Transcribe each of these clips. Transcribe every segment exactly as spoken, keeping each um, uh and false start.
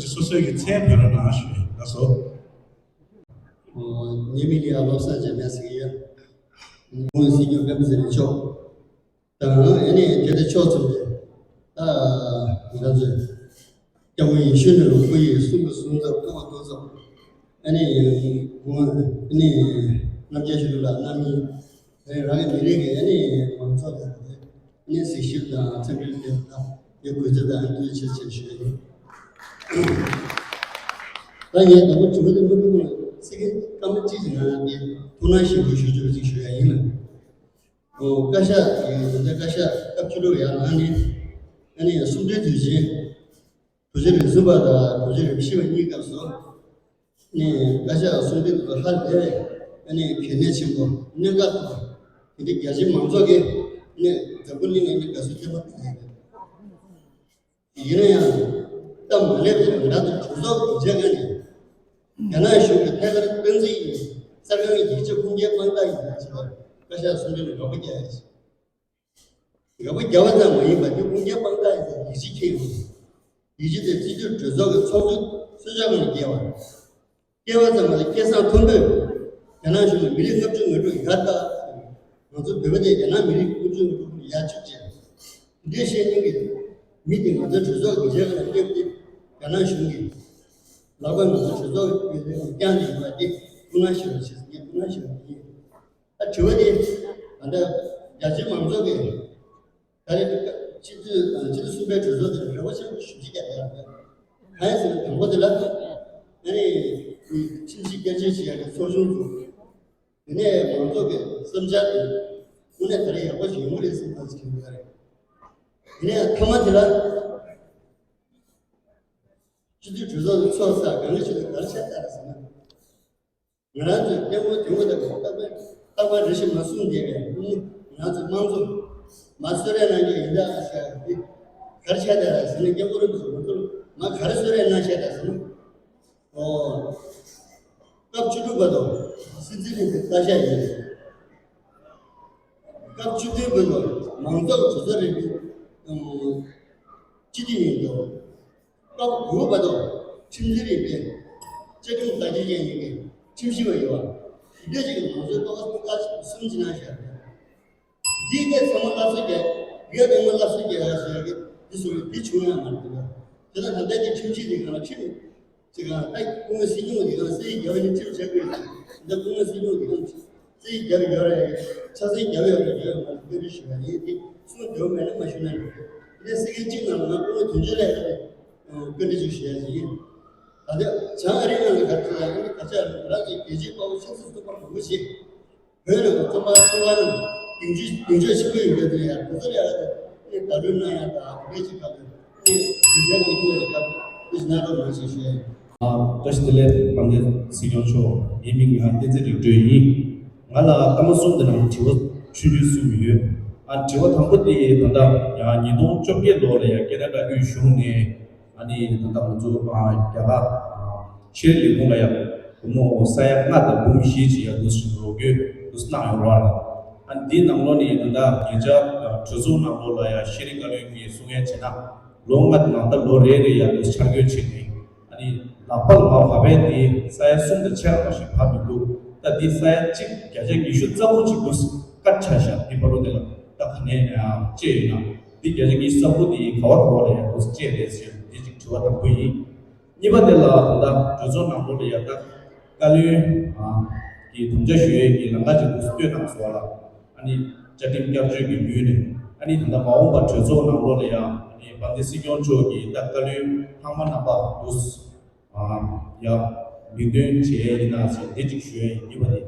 སོ་སོའི་གི་མཚན་བོད་ར་ནང་ཞུ་ཡིན་ད་སོ། ངའི་མིང་ལ་ཡ་བློ་བཟང་འཇམ་དབྱངས་ཟེར་གྱི་ཡོད། ཁོང་སྲིད་སྐྱོང་སྤེན་པ་ཚེ་རིང་མཆོག་དང་ཨ་ནི་དེ་ལྟ་ཕྱོགས་མཚུངས་པའི་ད་ང་ཚོས་སྐྱབས་མགོན་ཡེ་ཤེས་མགོན་ལ་སྐུ་ཡི་གསུང་གི་གསུང་ཚབ་སྐུ་བ་གཏོང་ཚབ་ཨ་ནི་ཁོང་ཨ་ནི་རྣམ་རྒྱལ་ཞུ་ལ་རྣམ་གཉིས། ཨེ་རང་གི་མི་རིགས་ཀྱི་ཨ་ནི་མང་ཚོགས་དང་ཨ་ནི་གཟིགས་ཞིབ་དང་འཚམས་འདྲི་དེ་དག་ཡོད་དགོས་ཚུལ་དང་ཐུགས་རྗེ་ཆེ་ཞུ་ཡ་ཡིན། ད་ངས་དང་པོ་དྲི་བ་དེ་མ་ཕུལ་གོང་ཚིག་སྐད་སྐར་མ་གཅིག་ཅིག་ནང་དེ་ཐུགས་སྣང་ཞིབ་པོ་ཞུ་རྒྱུ་ཅིག་ཞུ་ཡ་ཡིན་ལ། ཨོ་བཀའ་ཤག་གི་ད་ལྟ་བཀའ་ཤག་སྐབས་བཅུ་དྲུག་ཡར་ལངས་ནས་ཨ་ནི་གསུང་འཕྲིན་དུས་ཆེན། གྲོས་ཆོད་རིམ་གསུམ་པ་དང་གྲོས་ཆོད་རིམ་བཞི་པ་གཉིས་སྐབས་སུ། ནས་བཀའ་ཤག་གསུང་འཕྲིན་དུ་ཧ་ལས་པའི་ཨ་ནི་གལ་གནད་ཆེན་པོ་གནད་འགག་ཐོག་དེ་འདྲའི་རྒྱ་ཆེའི་མང་ཚོགས་ཀྱིས་ནས་འཛམ་བུ་གླིང་ནས་ནི་དགའ་བསུ་ཆེན་པོ་གནང་ཡོད། ཡིན་ན་ཡང་སྟབས་མ་ལེགས་པའི་ང་རང་ཚོའི་གྲོས་ཚོགས་ཀྱི་བྱེད་སྒོ་ནས་རྒྱ་ནག་གཞུང་གི་ཐད་ཀར་སྟངས་འཛིན་ཡིན་གསར་ཁང་གི་ཡིག་ཆ་ཁུངས་སྐྱེལ་དཔང་རྟགས་ཡིན་པ་བྱས་པར་བཀའ་ཤག་གསུང་འཕྲིན་ལ་རོགས་པ་རྒྱག་ཡ་ཞིག་ཡག་པོ་རྒྱབ་པ་ཙམ་མ་ཡིན་པར་དེ་ཁུངས་སྐྱེལ་དཔང་རྟགས་ཡིན་ཡིག་ཆ་འཁྱེར་ཡོང་། ཡིག་ཆ་དེ་སྲིད་ཇུས་གྲོས་ཚོགས་ཀྱི་ཚོགས་གཙོའི་གསོལ་ཇ་ཁང་ལ་བསྐྱལ་བ། བསྐྱལ་བ་ཙམ་མ་ཟད་སྐལ་བཟང་མཐོན་པོས་རྒྱ་ནག་གཞུང་ལ་མི་རིགས་ལྔ་བཅུ་ང་དྲུག་ཡར་བཏགས། ང་ཚོ་བོད་པ་དེ་རྒྱ་ནག་མི་རིགས་ལྔ་བཅུ་ང་དྲུག་ལ་ཡར་བཅུག་ཅེས། འདི་འདྲའི་བཤད་མཁན་གྱི་མི་དེ་ང་ཚོའི་གྲོས་ཚོགས་ཀྱི་མཇལ་ཁ་ལ་སླེབས་ཏེ་རྒྱ་ནག་གཞུང་གིས་ལག་པ་ང་ཚོའི་གྲོས་ཚོགས་ཀྱི་ལས་ཁུངས་བསྐྱངས་ནས་ཡོད་པ་དེ་ཐུགས་སྣང་ཞུ་རོགས་བྱེད་ཟེར་ངས་ཐུགས་སྣང་ཞུ་རོགས་ཡིན། ད་དྲི་བ་དེ་ད་ལྟ་རྒྱ་ཆེའི་མང་ཚོགས་ཀྱིས་ད་རེས་སྤྱི་འཐུས་དང་སྤྱི་འཐུས་གསུམ་པའི་གྲོས་ཚོགས་དེར་རེ་བ་ཆེན་པོ་ཞེ་པོ་ཅིག་བརྒྱབ་ཡོད་རེད། གང་ཡིན་ཟེར་ན་དང་པོ་དེ་ལ་ཨ་ནི་ཁྲིམས་ཞིབ་བསྐྱར་བཅོས་བྱེད་ཡག་གི་ཚོགས་ཆུང་ཚོ་དེ་ནས་མང་ཚོགས་ཀྱི་བསམ་འཆར་དེ་དངོས་གནས་ད་རེས་ཡག་པོ་ཞིག་ཡོང་གི་རེད་བསམ་པ་ཞིག་ཡོད་རེད། དེ་ནས་མཐའ་མ་དེ་ལ་སྤྱི་འཐུས་གྲོས་ཚོགས་ཚོགས་ས་གང་ག་ཞིག་ལ་ག་རེ་བྱས་ཚར་རེད་ཟེར་ན། ང་རང་ཚོའི་སྐད་ངོ་དོན་ངོ་དང་རྟག་པར་རྟག་པར་རེ་ཞིག་མ་གསུངས་བསྡད་པའི་ང་ཚོའི་དམངས་གཙོ་མ་གསོལ་རས་གནང་རྒྱུ་ཡིན་ད་ཟེར་ཡ་དེ་ག་རེ་བྱས་ད་ཟེར་ན། སྐད་ངོ་རུ་ང་ཚོར་མ་ག་རེ་གསོལ་རས་གནང་བྱས་ད་ཟེར་ན། ཨོ། སྐབས་བཅུ་དྲུག་པ་དང་སྲིད་འཛིན་རིང་པོའི་བཀའ་ཤག་ཡིན། སྐབས་བཅུ་བདུན་པ་དང་མང་གཙོ་གྲོས་ཚོགས་རིང་པོའི་སྤྱི་འཐུས་ཡིན་འདུག་སྐབས་དགུ་པ་དང་ཁྲིམས་འཛིན་རིང་པོའི་བཅའ་ཁྲིམས་བདག་གཅེས་ཅན་ཡིན་པའི་ཁྲིམས་ཞིབ་པ་ཡོད་པ། དེ་འདྲ་ཞིག་གི་མང་གཙོའི་ཏོག་ཙམ་ཀ་གསུམ་ཅི་གནང་བཞག་འདིའི་སྐད་ཚང་མ་སླར་གསོ་རྒྱག་ཡོད། ཡོད་པའི་སྔོན་སླར་གསོ་རྒྱག་ཡ་ཟེར་གི་འདི་སོང་བའི་འདི་བྱུང་ཡ་མ་རེད་འདུག་དེ་ལ་ད་ལྟ་འདི་ཁྲིམས་ཞིབ་འདི་གང་ལ་ཁྲིམས་ཅི་གང་ད་སྐུ་ངོ་སྲིད་སྐྱོང་འདི་གང་སྲིད་རྒྱ་བ་ནི་ཁྲིམས་བྱ་དགོས་ད་སྐུ་ངོ་སྲིད་སྐྱོང་འདི་གང་སྲིད་རྒྱ་བ་ཡོད་རེད། ཆ་སྲིད་རྒྱ་བ་ཡོད་རེད། ཡོད་མ་རེད། བཀའ་འདྲི་ཞུ་ཡ་ཡིན། འདི་གསུང་འདོད་མེད་ན་མ་ཞུ་ན་འགྲིག་རེད། འདི་སྲིད་སྐྱོང་གཅིག་ནང་ལ་ང་སྐུ་ངོ་དོན་གཅོད་ལས་ཀ་རེད། བཀའ་འདྲི་ཅིག་ཞུ་ཡ་ཅིག་ཡིན། ད་ལྟ་བྱང་ཨ་རིའི་ནང་ལ་ག་ཚོད་ཡང་ཨ་ནི་ག་ཚོད་ཡང་རང་གི་རྒྱལ་སྤྱིའི་དཔའ་བོ་ཆབ་སྲིད་བཙོན་པ་མང་པོ་ཞིག་བོད་ནང་གི་བཙོན་པ་བཙོན་པ་རྣམས་གདེང་ཚོད་གདེང་ཚོད་ཆེན་པོ་ཡོད་པའི་དེ་ཡང་དེ་ཚོ་ལ་ཡང་ཨ་ནི་ལྟ་གྲུབ་གནང་ཡ་དང་དེ་འདྲའི་ཅིག་ག་ལ་ཨ་ནི་དུས་ཆེན་ནང་ཐུག་ཡ་སྐབས་ཨ་ནི་གནང་རོགས་གནང་ཞེས་ཞུ་ཡ་ཡིན། བཀྲ་ཤིས་བདེ་ལེགས། དཔལ་ལྡན་སྲིད་སྐྱོང་མཆོག་ངའི་མིང་ཡང་བསྟན་འཛིན་རིག་གྲོལ་ཡིན། ང་ལ་སྐར་མ་གསུམ་དེ་ནང་དྲི་བ་ཆུང་ཆུང་གསུམ་ཡོད། ཨ་དྲི་བ་དང་པོ་དེ་ད་ལྟ་ཡང་ཉིས་སྟོང་བཅོ་བརྒྱད་ལོ་ལ་ཡང་ཁེ་ན་ཌ་དབུས་གཞུང་ནས། ཨ་ནི་ད་ལྟ་ང་ཚོ་ཨ་རྒྱ་གར་ཨ་ཤེས་རིག་ལས་ཁུངས་ལ་ཡང་སྒོར་མོ་ས་ཡ་ལྔ་དང་འབུམ་བཞི་ཅིག་ཡང་འདུག་སེ་རོགས་སྐྱོར་འདུག་སེ་གནང་ཡོད་རེད་བ། ཨ་ནི་འདིའི་ནང་ལོགས་ནས་ད་ལྟ་ཉེ་ཆར་གྲོས་ཚོགས་ནང་ལོགས་ལ་ཡང་ཤེས་རིག་བཀའ་བློན་གྱིས་གསུང་མཁན་བྱས་ན་ལོ་ལྔ་ནང་ད་ལོ་རེ་རེ་ཡང་འདུག་སེ་འཆར་འགོད་བྱས་ནས། ཨ་ནི་ལག་པ་ལ་མར་བབས་པའི་དེ་ས་ཡ་གསུམ་དང་ཕྱེད་ཀ་ཞིག་བབས་མི་འདུག་ད་འདི་ས་ཡ་གཅིག་བརྒྱ་ཆ་ཉི་ཤུ་རྩ་དགུ་ཅིག་འདུག་སེ་ཀཊ་ཆགས་ཤག་འདི་བར་དུ་དེ་ལ་ད་ག་ནས་ཡང་བཅད་ཡོད་ན། འདི་བརྒྱ་ཆ་ཉི་ཤུ་རྩ་དགུ་དེ་ག་བ་ག་བ་ལ་ཡང་འདུག་སེ་བཅད་རེད་ཟེར། འདི་གཅིག་དྲི་བ་དང་པོ་ཡིན། གཉིས་པ་དེ་ལ་ད་ལྟ་གྲོས་ཚོགས་ནང་ལོགས་ལ་ཡང་ད་བཀའ་བློན་གྱི་དམ་བཅའ་ཞུ་ཡས་ཀྱི་ལམ་ཁ་ཅིག་འདུག་སེ་བཏོད་གནང་སོང་བ་ལ། ཨ་ནི་བཅའ་ཁྲིམས་བསྐྱར་བཅོས་ཀྱི་ལམ་ནས་ཨ་ནི་ད་ལྟ་མ་འོངས་པ་གྲོས་ཚོགས་ནང་ལོགས་ལ་ཡང་ཨ་ནི་དཔལ་ལྡན་སྲིད་སྐྱོང་མཆོག་གིས་ད་བཀའ་བློན་ལྷག་མ་རྣམ་པ་འདུག་སེ་ཡང་མིང་འདོན་བྱས་ཡིན་ན་ཟེར་དེ་གཅིག་ཞུ་ཡ་ཡིན། གཉིས་པ་དེ་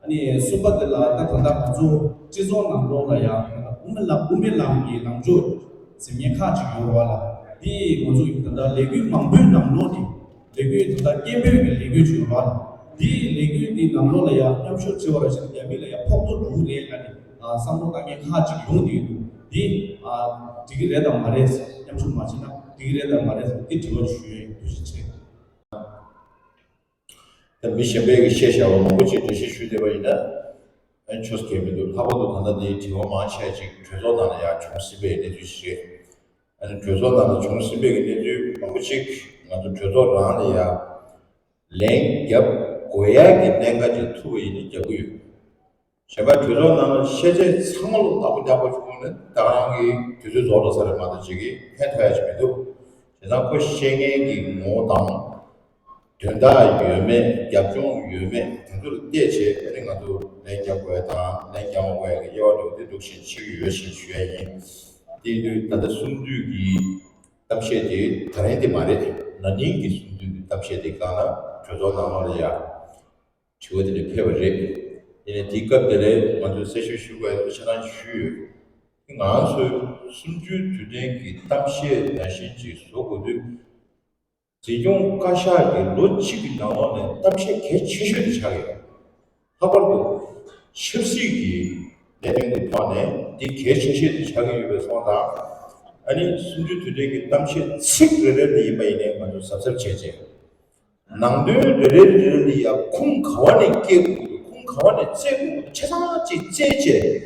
ཨ་ནི་གསུམ་པ་དེ་ལ་ད་ད་ལྟ་ང་ཚོ་སྤྱི་ཚོགས་ནང་ལོགས་ལ་ཡང་དབུ་མའི་ལམ་དབུ་མའི་ལམ་གྱི་ལངས་ཕྱོགས་འཛིན་མཁན་ཁག་ཅིག་ཡོད་རེད་བ་ལ། དེ་ང་ཚོ་ཡིན་ད་ལྟ་ལས་འགུལ་མང་པོའི་ནང་ལོགས་ནས་ལས་འགུལ་ད་ལྟ་སྐད་འབོད་ཀྱི་ལས་འགུལ་ཅིག་ཡོད་རེད་བ། དེའི་ལས་འགུལ་དེའི་ནང་ལོགས་ལ་ཡང་མཉམ་ཞུགས་བྱེད་པ་ར་ཞིག་རྒྱ་མི་ལ་ཡང་ཕོག་ཐུག་འགྲོ་གི་རེད་ལབ་ནས་བསམ་བློ་བཏང་མཁན་ཁག་ཅིག་ཡོང་བསྡད་ཀྱི་འདུག་དེ་འགྲིག་གི་རེད་དམ་མ་རེད། མཉམ་ཞུགས་མ་བྱས་ན་འགྲིག་གི་རེད་དམ་མ་རེད། དེ་དྲི་བ་ཞུ་ཡ་ཡིན། ཐུགས་རྗེ་ཆེ། ད་མི་གཞན་པས་ཀྱི་བཤད་བཞག་པ་མང་པོ་ཅིག་འགྲེལ་བཤད་ཞུས་བསྡད་པ་ཡིན་ན་ཨ་ནི་ཆོས་སྐད་མི་འདུག་ལྷག་པར་དུ་ད་ལྟ་འདིའི་དྲི་བ་མང་ཆེ་ཅིག་གྲོས་ཚོགས་ནང་ལ་ཡང་བྱུང་སྲིད་པའི་གནས་ཚུལ་ཞིག་རེད། ཨ་ནི་གྲོས་ཚོགས་ནང་ལ་བྱུང་སྲིད་པའི་གི་གནས་ཚུལ་མང་པོ་ཅིག་ ང་ཚོ་གྲོས་ཚོགས་རང་ལ་ཡ་ལན་རྒྱབ་དགོས་ཡ་གི་གནད་འགག་ཅིག་ཐུག་པ་ཡིན་ན་རྒྱབ་ཀྱི་ཡོད། གཞན་པ་གྲོས་ཚོགས་ནང་ལ་ཤེས་བྱ་ཚང་མ་ལ་བདག་པོ་རྒྱག་པ་བྱུང་ན་ད་ག་རང་གི་དུས་ཚོད་རྫོགས་འགྲོ་ས་རེད་མ་གཏོགས་ཅིག་གིས་ཕན་ཐོགས་ཡ་ཅིག་མི་འདུག་བྱས་ཙང་ཁོ་བཤད་མཁན་གྱི་ངོ་བོ་དང་། དོན་དག་ཡོད་མེད། རྒྱབ་ལྗོངས་ཡོད་མེད། དེ་ཚོ་ལ་བལྟས་བྱས་ཨ་ནི་ང་ཚོ་ལན་རྒྱག་དགོས་ཡ་དང་ལན་རྒྱག་མ་དགོས་ཡ་གི་དབྱེ་བ་འདྲ་བོ་དེ་འདུག་བཞིན་ཕྱེ་གི་ཡོད་ཅེས་ཞུ་ཡ་ཡིན། དེ་ཡིན་དུས་ད་ལྟ་གསུམ་བསྡུས་ཀྱི་གཏམ་བཤད་དེ་ད་རིང་དེ་མ་རེད། ན་ནིང་གི་གསུམ་བསྡུས་ཀྱི་གཏམ་བཤད་དེ་སྒང་ལ་གྲོས་ཚོགས་ནང་ལོགས་ལ་ཡ་དྲི་བ་དེ་འདྲ་ཕེབས་པ་རེད། དེ་ནས་དེའི་སྐབས་དེ་ལ་ང་ཚོས་གསལ་བཤད་ཞུ་དགོས་ཡ་ཆ་ཚང་ཞུས་ཡོད། ང་ཚོས་གསུམ་བཅུའི་དུས་དྲན་གྱི་གཏམ་བཤད་ནང་བཞིན་ཅིག་བཟོ་དགོས་དུས། འཛིན་སྐྱོང་བཀའ་ཤག་གི་ལོ་གཅིག་གི་ནང་ལོགས་ནས་གཏམ་བཤད་གལ་ཆེ་ཤོས་དེ་ཆགས་ཡོད། ལྷག་པར་དུ་ཆབ་སྲིད་ཀྱི་གནད་དོན་གྱི་ཐོག་ནས་འདི་གལ་ཆེ་ཤོས་དེ་ཆགས་ཀྱི་ཡོད་པའི་སོང་ཙང་། ཨ་ནི་གསུམ་བཅུའི་དུས་དྲན་གྱི་གཏམ་བཤད་ཚིག་རེ་རེ་ལ་ཡིན་པ་ཡིན་ནའི་ང་ཚོ་གཟབ་གཟབ་བྱས་རྗེས། ནང་དོན་རེ་རེ་རེ་རེ་ལ་ཡང་ཁུངས་ག་བ་ནས་སྐྱེལ་དགོས་འདུག་ཁུངས་ག་བ་ནས་བཙལ་དགོས་འདུག་ཆ་ཚང་ཅིག་བཙལ་བྱས།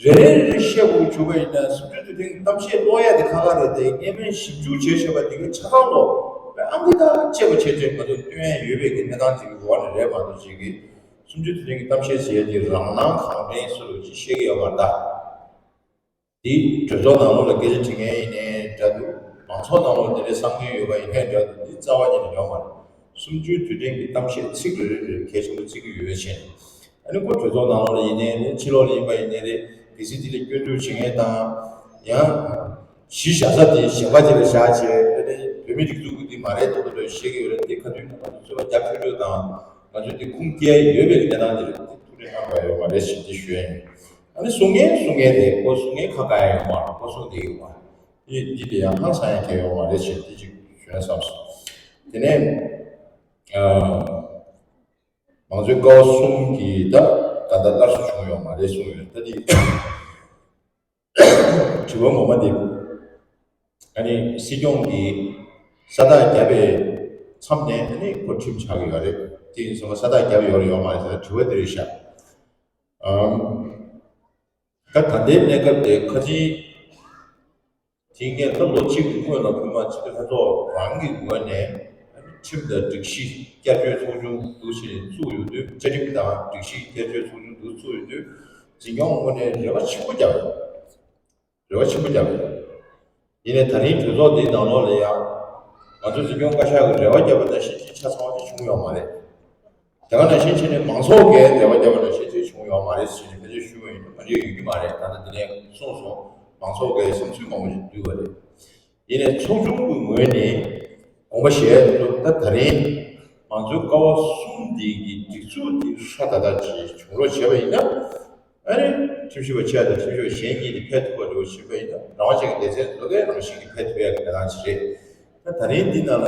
རེ་རེ་རེ་རེ་བཤད་དགོས་བྱུང་བ་ཡིན་ན་གསུམ་བཅུའི་དུས་དྲན་གཏམ་བཤད་ཀློག་ཡ་དེ་ཁག་ཁག་རེད་དེ། སྔས་མའི་ཞིབ་འཇུག་བྱས་བྱས་པ་དེ་གའི་ཆ་ཚང་ལོ་ཨང་ཀི་དང་བཅས་པ་བྱས་བྱས་ང་ཚོ་སྟོན་ཡ་ཡོད་པའི་གི་གནས་སྟངས་དེ་གི་འོག་ནས་རེད་མ་གཏོགས་ཅིག་གི་གསུམ་བཅུའི་དུས་དྲན་གྱི་གཏམ་བཤད་ཟེར་ཡ་དེ་རང་སྣང་གང་དྲན་སུ་ལ་ཅིག་བཤད་གི་ཡོད་མ་རེད་ད། འདི་གྲོས་ཚོགས་ནང་ལོགས་ལ་སྐད་ཆ་དྲི་མཁན་ཡིན་ནའི་འདྲ་འདུག་མང་ཚོགས་ནང་ལོགས་འདི་འདྲའི་བསམ་མཁན་ཡོད་པ་ཡིན་ནའི་འདྲ་འདུག་འདི་རྩ་བ་ཉིད་ནས་ཡོད་མ་རེད། གསུམ་བཅུའི་དུས་དྲན་གྱི་གཏམ་བཤད་ཚིག་རེ་རེ་རེ་གལ་ཆེན་པོ་བརྩི་གི་ཡོད་པའི་ཆེད་ནས། ཨ་ནི་ཁོ་གྲོས་ཚོགས་ནང་ལོགས་ལ་ཡིན་ནའི་རེད། ཕྱི་ལོགས་ལ་ཡིན་པ་ཡིན་ནའི་རེད། གལ་སྲིད་འདི་ལ་སྐྱོན་འཛུགས་བྱེད་མཁན་དང་། ཡང་གཞི་བཞག་ས་དེ་གཞན་པ་ཅིག་ལ་བཞག་བྱས། ཨ་ནི་བོད་མི་སྒྲིག་འཛུགས་ཀྱི་འདི་མ་རེད་འདུག་འདྲ་བཤད་ཀྱི་ཡོད་རེད། འདི་ཁ་ཐུག་ང་ཚོ་ཚོད་པ་རྒྱག་ཆོག་ཆོག་དང་། ང་ཚོས་འདི་ཁུངས་སྐྱེལ་ཡོད་པའི་གནས་སྟངས་འདི་རེད། འདི་ཐུགས་ལ་བཏང་དགོས་ཡོད་མ་རེད་ཞེས་འདི་ཞུ་ཡ་ཡིན། ཨ་ནི་གསུང་མཁན་གསུང་མཁན་དེ་ཁོ་གསུང་མཁན་ཁ་བཀག་ཡ་ཡོད་མ་རེད། ཁོ་གསུང་བསྡད་ཡོད་མ་རེད། ཡིན་འདི་དེ་ཡང་ཧང་སང་ཡ་གལ་ཡོད་མ་རེད་ཞེས་འདི་ཅིག་ཞུ་ན་བསམ་སོང་། དེ་ནས་ཨ་མང་གཙོའི་ཀ་བ་གསུམ་གྱི་ད་ད་ལྟ་སླར་གསོ་བྱུང་ཡོད་མ་རེད་གསུངས་ཡོད། ད་འདི་དྲི་བ་ངོ་མ་དེ། ཨ་ནི་སྲིད་སྐྱོང་གིས་ས་རྟགས་བརྒྱབ་པའི་མཚམས་ནས་ཨ་ནི་ཁོ་ཁྲིམས་ཆགས་ཀྱི་ཡོད་རེད། དེ་ཡིན་སོང་ཙང་ས་རྟགས་བརྒྱབ་ཡོད་རེད་ཡོད་མ་རེད་ཟེར་དྲི་བ་དེ་རེད་ཤག་ཨམ། ད་ད་ལྟའི་གནས་སྐབས་དེ་ཁ་ཆེའི་དེ་སྔོན་ད་ལོ་གཅིག་གི་སྔོན་ལ་ཁོས་མ་སྤྱི་འཐུས་ལྷན་ཚོགས་རང་གི་ངོས་ནས་ཁྲིམས་དང་སྒྲིག་གཞི་བསྐྱར་བཅོས་ཚོགས་ཆུང་འདུག་ཅེས་བཙུགས་ཡོད་དུས། བཅའ་ཁྲིམས་དང་སྒྲིག་གཞི་བསྐྱར་བཅོས་ཚོགས་ཆུང་འདུག་བཙུགས་ཡོད་དུས་འཛིན་སྐྱོང་ངོས་ནས་རེ་བ་ཆེན་པོ་བརྒྱབ་ཡོད། རེ་བ་ཆེན་པོ་བརྒྱབ་ཡོད། ཡིན་ནའི་ད་རིང་གྲོས་ཚོགས་འདིའི་ནང་ལོགས་ལ་ཡང་ང་ཚོ་འཛིན་སྐྱོང་བཀའ་ཤག་གིས་རེ་བ་བརྒྱབ་པ་ནང་བཞིན་ཅིག་ཆ་ཚང་བ་ཅིག་བྱུང་ཡོད་མ་རེད། དེ་ག་ནང་བཞིན་བྱས་ནས་མང་ཚོགས་ཀྱིས་རེ་བ་བརྒྱབ་པ་ནང་བཞིན་ཅིག་བྱུང་ཡོད་མ་རེད་ཟེར་ནས་ཕལ་ཆེར་ཞུ་བ་ཡིན་ན་ང་ཚོས་ཡོད་ཀྱི་མ་རེད། ད་ལྟ་འདི་ནས་གསུངས་སོང་། མང་ཚོགས་ཀྱི་བསམ་ཚུལ་མང་པོ་ཞིག་འདུས་པ་རེད། ཡིན་ནའི་ཚོགས་ཆུང་གི་ངོས་ནས་དགོངས་པ་བཞེས་འདུག་ད་ད་རིང་མང་གཙོའི་ཀ་བ་གསུམ་འདི་གི་སྒྲིག་འཛུགས་འདི་ཧྲ་ད་ད་ཅིག་བྱུང་རོགས་བྱས་པ་ཡིན་ན། ཨ་ནི་ཁྲིམས་ཞིབ་པ་ཆེ་བ་དང་ཁྲིམས་ཞིབ་པ་གཞན་གཉིས་དེ་ཕེབས་ཐུབ་པ་འདྲ་བོ་ཞིག་ཡིན་པ་ཡིན་ན་རང་དབང་ཅན་གྱི་སྡེ་ཚན་བཟོ་གའི་རང་བཞིན་གྱིས་ཕེབས་ཐུབ་ཡག་གི་གནས་སྟངས་ཅིག་རེད། ད་ད་རིང་འདི་ནང་ལ་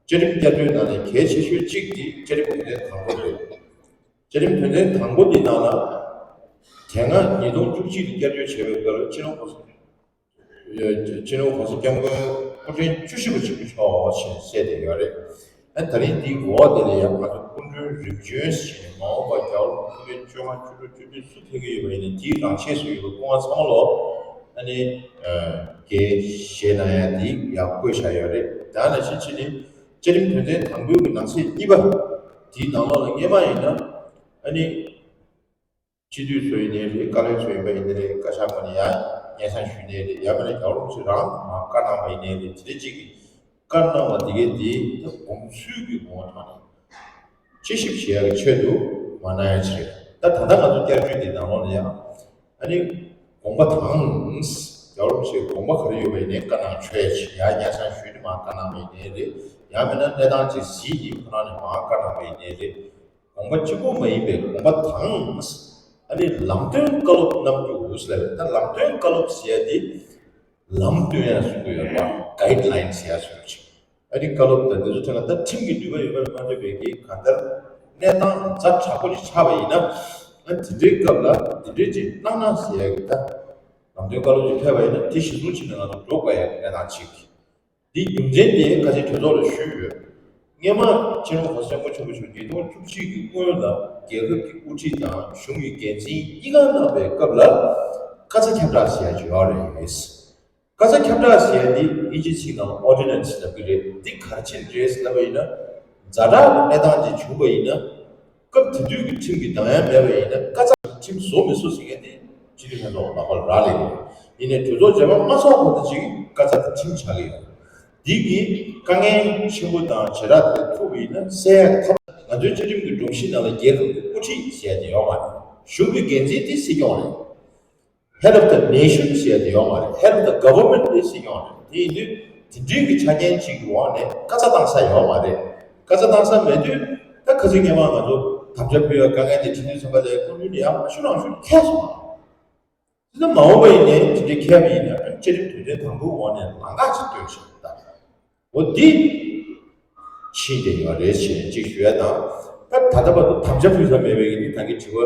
བཅའ་ཁྲིམས་བསྐྱར་བཅོས་ནང་ནས་གལ་ཆེ་ཤོས་གཅིག་དེ་བཅའ་ཁྲིམས་དོན་ཚན་དང་པོ་རེད། བཅའ་ཁྲིམས་དོན་ཚན་དང་པོ་འདི་ནང་ལ་དེ་སྔ་ཉིས་སྟོང་བཅུ་གཅིག་ལ་བསྐྱར་བཅོས་བྱས་པའི་སྐབས་ལ་སྤྱི་ནོར་གོང་ས་སྤྱི་ནོར་༸གོང་ས་༸སྐྱབས་མགོན་སྐུ་ཕྲེང་བཅུ་བཞི་པ་ཆེན་པོ་མཆོག་ཞེས་གསལ་བསྡད་ཡོད་རེད། ཨ་ད་རིང་འདིའི་འོག་དེ་ལ་ཡང་ང་ཚོ་སྐུ་མགྲོན་རིམ་བྱོན་ཞེས་མ་འོངས་པར་རྒྱལ་བ་རིན་པོ་ཆེ་མཆོག་ལྔ་བཅུ་དྲུག་བཅུ་བདུན་སུ་ཕེབས་ཀྱི་ཡོད་པ་ཡིན་ན་དེའི་རང་ཆས་སུ་ཡོད་པའི་སྐུ་དབང་ཚང་མ་ལོ་ཨ་ནི་འགན་བཞེས་གནང་ཡ་དེ་ཡང་བཀོད་བཞག་ཡོད་རེད། ད་ནང་བཞིན་ཕྱི་ནས་བཅའ་ཁྲིམས་དོན་ཚན་དང་པོའི་གི་ནང་གསེས་གཉིས་པ་དེའི་ནང་ལོགས་ལ་སྔས་མ་ཡིན་ན་ཨ་ནི། སྤྱི་འཐུས་ཚོ་ཡིན་ནའི་རེད། བཀའ་བློན་ཚོ་ཡིན་པ་ཡིན་ནའི་རེད། བཀའ་ཤག་ཁོ་ནས་ཡང་སྙན་སེང་ཞུས་ནའི་རེད། ཡང་མིན་ན་རྒྱལ་བ་རིན་པོ་ཆེ་རང་མར་བཀའ་གནང་བ་ཡིན་ནའི་རེད། དེ་འདྲ་ཅིག་གིས་བཀའ་གནང་བ་དེ་གའི་དེ་ད་དགོངས་ཚུལ་གྱི་ངོ་བོ་ཐོག་ནས་དཔྱད་ཞིབ་བྱེད་ཡག་གི་ཆེད་དུ་མ་གནང་ཡ་ཅིག་རེད། ད་ད་ལྟ་ང་ཚོ་བསྐྱར་བཅོས་འདི་ནང་ལོགས་ལ་ཡང་ཨ་ནི་དགོངས་པ་དང་། རྒྱལ་བ་རིན་པོ་ཆེའི་དགོངས་པ་ག་རེ་ཡོད་པ་ཡིན་ནའི་བཀའ་གནང་ཆོག་ཡ་ཅིག་ཡང་སྙན་སེང་ཞུས་ནས་མར་བཀའ་གནང་བ་ཡིན་ནའི་རེད། ཡང་མིན་ན་གནས་སྟངས་ཅིག་གཟིགས་ནས་ཁོ་རང་ནས་མར་བཀའ་གནང་བ་ཡིན་ནའི་རེད། དགོངས་པ་གཅིག་པོ་མ་ཡིན་པའི་དགོངས་པ་དང་། ཨ་ནི་ལམ་སྟོན་བཀའ་སློབ་གནང་རྒྱུ་ཟེར་ལ། ད་ལམ་སྟོན་བཀའ་སློབ་ཟེར་ཡ་དེ་ལམ་སྟོན་ཡ་གསུང་གི་ཡོད་པ། གའིཌ་ལའིན་ཟེར་ཡ་གསུང་གི་ཡོད། ཨ་ནི་བཀའ་སློབ་དང་དེ་ཚོ་ཐད་ལ་ད་ཁྲིམས་ཀྱི་ནུས་པ་ཡོད་པ་མ་ཡིན་པའི་གི་གང་ལྟར་གནས་སྟངས་ཛ་དྲག་པོ་ཞིག་ཆགས་པ་ཡིན་ན། ཨ་དེ་འདྲའི་སྐབས་ལ་དེ་འདྲའི་ཅིག་གནང་ན་ཟེར་ཡ་གི་ད་ལམ་སྟོན་བཀའ་སློབ་ཅིག་ཕེབས་པ་ཡིན་ན་དེ་གཞིར་བཟུང་བྱས་ནས་ང་ཚོ་འགྲོ་དགོས་ཡ་གི་གནས་སྟངས་ཅིག་འདིའི་རྒྱུ་མཚན་དེ་ཁ་ཆེ་གྲོས་ཚོགས་ལ་ཞུས་ཡོད། སྔས་མ་སྤྱི་ནོར་གོང་ས་སྐྱབས་མགོན་ཆེན་པོ་མཆོག་ཉིས་སྟོང་བཅུ་གཅིག་གི་སྔོན་ལ་རྒྱལ་ཁབ་ཀྱི་དབུ་ཁྲིད་དང་གཞུང་གི་འགན་འཛིན་གཉིས་ཀ་གནང་བའི་སྐབས་ལ་བཀའ་རྩ་ཁྱབ་བསྒྲགས་ཟེར་ཡ་ཅིག་ཡོད་རེད། བཀའ་རྩ་ཁྱབ་བསྒྲགས་ཟེར་ཡ་འདི་དབྱིན་ཇིའི་ཚིག་ནང་ལ་ཨོར་ཌི་ནན་སི་ལབ་ཀྱི་རེད། འདི་ག་རེ་བྱས་ནས་རེད་ལབ་པ་ཡིན་ན། ཛ་དྲག་གི་གནས་སྟངས་ཅིག་བྱུང་བ་ཡིན་ན། སྐབས་དེ་དུས་ཀྱི་ཁྲིམས་ཀྱི་གདམ་ཡ་མེད་པ་ཡིན་ན། བཀའ་རྩ་ཁྲིམས་བཟོ་མི་བཟོ་ཟེར་མཁན་དེ་སྤྱི་འཐུས་ལྷན་ཚོགས་ལག་པ་ལ་རག་ལས་ཡོད། ཡིན་ནའི་གྲོས་ཚོགས་མཇལ་མ་མ་ཚོགས་གོང་དུ་ཅིག་བཀའ་རྩ་དེ་ཁྲིམས་ཆགས་ཀྱི་ཡོད། འདི་གི་དཀའ་ངལ་ཆེན་པོ་དང་བྱེ་བྲག་དེ་ཐུག་པ་ཡིན་ན་སེལ་ཡ་ཐབས། ང་ཚོའི་བཅའ་ཁྲིམས་ཀྱི་སྒྲོམ་གཞི་ནང་ལ་རྒྱལ་ཁབ་ཀྱི་དབུ་ཁྲིད་ཟེར་ཡ་དེ་ཡོད་མ་རེད། གཞུང་གི་འགན་འཛིན་དེ་སྲིད་སྐྱོང་རེད། Head of the nation ཟེར་ཡ་དེ་ཡོད་མ་རེད། Head of the government དེ་སྲིད་སྐྱོང་རེད། དེ་ཡིན་དུས་དེ་འདྲའི་གི་ཆ་རྐྱེན་ཅིག་གི་འོག་ནས་བཀའ་རྩ་བཏང་ས་ཡོད་མ་རེད། བཀའ་རྩ་བཏང་ས་མེད་དུས་ད་ཁ་སང་སྔོན་མ་ང་ཚོ་དམ་བཅའ་ཕུལ་བའི་དཀའ་ངལ་དེ་ཁྲིམས་མཐུན་ཚན་པ་ལས་སྐུ་མདུན་ནས་ཡང་མ་ཞུ་རང་ཞུ་ཁས་སོང་། དེ་ལྟར་མ་འོངས་པ་ཡིན་ནའི་དེ་འདྲའི་ཁས་པ་ཡིན་ན་བཅའ་ཁྲིམས་དོན་ཚན་དང་པོའི་འོག་ནས་ལམ་ཁ་ཅིག་སྟོན་བཞག་ད། འོ་འདི་ཕྱིན་བསྡད་ཡོད་རེད་ཅེས་གཅིག་ཞུ་ཡ་དང་། ད་ད་ལྟ་བར་དུ་དམ་བཅའ་ཕུལ་ས་མེད་པའི་གི་ནི་ད་གིན་དྲི་བ་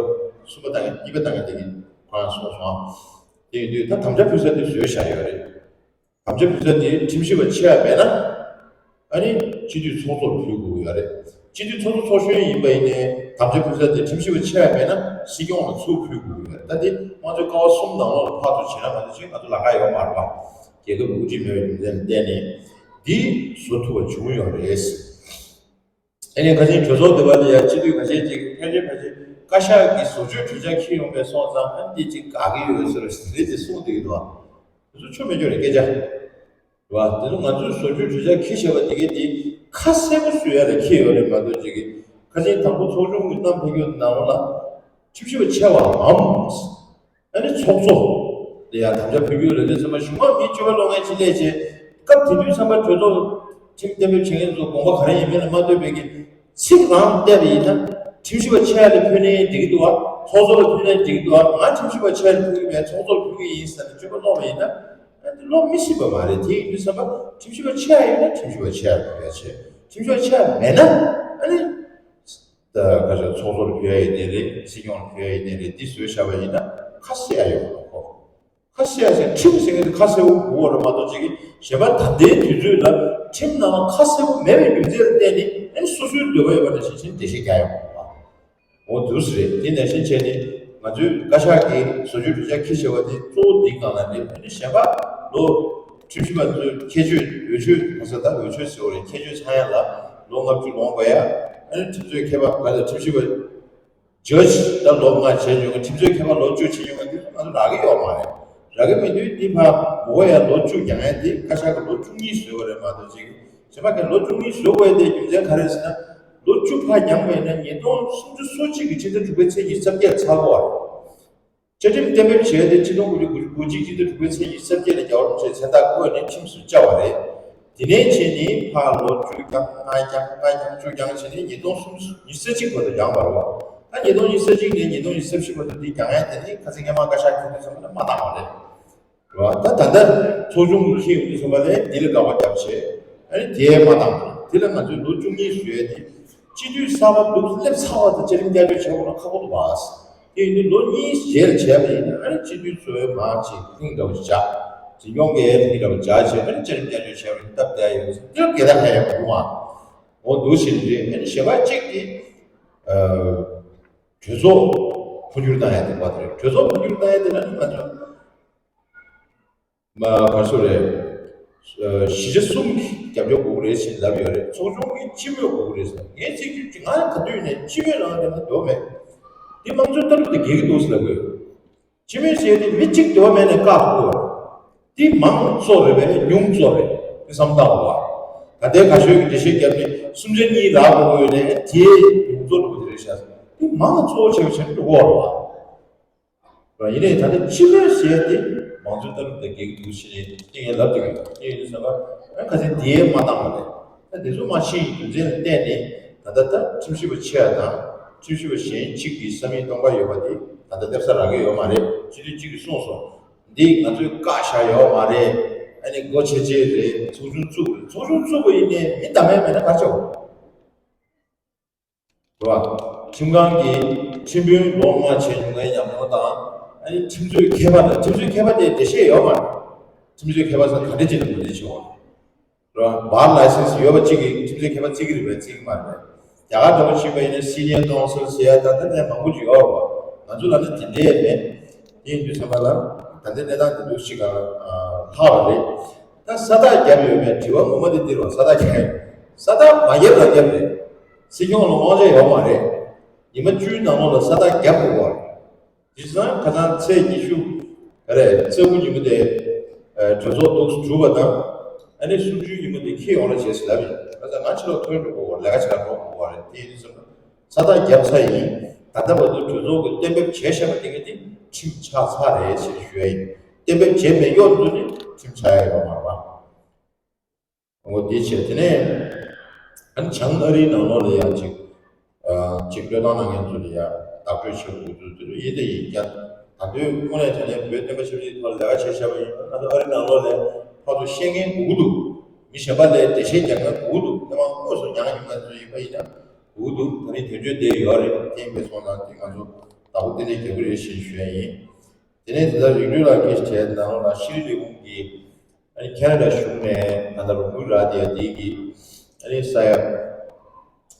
གསུམ་པ་དང་གཉིས་པ་དང་གཉིས་པ་དེ་གི་ཁོ་རང་གསུངས་སོང་། དེ་ཡིན་དུས་ད་དམ་བཅའ་ཕུལ་ས་དེ་བཟོས་བཞག་ཡོད་རེད། དམ་བཅའ་ཕུལ་ས་དེ་ཁྲིམས་ཞིབ་པ་ཆེ་བ་མེད་ན། ཨ་ནི་སྤྱི་འཐུས་ཚོགས་གཙོར་ཕུལ་དགོས་ཀྱི་ཡོད་རེད། སྤྱི་འཐུས་ཚོགས་གཙོ་ཚོགས་གཞོན་ཡིན་པ་ཡིན་ནའི་དམ་བཅའ་ཕུལ་ས་དེ་ཁྲིམས་ཞིབ་པ་ཆེ་བ་མེད་ན་སྲིད་སྐྱོང་ལ་ཚུར་ཕུལ་དགོས་ཀྱི་ཡོད་རེད། ད་དེ་དམངས་གཙོའི་ཀ་བ་གསུམ་ནང་ལོགས་ལ་ཕར་ཚུར་བྱེད་ན་མ་གཏོགས་ཅིག་ང་ཚོ་ལམ་ཁ་ཡོད་མ་རེད་པ། རྒྱལ་ཁབ་ཀྱི་དབུ་ཁྲིད་མེད་པའི་རྒྱུ་མཚན་ལ་བརྟེན་ནས་འདི་བཟོ་ཐུབ་པ་བྱུང་ཡོད་རེད། ཨ་ནི་ཁ་ཆེན་གྲོས་ཚོགས་འདི་པ་ལ་ཡང་སྤྱི་འཐུས་ཁ་ཆེན་ཅིག་ཕལ་ཆེར་ཕལ་ཆེར་བཀའ་ཤག་གི་བཟོ་བཅོས་གྲོས་འཆར་འཁྱེར་ཡོང་པའི་སོང་ཙང་ཨ་ནི་འདི་ཅིག་དགའ་གི་ཡོད་ཟེར་བ་རེད་དེ་གསུངས་བསྡད་ཀྱི་འདུག་དེ་ཚོ་ཆོ་མེད་ཆོ་རེད་སྐད་ཆ། རེད་བ། དེ་ཚོ་ང་ཚོས་བཟོ་བཅོས་གྲོས་འཆར་འཁྱེར་བཞག་པ་དེ་གས་དེ་ཁ་གསལ་པོ་བཟོ་ཡ་ལ་འཁྱེར་ཡོད་རེད་མ་གཏོགས་ཅིག་གི་ཁ་ཆེན་དང་པོ་ཚོགས་ཆུང་གི་གནམ་འཕེལ་རྒྱུ་ནང་ལ་ཁྲིམས་ཞིབ་པ་ཆེ་བའམ། ཨ་ནི་ཚོགས་གཙོ། དེ་ཡང་དམ་བཅའ་ཕུལ་རྒྱུ་ལ་ལས་ཚང་མ་གཞུང་མང་མི་སྤྱོད་པ་ལོག་ངན་ཅི་ལས་བྱེད། སྐབས་དེ་དུས་ཚང་མ་གྲོས་ཚོགས་ཁྲིམས་གཏན་འབེབས་བྱེད་མཁན་ཚོ་དགོངས་པ་ག་རེ་ཡིན་མིན་ལ་མ་ལྟོས་པའི་གི་ཚིག་རང་བལྟས་པ་ཡིན་ན་ཁྲིམས་ཞིབ་པ་ཆེ་ལ་ཕུལ་ནའི་འགྲིག་གི་འདུག་བ། ཚོགས་གཙོ་ལ་ཕུལ་ནའི་འགྲིག་གི་འདུག་བ། ང་ཁྲིམས་ཞིབ་པ་ཆེ་ལ་ཕུལ་གི་མེད་ཚོགས་གཙོ་ལ་ཕུལ་གི་ཡིན་ཟེར་ནས་སྤྱོད་པ་ལོག་པ་ཡིན་ན་ཨ་ནི་ལོག་མི་སྲིད་པ་མ་རེད། དེ་ཡིན་དུས་ཚང་མ་ཁྲིམས་ཞིབ་པ་ཆེ་ཡིན་ན་ཁྲིམས་ཞིབ་པ་ཆེ་ལ་ཕུལ་ཡ་བྱེད། ཁྲིམས་ཞིབ་པ་ཆེ་མེད་ན་ཨ་ནི། ད་ཁ་ཤས་ཚོགས་གཙོར་ཕུལ་ཡ་ཡིན་ནའི་རེད། སྲིད་སྐྱོང་ལ་ཕུལ་ཡ་ཡིན་ནའི་རེད། འདི་བཟོས་བཞག་པ་ཡིན་ན་ཁ་གསལ་ཡ་ཡོད་མ་རེད་ཁོ། ཁ་གསལ་ཡ་ཟེར་ཁྲིམས་ཟེར་མཁན་དེ་ཁ་གསལ་པོ་དགོས་པ་རེད་མ་གཏོགས་ཅིག་གཞན་པ་ད་ལྟའི་དུས་ཚོད་ལ་ཁྲིམས་ནང་ལ་ཁ་གསལ་པོ་མེད་པའི་རྒྱུ་མཚན་ལ་བརྟེན་ནས་ཨ་ནི་སོ་སོའི་འདོད་པ་ཡོད་པ་ནང་བཞིན་བྱས་ནས་འགྲེལ་བཤད་རྒྱག་ཡ་ཡོད་མ་རེད། འོ་འདུག་སེ་རེད། དེ་ནང་བཞིན་བྱས་ནས་ང་ཚོས་བཀའ་ཤག་གིས་བཟོ་བཅོས་གྲོས་འཆར་འཁྱེར་བཞག་པ་དེ་གཙོ་བོ་འདིའི་སྒང་ལ་རེད། ཨ་ནི་གཞན་པ་ལོ་ཁྲིམས་ཞིབ་པ་ཚོའི་ཁྱད་ཆོས་འོས་ཆོས་ག་ས་ད་འོས་ཆོས་ཟེར་བ་རེད། ཁྱད་ཆོས་ཚང་ཡ་ལ་ལོ་ལྔ་བཅུ་ལོངས་དགོས་ཡ། ཨ་ནི་ཁྲིམས་རྩོད་མཁས་པ་ག་ཚོད་ཁྲིམས་ཞིབ་པ་ཇཇ་ད་ལོ་ལྔ་བྱས་མྱོང་བ་ཁྲིམས་རྩོད་མཁས་པ་ལོ་བཅུ་བྱས་མྱོང་བ་འདི་ཚོ་ང་ཚོ་རག་གི་ཡོད་མ་རེད། རག་གི་མེད་དུས་འདི་ཕར་མགོ་ཡ་ལོ་བཅུ་རྒྱག་ཡ་འདི་བཀའ་ཤག་གི་ལོ་བཅུ་གཉིས་བཟོས་པ་རེད་མ་གཏོགས་ཅིག་གཞན་པ་གི་ལོ་བཅུ་གཉིས་བཟོ་དགོས་ཡ་དེ་རྒྱུ་མཚན་ག་རེ་ཟེར་ན། ལོ་བཅུ་ཕར་འགྱངས་པ་ཡིན་ན་ཉིས་སྟོང་སུམ་ཅུ་སོ་གཅིག་གི་ཕྱི་ཟླ་དྲུག་པའི་ཚེས་ཉི་ཤུ་རྩ་བརྒྱད་ཚར་དགོས་པ་རེད། བཅའ་ཁྲིམས་གཏན་འབེབས་བྱས་ཏེ་ཕྱི་ལོ་དགུ་བཅུ་གོ་གཅིག་ཕྱི་ཟླ་དྲུག་པའི་ཚེས་ཉི་ཤུ་རྩ་བརྒྱད་ལ་རྒྱལ་བ་རིན་པོ་ཆེས་མཚན་རྟགས་བཀོད་ནས་ཁྲིམས་སུ་བཅའ་བ་རེད། དེ་ནས་བྱས་ནས་ཕར་ལོ་བཅུ་འགྱངས་ལྔ་འགྱངས་ལྔ་འགྱངས་བཅུ་འགྱངས་བྱས་ནས་ཉིས་སྟོང་སུམ་ཉི་ཤུ་རྩ་གཅིག་བར་དུ་འགྱངས་པ་རེད་བ། ད་ཉིས་སྟོང་ཉི་ཤུ་རྩ་གཅིག་ནས་ཉིས་སྟོང་ཉི་ཤུ་རྩ་བཞི་བར་དུ་འདི་འགྱངས་ཡ་དེ་ནི་ཁ་སང་སྔོན་མ་བཀའ་ཤག་གིས་དེ་ཚང་མ་མ་བཏང་བ་རེད། རེད་བ། ད་ད་ལྟ་ཚོགས་ཆུང་གིས་འཁྱེར་ཡོང་དུས་ཙམ་པ་ལས་འདི་ལ་དགག་པ་བརྒྱབ་བྱས། ཨ་ནི་དེ་མ་བཏང་བ་རེད། དེ་ལ་ང་ཚོས་ལོ་བཅུ་གཉིས་བཟོས་ཏེ། སྤྱི་འཐུས་གསར་པ་འདུག་སླེབས་ཚར་བ་དང་བཅའ་ཁྲིམས་བསྐྱར་བཅོས་བྱེད་དགོས་ན་ཁག་པོ་འདུག་བ། དེ་ཡིན་དུས་ལོ་གཉིས་རྗེས་ལ་བྱས་པ་ཡིན་ན་ཨ་ནི་སྤྱི་འཐུས་ཚོའི་མང་ཆེ་ཧིང་འདྲ་བོ་ཞིག་བྱ། འཛིན་སྐྱོང་གིས་ཧིང་འདྲ་བོ་བྱ་བྱས་ཨ་ནི་བཅའ་ཁྲིམས་བསྐྱར་བཅོས་བྱས་པ་ཡིན་སྟབས་བདེ་ཡོད་ཟེར་དེ་ལ་འགལ་ཟླ་གང་ཡང་མི་འདུག་བ། འོ་འདུག་བཞིན་རེད། ཨ་ནི་གཞན་པ་གཅིག་དེ། ཨ། གྲོས་ཚོགས་འཕོ་འགྱུར་བཏང་ཡ་དེ་བ་དེ་རེད། གྲོས་ཚོགས་འཕོ་འགྱུར་བཏང་ཡ་དེ་ལ་ནི་ང་ཚོ། མ་ག་སུ་རེད། ཨ། གཞིས་ཆགས་གསུམ་གྱི་རྒྱབ་སྐྱོར་དགོས་ཀྱི་རེད་ཞེས་ལབ་ཡོད་རེད། ཚོགས་ཆུང་གི་སྤྱི་མོས་དགོས་ཀྱི་རེད་ཟེར། ངས་ཚིག་སྒྱུར་གྱི་ང་ག་དུས་ནས་སྤྱི་མོས་རང་དེ་ན་འདོད་མེད། འདི་དམངས་གཙོའི་ལྟ་གྲུབ་དང་འགལ་གྱི་འདུག་ཟེར་ལབ་ཀྱི་ཡོད། སྤྱི་མོས་ཟེར་དེ་མི་གཅིག་འདོད་མེད་ནས་བཀག་ཐུབ་ཀྱི་ཡོད་རེད། འདི་མང་གཙོ་རེད་པས་ཉུང་གཙོ་རེད། འདི་བསམ་བཏང་བ། ད་ལྟའི་ག་ཤོད་ཀྱི་འགྲེལ་བཤད་བརྒྱབ་ནས་གསུམ་ཆ་གཉིས་རག་དགོས་ཀྱི་ཡོད་ནས་དེའི་ཉུང་གཙོ་འགྲོ་གི་རེད་ཤག་འདི་མང་གཙོ་ཆེ་བ་ཆེ་འགྲོ་གི་རེད་བ། ཡིན་ནའི་ད་ལྟ་སྤྱི་མོས་ཟེར་ཡ་དེ་མང་གཙོའི་ལྟ་གྲུབ་དང་འགལ་གྱི་འདུག་ཟེར་ནས་དེ་ངས་ལབ་འདུག་གི་ཡིན་ཟེར་བ། ཁ་སང་དེའི་མ་བཏང་བ་རེད། ད་དེ་ཚོ་མ་ཤེས་རྒྱུ་མཚན་ལ་བརྟེན་ནས་ད་ལྟ་ད་ཁྲིམས་ཞིབ་པ་ཆེ་བ་དང་ཁྲིམས་ཞིབ་པ་གཞན་གཅིག་གིས་ས་མིག་སྟོང་པ་ཡོད་པ་དེ་ད་ལྟ་སླེབས་ས་རག་གི་ཡོད་མ་རེད། སྤྱི་འཐུས་གཅིག་གིས་གསུངས་སོང་། འདི་ང་ཚོས་བཀག་བཞག་ཡོད་མ་རེད། ཨ་ནི་སྒོ་ཕྱེ་ཕྱེ་རེད། ཚོགས་ཆུང་བཙུགས་རེད། ཚོགས་ཆུང་བཙུགས་པ་ཡིན་ནའི་མི་གདམ་ཡ་མེད་ན་ག་རེ་བྱེད་དགོས། རེད་བ། ཁྲིམས་ཁང་གིས་ཁྲིམས་དཔོན་ལོ་ལྔ་བྱས་མྱོང་མཁན་ཉམས་མྱོང་དང་། ཨ་ནི་ཁྲིམས་རྩོད་མཁས་པ་དང་ཁྲིམས་རྩོད་མཁས་པ་དེ་འགྲེལ་བཤད་ཡོད་མ་རེད། ཁྲིམས་རྩོད་མཁས་པ་ཚོ་ག་འདྲ་ཅིག་ལ་ངོས་འཛིན་བྱེད་དགོས་རེད། རེད་བ། བར་ལའི་སེན་སི་ཡོད་པ་གཅིག་གིས་ཁྲིམས་རྩོད་མཁས་པ་བརྩི་གི་རེད་པས་བརྩི་གི་མ་རེད། རྒྱ་གར་འདྲ་པོ་ཕྱིན་པ་ཡིན་ན་སི་ནི་ཡར་ཀའུན་སིལ་ཟེར་ཡ་ད་ལྟ་ནས་མང་པོ་ཅིག་ཡོད་རེད་བ། ང་ཚོ་ལ་ནི་དེ་འདྲས་མེད། དེ་ཡིན་དུས་ཚང་མ་ལ་ད་ལྟའི་གནས་སྟངས་དེ་འདུག་ཞིག་ག་ལྷག་པ་རེད། ད་ས་རྟགས་བརྒྱབ་ཡོད་མེད་དྲི་བ་ངོ་མ་དེ་འདི་རེད་བ། ས་རྟགས་བརྒྱབ། ས་རྟགས་མ་བརྒྱབ་ལ་བརྒྱབ་རེད། སྲིད་སྐྱོང་ལ་དབང་ཆ་ཡོད་མ་རེད། ཉི་མ་བཅུའི་ནང་ལོགས་ལ་ས་རྟགས་བརྒྱབ་དགོས་པ་རེད། དེ་ཙང་ཁ་སང་ཚེས་ཉི་ཤུ་ག་རེ་རྩ་དགུ་ཉིན་མོ་དེ་གྲོས་ཚོགས་འདུག་གྲུབ་པ་དང་། ཨ་ནི་གསུམ་བཅུའི་ཉིན་མོ་དེ་འཁེལ་ཡོང་ར་བྱས་ཟེར་ལབ་ཡིན། ཁ་སང་ང་ཕྱི་ལོགས་ཐོན་འགྲོ་དགོས་པ་ལས་ཀ་བྱེད་ལ་འགྲོ་དགོས་པ་རེད། དེ་ཡིན་དུས་ཙམ་ས་རྟགས་བརྒྱབ་ཚར་ཡིན། ད་ལྟ་བར་དུ་གྲོས་ཚོགས་ཀྱིས་གཏན་འབེབས་བྱས་བཞག་པ་དེ་ག་དེ་ཁྲིམས་ཆགས་ཚར་རེད་ཞེས་ཞུ་ཡ་ཡིན། གཏན་འབེབས་བྱས་མེད་མཁན་ཚོ་ནི་ཁྲིམས་ཆགས་ཡ་ཡོད་མ་རེད་པ། འོ་དེ་བྱས་དེ་ནས་ཨ་ནི་བྱང་ཨ་རིའི་ནང་ལོགས་ལ་ཡང་ཅིག་ཨ་ཅིག་བློས་བཏང་གནང་མཁན་ཚོ་ལ་ཡང་བདག་སྤྲོད་བྱེད་དགོས་ཚུལ་དེ་ཡིན་དེ་ཡིན་ཀྱང་། ད་དུང་དངོས་གནས་དྲང་གནས་བོད་བསྟན་པ་ཆབ་སྲིད་ཐོག་ལ་ལས་ཀ་བྱས་བཞག་པ་ཡིན་ན། ང་ཚོ་ཨ་རི་ནང་ལོགས་ལ་ཕར་ཚུར་བཤད་མཁན་དགོས་ཀྱི་འདུག་མི་གཞན་པ་ལ་འགྲེལ་བཤད་རྒྱག་མཁན་དགོས་ཀྱི་འདུག་སྣེ་མང་དངོས་སུ་མྱངས་མྱོང་མཁན་ཚོ་ཡིན་པ་ཡིན་ན་དགོས་ཀྱི་འདུག་ད་རིང་དོན་གཅོད་བསྡད་ཡོད་རེད། དེ་ཡིན་པའི་སོང་ཙང་དེ་ང་ཚོ་བདག་པོ་ཏན་ཏན་རྒྱག་གི་རེད་ཞེས་ཞུ་ཡ་ཡིན། དེ་ནས་དེ་ལྟར་རིགས་རུས་ལ་སྐད་ཆ་དྲིས་ནང་ལོགས་ལ་ཤེས་རིག་ལས་ཁུངས་ཀྱིས་ཨ་ནི་ཁེ་ན་ཌ་གཞུང་ནས་ད་ལྟ་རོགས་དངུལ་རག་བསྡད་ཡ་དེ་གི་ཨ་ནི་ས་ཡ་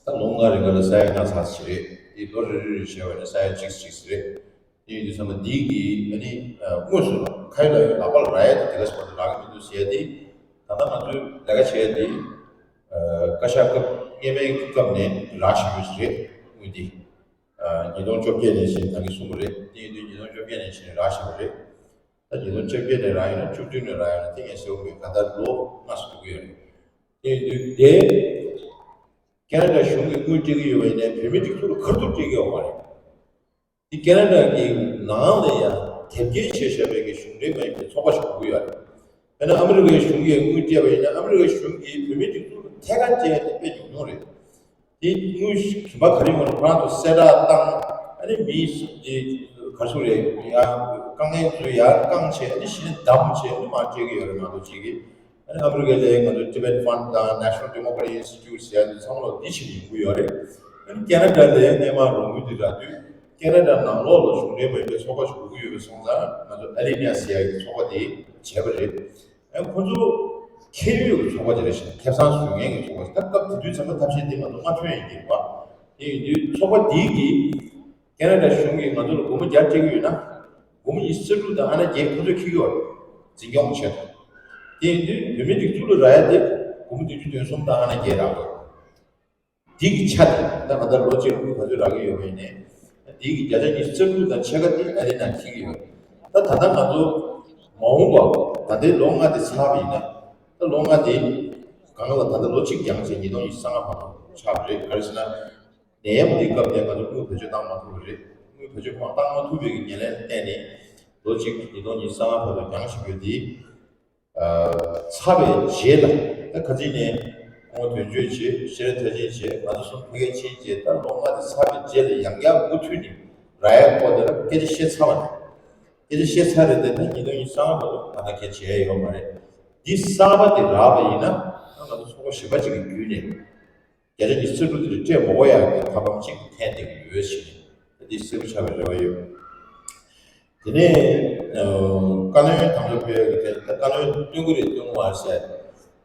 ད་ལོ་ལྔ་རིང་ག་ལ་ས་ཡ་ལྔ་ཙམ་ཞིག་རེད། དེ་ལོ་རེ་རེ་རེ་བྱས་པ་ཡིན་ན་ས་ཡ་གཅིག་གཅིག་ཞིག་རེད། དེ་ཡིན་དུས་ཙམ་པ་འདི་གི་ཨ་ནི་དངོས་སུ་ཁ་ཡོད་ལག་ཡོད་ལག་པ་ལ་རག་ཡ་དེ་དེ་ག་ཙམ་པ་དེ་རག་གི་མི་འདུག་ཟེར་ཡ་དེ། ད་ལྟ་ང་ཚོའི་ལས་ཀ་བྱེད་ཡ་དེ་བཀའ་ཤག་སྐབས་སྔོན་མའི་སྐབས་ནས་རག་བཞིན་ཡོད་ཞིག་རེད། དངུལ་འདི། ཉིས་སྟོང་བཅོ་བརྒྱད་ནས་བྱས་ད་གིན་གསུངས་པ་རེད། དེ་ཡིན་དུས་ཉིས་སྟོང་བཅོ་བརྒྱད་ནས་བྱས་རག་བཞག་པ་རེད། ད་ཉིས་སྟོང་བཅོ་བརྒྱད་ནས་རག་ཡིན་ན་བཅུ་བདུན་ནས་རག་ཡིན་ན་དེ་ངས་ཟེར་བ་མེད། ག་ད་ལོ་ལྔ་ཙམ་འགྲོ་གི་ཡོད་རེད། དེ་ཡིན་དུས་དེ་ཁེ་ན་ཌ་གཞུང་གིས་དངུལ་སྤྲད་ཀྱི་ཡོད་པ་ཡིན་ནའི་བོད་མི་སྒྲིག་འཛུགས་ལ་ཁ་ཐུག་སྤྲད་ཀྱི་ཡོད་མ་རེད། དེ་ཁེ་ན་ཌ་གི་ནང་ལ་ཡང་དེབ་སྐྱེལ་བྱས་བཞག་པའི་གི་གཞུང་འབྲེལ་མ་ཡིན་པའི་ཚོགས་པ་ཞིག་དགོས་ཀྱི་ཡོད་རེད། དཔེར་ན་ཨ་མི་རི་ཀའི་གཞུང་གིས་དངུལ་སྤྲད་པ་ཡིན་ན་ཨ་མི་རི་ཀའི་གཞུང་གིས་བོད་མི་སྒྲིག་འཛུགས་ལ་ཐད་ཀར་སྤྲད་ཡ་དེ་དཔེ་ཉུང་ཉུང་རེད། དེ་དངུལ་རིན་པ་ག་རེ་ཡོང་ན་ཁོ་རང་ཚོ་གསལ་བསྒྲགས་བཏང་། ཨ་ནི་མི་དེ་ག་ཚོད་རེད་ཡ། དཀའ་ངལ་ཚོ་ཡར་བསྐང་བྱས། ཨ་ནི་གཞི་ནས་བདམས་བྱས། ཨ་ནི་མར་སྤྲད་ཀྱི་ཡོད་རེད། ང་ཚོ་གཅིག་གིས་ཨ་ནི་ཨ་མི་རི་ཀའི་ལ་ང་ཚོ་Tibet Fund དང་National Democratic Institute ཟེར་ཡ་དེ་ཚང་མ་ལ་འདི་བྱེད་ཀྱི་ཡོང་གི་ཡོད་རེད། ཨ་ནི་ཁེ་ན་ཌ་ལ་སྔོན་མ་རོགས་དངུལ་དེ་རག་དུས་ཁེ་ན་ཌ་ནང་ལོགས་ལ་གཞུང་འབྲེལ་མ་ཡིན་པའི་ཚོགས་པ་ཞིག་དགོས་ཀྱི་ཡོད་པའི་སོང་ཙང་ང་ཚོ་ཨ་ལི་ནི་ཡ་ཟེར་ཡ་གི་ཚོགས་པ་དེ་བྱས་པ་རེད། ཨ་ཁོ་ཚོ་ཁེ་ཡོད་ཀྱི་ཚོགས་པ་དེ་རེད་ཤག་ཁེ་བཟང་བཟོ་མཁན་གྱི་ཚོགས་པ་ཞིག་ད་སྐབས་དེ་དུས་ཙམ་པ་ཐབས་ཤེས་དེ་མ་གཏོགས་མ་ཐོན་ཡིན་གྱི་རེད་པ། དེ་ཡིན་དུས་ཚོགས་པ་འདིའི་གིས་ཁེ་ན་ཌ་གཞུང་གིས་ང་ཚོ་ལ་སྒོར་མོ་བརྒྱ་སྤྲད་ཀྱི་ཡོད་ན། སྒོར་མོ་ཉི་ཤུ་རྩ་དྲུག་དང་ཨ་ན་བརྒྱད་ཁོ་ཚོས་འཁྱེར་གྱི་ཡོད་རེད། འཛིན་སྐྱོང་བྱས་ཏེ། དེ་ཡིན་དུས་བོད་མི་སྒྲིག་འཛུགས་ལ་རག་ཡ་དེ་སྒོར་མོ་བདུན་ཅུ་དོན་གསུམ་དང་ཨ་ན་བརྒྱད་རག་གི་ཡོད་རེད། འདི་གི་ཆ་དེ་ད་ང་ད་ལོ་གཅིག་དངུལ་ག་ཚོད་རག་གི་ཡོད་མེད་ནས། འདི་གི་བརྒྱ་ཆ་ཉི་ཤུ་རྩ་དྲུག་དང་ཕྱེད་ཀ་དེ་ཨ་རི་ནང་འཁྱེར་གྱི་ཡོད། ད་ད་ལྟ་ང་ཚོ་མ་འོངས་པ་ད་ལྟའི་ལོ་ལྔ་དེ་ཚར་བ་ཡིན་ན། ད་ལོ་ལྔ་དེ་གང་ལ་ད་ལྟ་ལོ་གཅིག་འགྱངས་བྱས་ཉིས་སྟོང་ཉི་ཤུ་རྩ་ལྔ་བར་དུ་ཆགས་པ་རེད། ག་རེ་ཟེར་ན། ནད་ཡམས་འདིའི་སྐབས་དེ་ང་ཚོ་དངུལ་བེད་སྤྱོད་བཏང་མ་ཐུབ་པ་རེད། དངུལ་བེད་སྤྱོད་མ་བཏང་མ་ཐུབ་པའི་ཉེར་ལེན་བརྟེན་ནས་ལོ་གཅིག་ཉིས་སྟོང་ཉི་ཤུ་རྩ་ལྔ་བར་དུ་འགྱངས་བཞིན་ཡོད་དེ། ཚར་བའི་རྗེས་ལ་ད་ཁ་སང་ནས་སྐུ་ངོ་དོན་གཅོད་བྱས། ཤེས་རབ་མཐར་ཕྱིན་བྱས། ང་ཚོ་གསུམ་ཕ་གིར་ཕྱིན་རྗེས་ད་ལོ་ལྔ་དེ་ཚར་བའི་རྗེས་ལ་ཡང་བསྐྱར་མུ་མཐུད་ནས་རག་ཡ་སྐོར་དེ་ལ་སྐད་ཆ་བཤད་ཚར་བ་རེད། སྐད་ཆ་བཤད་ཚར་རེད་དེ། ད་ཉིས་སྟོང་ཉི་ཤུ་རྩ་ལྔ་བར་དུ་ང་ད་གལ་བྱས་ཡོད་མ་རེད། འདི་གསར་པ་དེ་རག་པ་ཡིན་ན་ད་ང་ཚོ་ཚོགས་པ་གཞན་པ་ཅིག་གི་བརྒྱུད་ནས། བརྒྱ་ཆ་ཉི་ཤུ་རྩ་དྲུག་དེ་སྤྲད་མ་དགོས་ཡག་གི་ཐབས་ལམ་ཅིག་འཐེན་བསྡད་ཀྱི་ཡོད་ཞེས་འདི་གསལ་པོ་ཆགས་པའི་རེ་བ་ཡོད། དེ་ནས་བཀའ་བློན་དམ་བཅའ་ཕུལ་ཡག་གི་ཐད་ད་བཀའ་བློན་བཏོན་གྱི་རེད་བཏོན་གྱི་མ་རེད་ཟེར།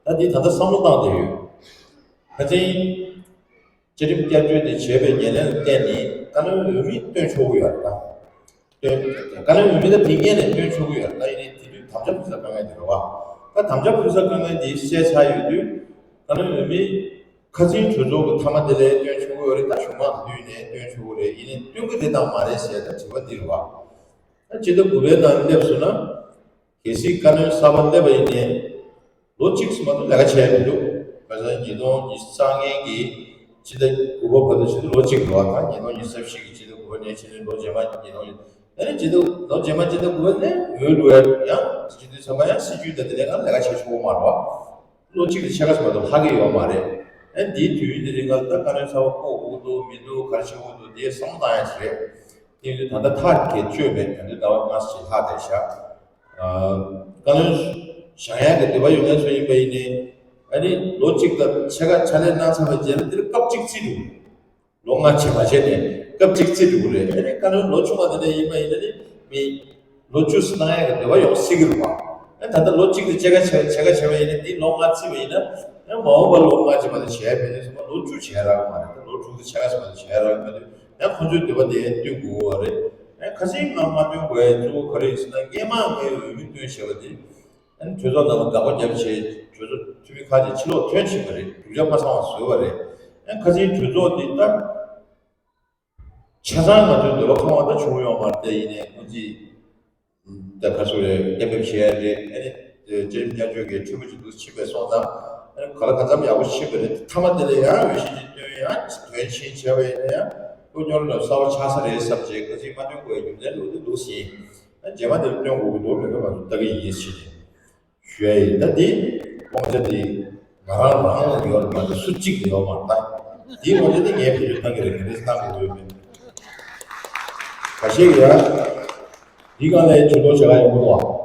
ད་འདི་ད་ལྟ་བསམ་བློ་བཏང་བསྡད་ཡོད། ཁ་སང་བཅའ་ཁྲིམས་བསྐྱར་བཅོས་དེ་བྱས་པའི་ཉེར་ལེན་ལ་བརྟེན་ནས་བཀའ་བློན་འོས་མི་བཏོན་ཆོག་གི་ཡོད་རེད་ད། བཀའ་བློན་འོས་མི་ད་དེ་སྔོན་ནས་བཏོན་ཆོག་གི་ཡོད། ད་ཡིན་ནའི་དེ་དུས་དམ་བཅའ་ཕུལ་ས་དཀའ་ངལ་དེ་རེད་བ། ད་དམ་བཅའ་ཕུལ་ས་དཀའ་ངལ་དེ་བསལ་ཚར་ཡོད་དུས་བཀའ་བློན་འོས་མི་ཁ་སང་གྲོས་ཚོགས་ཀྱི་མཐའ་མ་དེ་ལ་བཏོན་ཆོག་གི་ཡོད་རེད། ད་གཞུང་མང་དུས་ནས་བཏོན་ཆོག་གི་རེད། ཡིན་ནའི་བཏོན་གི་རེད་དང་མ་རེད་ཟེར་ད་དྲི་བ་འདི་རེད་བ། ད་སྤྱི་ཟླ་དགུ་པའི་ནང་སླེབས་སོང་ན། གལ་སྲིད་བཀའ་བློན་གསར་པ་སླེབས་པ་ཡིན་ནའི། ལོ་གཅིག་ཙམ་མ་གཏོགས་ལས་ཀ་བྱས་མི་འདུག་ཁ་སང་ཉིས་སྟོང་ཉི་ཤུ་རྩ་ལྔ་གི་སྤྱི་ཟླ་དགུ་པ་བར་དུ་ཕྱིན་ལོ་གཅིག་རེད་བ། ད་ཉིས་སྟོང་ཉི་ཤུ་རྩ་བཞི་གི་སྤྱི་ཟླ་དགུ་པ་ནས་ཕྱིན་ནས་ལོ་རྗེས་མ་ཉིས་སྟོང་ཉི་ཤུ་རྩ་བཞི་ལོ་རྗེས་མ་སྤྱི་ཟླ་དགུ་པ་ནས་འོས་བླུག་ཡ་ཡང་སྤྱི་འཐུས་ཚང་མ་ཡང་སྲིད་ཇུས་དང་དེ་ལས་ཀ་ལས་ཀ་བྱེད་ཆོག་གི་མ་རེད་བ། ལོ་གཅིག་ལ་ཕྱེད་ཀ་ཙམ་མ་གཏོགས་ལྷག་གི་ཡོད་མ་རེད། ཨ་འདིའི་དུས་ཡུན་དེ་རིང་ལ་ད་བཀའ་བློན་གསར་པ་བསྐོ་དགོས་འདུག་མི་འདུག་ག་རེ་བྱེད་དགོས་འདུག་དེ་བསམ་བློ་བཏང་ཡ་ཞིག་རེད། དེ་ཡིན་དུས་ད་ལྟ་ཐག་གིས་གཅོད་མེད། ད་ལྟ་ཟླ་བ་ལྔ་ཙམ་ལྷག་བསྡད་ཤག་བཀའ་བློན་བཞེངས་ཡག་གི་འདོད་པ་ཡོད་མཁན་ཚོ་ཡིན་པ་ཡིན་ནའི། ཨ་ནི་ལོ་གཅིག་དང་ཕྱེད་ཀ་ཕྱག་ལས་གནང་ཚར་བའི་རྗེས་ལ་འདིར་སྐབས་གཅིག་རྩིས་འདུག་ལོ་ལྔ་བྱས་མ་བྱས་ནས་སྐབས་གཅིག་རྩིས་འགྲོ་གི་རེད། ཨ་ནི་བཀའ་བློན་ལོ་ཆུང་བ་དེ་འདྲ་ཡིན་པ་ཡིན་ན་ནི་མི་ལོ་བཅུ་ཙམ་གནང་ཡག་གི་འདོད་པ་ཡོང་སྲིད་ཀྱི་རེད་བ། ཨ་ད་ལྟ་ལོ་གཅིག་དང་ཕྱེད་ཀ་བྱས་ཕྱེད་ཀ་བྱས་པ་ཡིན་ན་འདི་ལོ་ལྔ་རྩིས་པ་ཡིན་ན། ཨ་མ་འོངས་པ་ལོ་ལྔ་བྱས་མ་གཏོགས་བྱས་མེད་དུས་ཙམ་པ་ལོ་བཅུ་བྱས་རག་གི་མ་རེད། ད་ལོ་དྲུག་དང་ཕྱེད་ཀ་ཙམ་མ་གཏོགས་བྱས་རག་གི་མ་རེད། ཡང་ཁོ་ཚོའི་འདོད་པ་དེ་བསྟུན་དགོས་པ་རེད། ཡང་ཁ་སང་ང་མ་བསྟུན་དགོས་ཡ་གཙོ་བོ་ག་རེ་ཡིན་ཟེར་ན། སྔོན་མ་ངས་འོས་མི་བཏོན་བཞག་པ་དེ། ཨ་ནི་གྲོས་ཚོགས་ནང་ལ་དགག་པ་བརྒྱབ་བྱས་གྲོས་ཚོགས་འཐུས་མི་ཁག་ཅིག་ཕྱི་ལོགས་ཐོན་ཕྱིན་པ་རེད། རྒྱུ་ཆ་མ་ཚང་བ་བཟོས་པ་རེད། ཨ་ནི་ཁ་སང་གྲོས་ཚོགས་འདི་ད་ཆ་ཚང་ང་ཚོའི་འདོད་པ་ཁེངས་པ་ད་བྱུང་ཡོད་མ་རེད། དེ་ཡིན་ནའི་སྔོན་རྩིས་ད་ག་ཚོད་རེད། གཏན་འབེབས་བྱས་རེད། ཨ་ནི་བཅའ་ཁྲིམས་བསྐྱར་བཅོས་ཀྱི་འཐུས་མི་ཅིག་འདུག་ཕྱིན་པའི་སོང་ཙང་ཨ་ནི་ག་ལ་གང་འཚམ་ཡག་པོ་ཕྱིན་པ་རེད། མཐའ་མ་དེ་ལ་ཡང་འོས་གཞི་ཅིག་བཏོན་ཡང་དོན་ཆེན་བྱས་པ་ཡིན་ན་ཡང་ཁོ་སྐྱོན་རོགས་གསར་པ་ཆགས་ས་རེད་བསམ་བྱས་ཁ་སང་མ་བཏོན་དགོས་རྒྱུ་མཚན་འདུག་འདུག་ཟིན། ཨ་རྗེས་མ་དེ་ལ་བཏོན་དགོས་ཀྱི་འདུག་མེད་པ་ང་ཚོ་ལྟ་གི་ཡིན་ཟེར་ནས་ཞུ་ཡ་ཡིན། ད་འདི་དབང་ཆ་འདི་ང་རང་རང་ལ་ཡོད་མ་གཏོགས་སུ་གཅིག་ལ་ཡོད་མ་རེད། ད་འདིའི་དབང་ཆ་འདི་ངས་བེད་སྤྱོད་གཏང་གི་རེད། ག་འདྲས་གཏང་དགོས་ཡོད་མེད། ཁ་ཤས་ཀྱིས་ཡ་འདི་གང་ལས་ཇུས་གཏོགས་བྱ་ག་ཡོང་གི་འདུག་བ།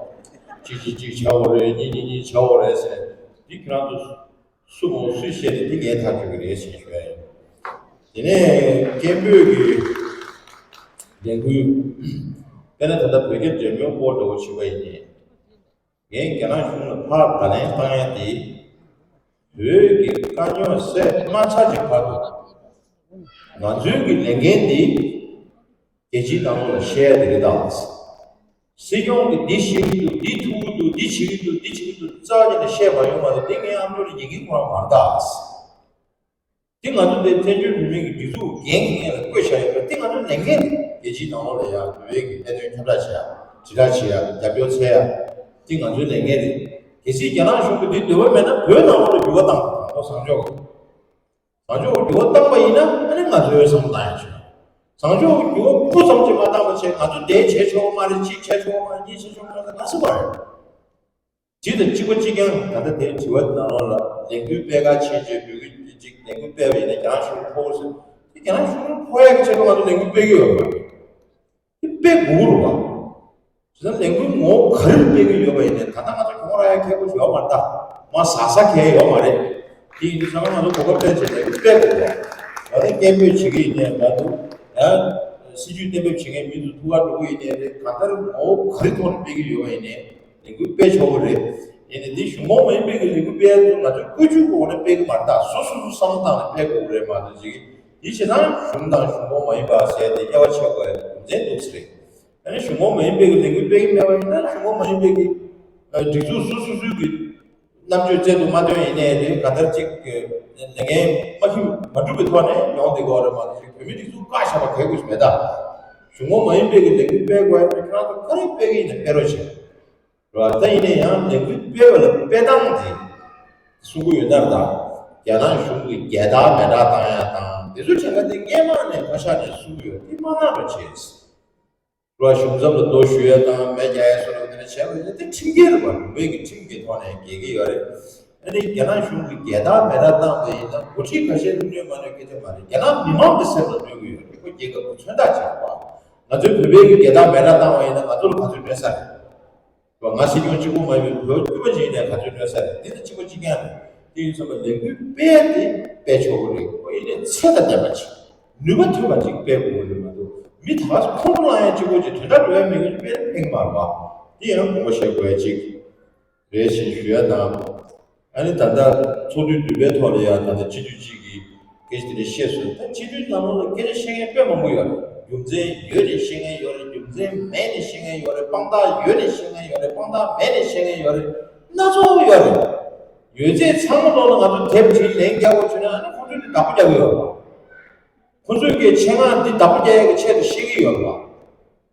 གཅིག་གཅིག་གཅིག་བྱ་འོ་རེད། གཉིས་གཉིས་གཉིས་བྱ་འོ་རེད་ཟེར། འདི་ཁྱེད་རང་ཚོ་སུ་མོ་སུས་བཤད་ནས་འདི་ངས་ཐག་གཅོད་ཀྱི་རེད་ཞེས་ཞུ་ཡ་ཡིན། དེ་ནས་སྐད་འབོད་ཀྱི་ལས་འགུལ། དཔེར་ན་ད་ལྟ་བོད་རྒྱ་འབྲེལ་མོལ་སྐོར་འདྲ་བོ་བྱེད་པ་ཡིན་ནའི། ངས་རྒྱ་ནག་གཞུང་ལ་ཕར་བརྡ་ལན་བཏང་ཡ་དེ། བོད་ཀྱི་དཀའ་རྙོག་སེལ་མ་ཚར་གྱི་བར་དུ། ང་ཚོའི་གི་ལས་འགན་འདི་རྒྱལ་སྤྱིའི་ནང་ལོགས་ལ་བཤད་ཡ་དེ་རེད་ད། སྲིད་སྐྱོང་གིས་འདི་བཤད་ཀྱི་འདུག་འདི་ཐུག་གི་འདུག་འདི་བྱེད་ཀྱི་འདུག་འདི་བྱེད་ཀྱི་འདུག་རྩ་བ་ཉིད་ནས་བཤད་མ་ཡོང་བ་དང་འདི་ངའི་ཨ་མདོ་རེ་ཉན་གྱིན་ཁོ་རང་མ་རེད་ད། འདི་ང་ཚོ་འདི་བཙན་བྱོལ་བོད་མིའི་གི་སྒྲིག་འཛུགས་འགན་འཁྱེར་མཁན་ལ་བསྐོས་བཞག་ཡོད་པ་འདི་ང་ཚོ་ལས་འགན་རེད། རྒྱལ་སྤྱིའི་ནང་ལོགས་ལ་ཡང་བོད་པའི་གི་གནད་དོན་ཁྱབ་བསྒྲགས་བྱེད་ཡ། དྲིལ་བསྒྲགས་བྱེད་ཡ། རྒྱབ་སྐྱོར་འཚོལ་ཡ། འདི་ང་ཚོའི་ལས་འགན་རེད། གལ་སྲིད་རྒྱ་ནག་གཞུང་གིས་འདི་འདོད་པ་མེད་ན་བོད་ནང་ལོགས་ལ་འགྱུར་བ་བཏང་དགོས། བཟང་ཕྱོགས། བཟང་ཕྱོགས་ཀྱི་འགྱུར་བ་བཏང་པ་ཡིན་ན་ཨ་ནི་ང་ཚོའི་བསམ་བློ་བཏང་ཡ་ཆེ། བཟང་ཕྱོགས་ཀྱི་འགྱུར་བ་སྤུ་ཙམ་ཅིག་མ་བཏང་པ་བྱས་ང་ཚོ་དེ་བྱས་ཆོག་མ་རེད། གཅིག་བྱས་ཆོག་མ་རེད། གཉིས་བྱས་ཆོག་མ་རེད། ང་སེམས་པ་རེད། གཅིག་དང་གཅིག་པ་གཅིག་རྐྱང་ད་ལྟ་དེ་དྲི་བ་ནང་ལོགས་ལ་ལས་འགུལ་སྤེལ་ག་ཕྱིན་བྱས་འབོད་སྐུལ་གཅིག་ལས་འགུལ་སྤེལ་བ་ཡིན་ན་རྒྱ་ནག་གཞུང་ཕོག་ཟེར། དེ་རྒྱ་ནག་གཞུང་ཕོག་ཡ་གི་ཆེད་དུ་ང་ཚོ་ལས་འགུལ་སྤེལ་གི་ཡོད་རེད། དེ་སྤེལ་དགོས་རེད་བ། བྱས་ཙང་ལས་འགུལ་ངོ་བོ་ག་རེ་སྤེལ་གི་ཡོད་པ་ཡིན་ནའི་ད་ལྟ་ང་ཚོ་ཁྱོང་ར་ཡ་མཁས་པོ་ཡོད་མ་རེད་ད། མ་ཟ་ས་གལ་ཡོད་མ་རེད། དེ་ཡིན་དུས་ཚང་མ་ང་ཚོ་གོ་སྐབས་སྤྲད་བྱས་ལས་འགུལ་སྤེལ་དགོས་རེད་བ། ང་ཚོ་སྐད་འབོད་བྱེད་ཀྱི་ཡིན་ནའི་མ་གཏོགས་ཡང་སྲིད་ཇུས་གཏན་འབེབས་བྱེད་མཁན་མི་ཚོ་ཐུགས་ཁ་འགྲོ་གི་ཡིན་ནའི་རེད། གང་ལྟར་ངོ་བོ་ག་རེ་ཐོག་ནས་སྤེལ་གི་ཡོད་པ་ཡིན་ནའི་ལས་འགུལ་སྤེལ་ཆོག་གི་རེད། ཡིན་ནའི་འདི་གཞུང་འབངས་མ་ཡིན་པའི་གི་ལས་འགུལ་སྤེལ་ཡ་ཚོ་ང་ཚོའི་བཀོད་ཇུས་གི་འོག་ནས་སྤེལ་གི་མ་རེད་ད། སོ་སོ་སོ་བསམ་བློ་བཏང་ནས་སྤེལ་དགོས་གི་རེད་མ་གཏོགས་ཅིག་འདི་བྱས་ཙང་གཞུང་དང་གཞུང་འབངས་མ་ཡིན་པ་ཟེར་ཏེ་དབྱེ་བ་ཕྱེ་དགོས་ཡ་རྒྱུ་མཚན་འདུག་ཟེར། ཨ་ནི་གཞུང་འབངས་མ་ཡིན་པའི་གི་ལས་འགུལ་སྤེལ་གི་མེད་པ་ཡིན་ན་གཞུང་འབངས་མ་ཡིན་པའི་གི་སྒྲིག་འཛུགས་སོ་སོ་སོའི་གི་རྣམ་དཔྱོད་རྩལ་དུ་མ་བཏོན་ཡིན་ནའི་རེད། ག་ལྟར་ཅིག་གི་ལས་འགན་མ་ཁྱབ་མ་འགྲུབ་པའི་ཐོག་ནས་ཡོང་བསྡད་ཀྱི་ཡོད་རེད་མ་གཏོགས་ཅིག་བོད་མི་སྒྲིག་འཛུགས་བཀག་བཞག་པ་གལ་དགོས་ཀྱི་མེད་ད། གཞུང་འབངས་མ་ཡིན་པའི་གི་ལས་འགུལ་སྤེལ་དགོས་ཡ་ཁྱེད་རང་ཚོ་ག་རེ་སྤེལ་གི་ཡིན་ན་སྤེལ་རོགས་བྱེད། རེད་བ། ད་ཡིན་ན་ཡང་ལས་འགུལ་སྤེལ་བ་ལ་སྤེལ་སྟངས་དེ་གསུང་གི་ཡོད་ན་རེད་ད། རྒྱ་ནག་གཞུང་གིས་རྒྱལ་དར་མེ་སྲེག་བཏང་ཡ་དང་དེ་ཚོ་བྱེད་མཁན་དེ་སྔོན་མ་ནས་བཀའ་ཤག་ནས་གསུང་གི་ཡོད། དེ་མ་གནང་རོགས་བྱེད། རེད་བ། གཞུང་ཚབ་ལ་རྡོ་གཞུ་ཡ་དང་མེ་རྒྱག་ཡ་སོགས་ལ་དེ་འདྲ་བྱས་པ་ཡིན་ན་དེ་ཁྲིམས་འགལ་རེད་བ། ལུང་པའི་གི་ཁྲིམས་ཀྱི་ཐོག་ནས་འགལ་གྱི་ཡོད་རེད། ཨ་ནི་རྒྱ་ནག་གཞུང་གིས་རྒྱལ་དར་མེ་སྲེག་བཏང་བ་ཡིན་ན་འགོ་ཁྲིད་ཁ་ཤས་ལ་གནོད་མ་གནོད་སྐད་ཆ་མ་རེད། རྒྱ་ནག་མི་མང་གི་སེམས་ལ་གནོད་ཀྱི་ཡོད་རེད། ཁོ་རྒྱལ་ཁབ་ཀྱི་མཚོན་རྟགས་ཆགས་པ། ང་ཚོའི་བོད་པའི་གི་རྒྱལ་དར་མེ་སྲེག་བཏང་བ་ཡིན་ན་ང་ཚོ་ལ་ག་ཚོད་གནོད་ས་རེད། ང་སྲིད་སྐྱོང་གཅིག་པུ་མ་ཡིན་པའི་བོད་དཀྱུས་མ་ཅིག་ནས་ག་ཚོད་གནོད་ས་རེད། འདི་ལ་གཅིག་པ་གཅིག་རྐྱང་རེད། དེ་ཡིན་ཙང་ལས་འགུལ་སྤེལ་ཏེ་སྤེལ་ཆོག་གི་རེད། ཁོ་ཡིན་ནའི་ཚད་དང་ལྡན་པ་ཅིག་ནུས་པ་ཐོན་པ་ཅིག་སྤེལ་དགོས་ཀྱི་རེད་མ་གཏོགས་མི་ད་ག་ཁོང་ཁྲོ་ལངས་ཡ་གཅིག་པོ་ཅིག་དོན་དག་འགྲོ་ཡ་མེད་མཁན་ཅིག་སྤེལ་ཕན་གྱི་མ་རེད་བ། དེ་ཡང་དགོངས་པ་བཞེས་དགོས་ཡ་གཅིག་རེད་ཅེས་ཞུ་ཡ་དང་། ཨ་ནི་ད་ལྟ་ཚོགས་དུས་བདུན་པའི་ཐོག་ལ་ཡང་ད་ལྟ་སྤྱི་འཐུས་གཅིག་གིས་སྐད་ཆ་དེ་འདྲ་བཤད་སོང་། ད་སྤྱི་འཐུས་ནང་ལོགས་ལ་སྐད་ཆ་བཤད་མཁན་དཔེ་མང་པོ་ཡོད་རེད། རྒྱུ་མཚན་ཡོད་ནས་བཤད་མཁན་ཡོད་རེད། རྒྱུ་མཚན་མེད་ནས་བཤད་མཁན་ཡོད་རེད། དཔང་རྟགས་ཡོད་ནས་བཤད་མཁན་ཡོད་རེད། དཔང་རྟགས་མེད་ནས་བཤད་མཁན་ཡོད་རེད། སྣ་ཚོགས་ཡོད་རེད། ཡོད་ཚད་ཚང་མ་ལོག་ལ་ང་ཚོ་དེབ་བྲིས་ལན་རྒྱག་དགོས་བྱུང་ན་ཨ་ནི་ཁོ་ཚོས་འདི་བདག་པོ་རྒྱག་གི་ཡོད་རེད་བ། ཁོ་ཚོས་ཀྱི་ཆེད་མངགས་འདི་བདག་པོ་རྒྱག་ཡག་གི་ཆེད་དུ་བཤད་ཀྱི་ཡོད་རེད་བ།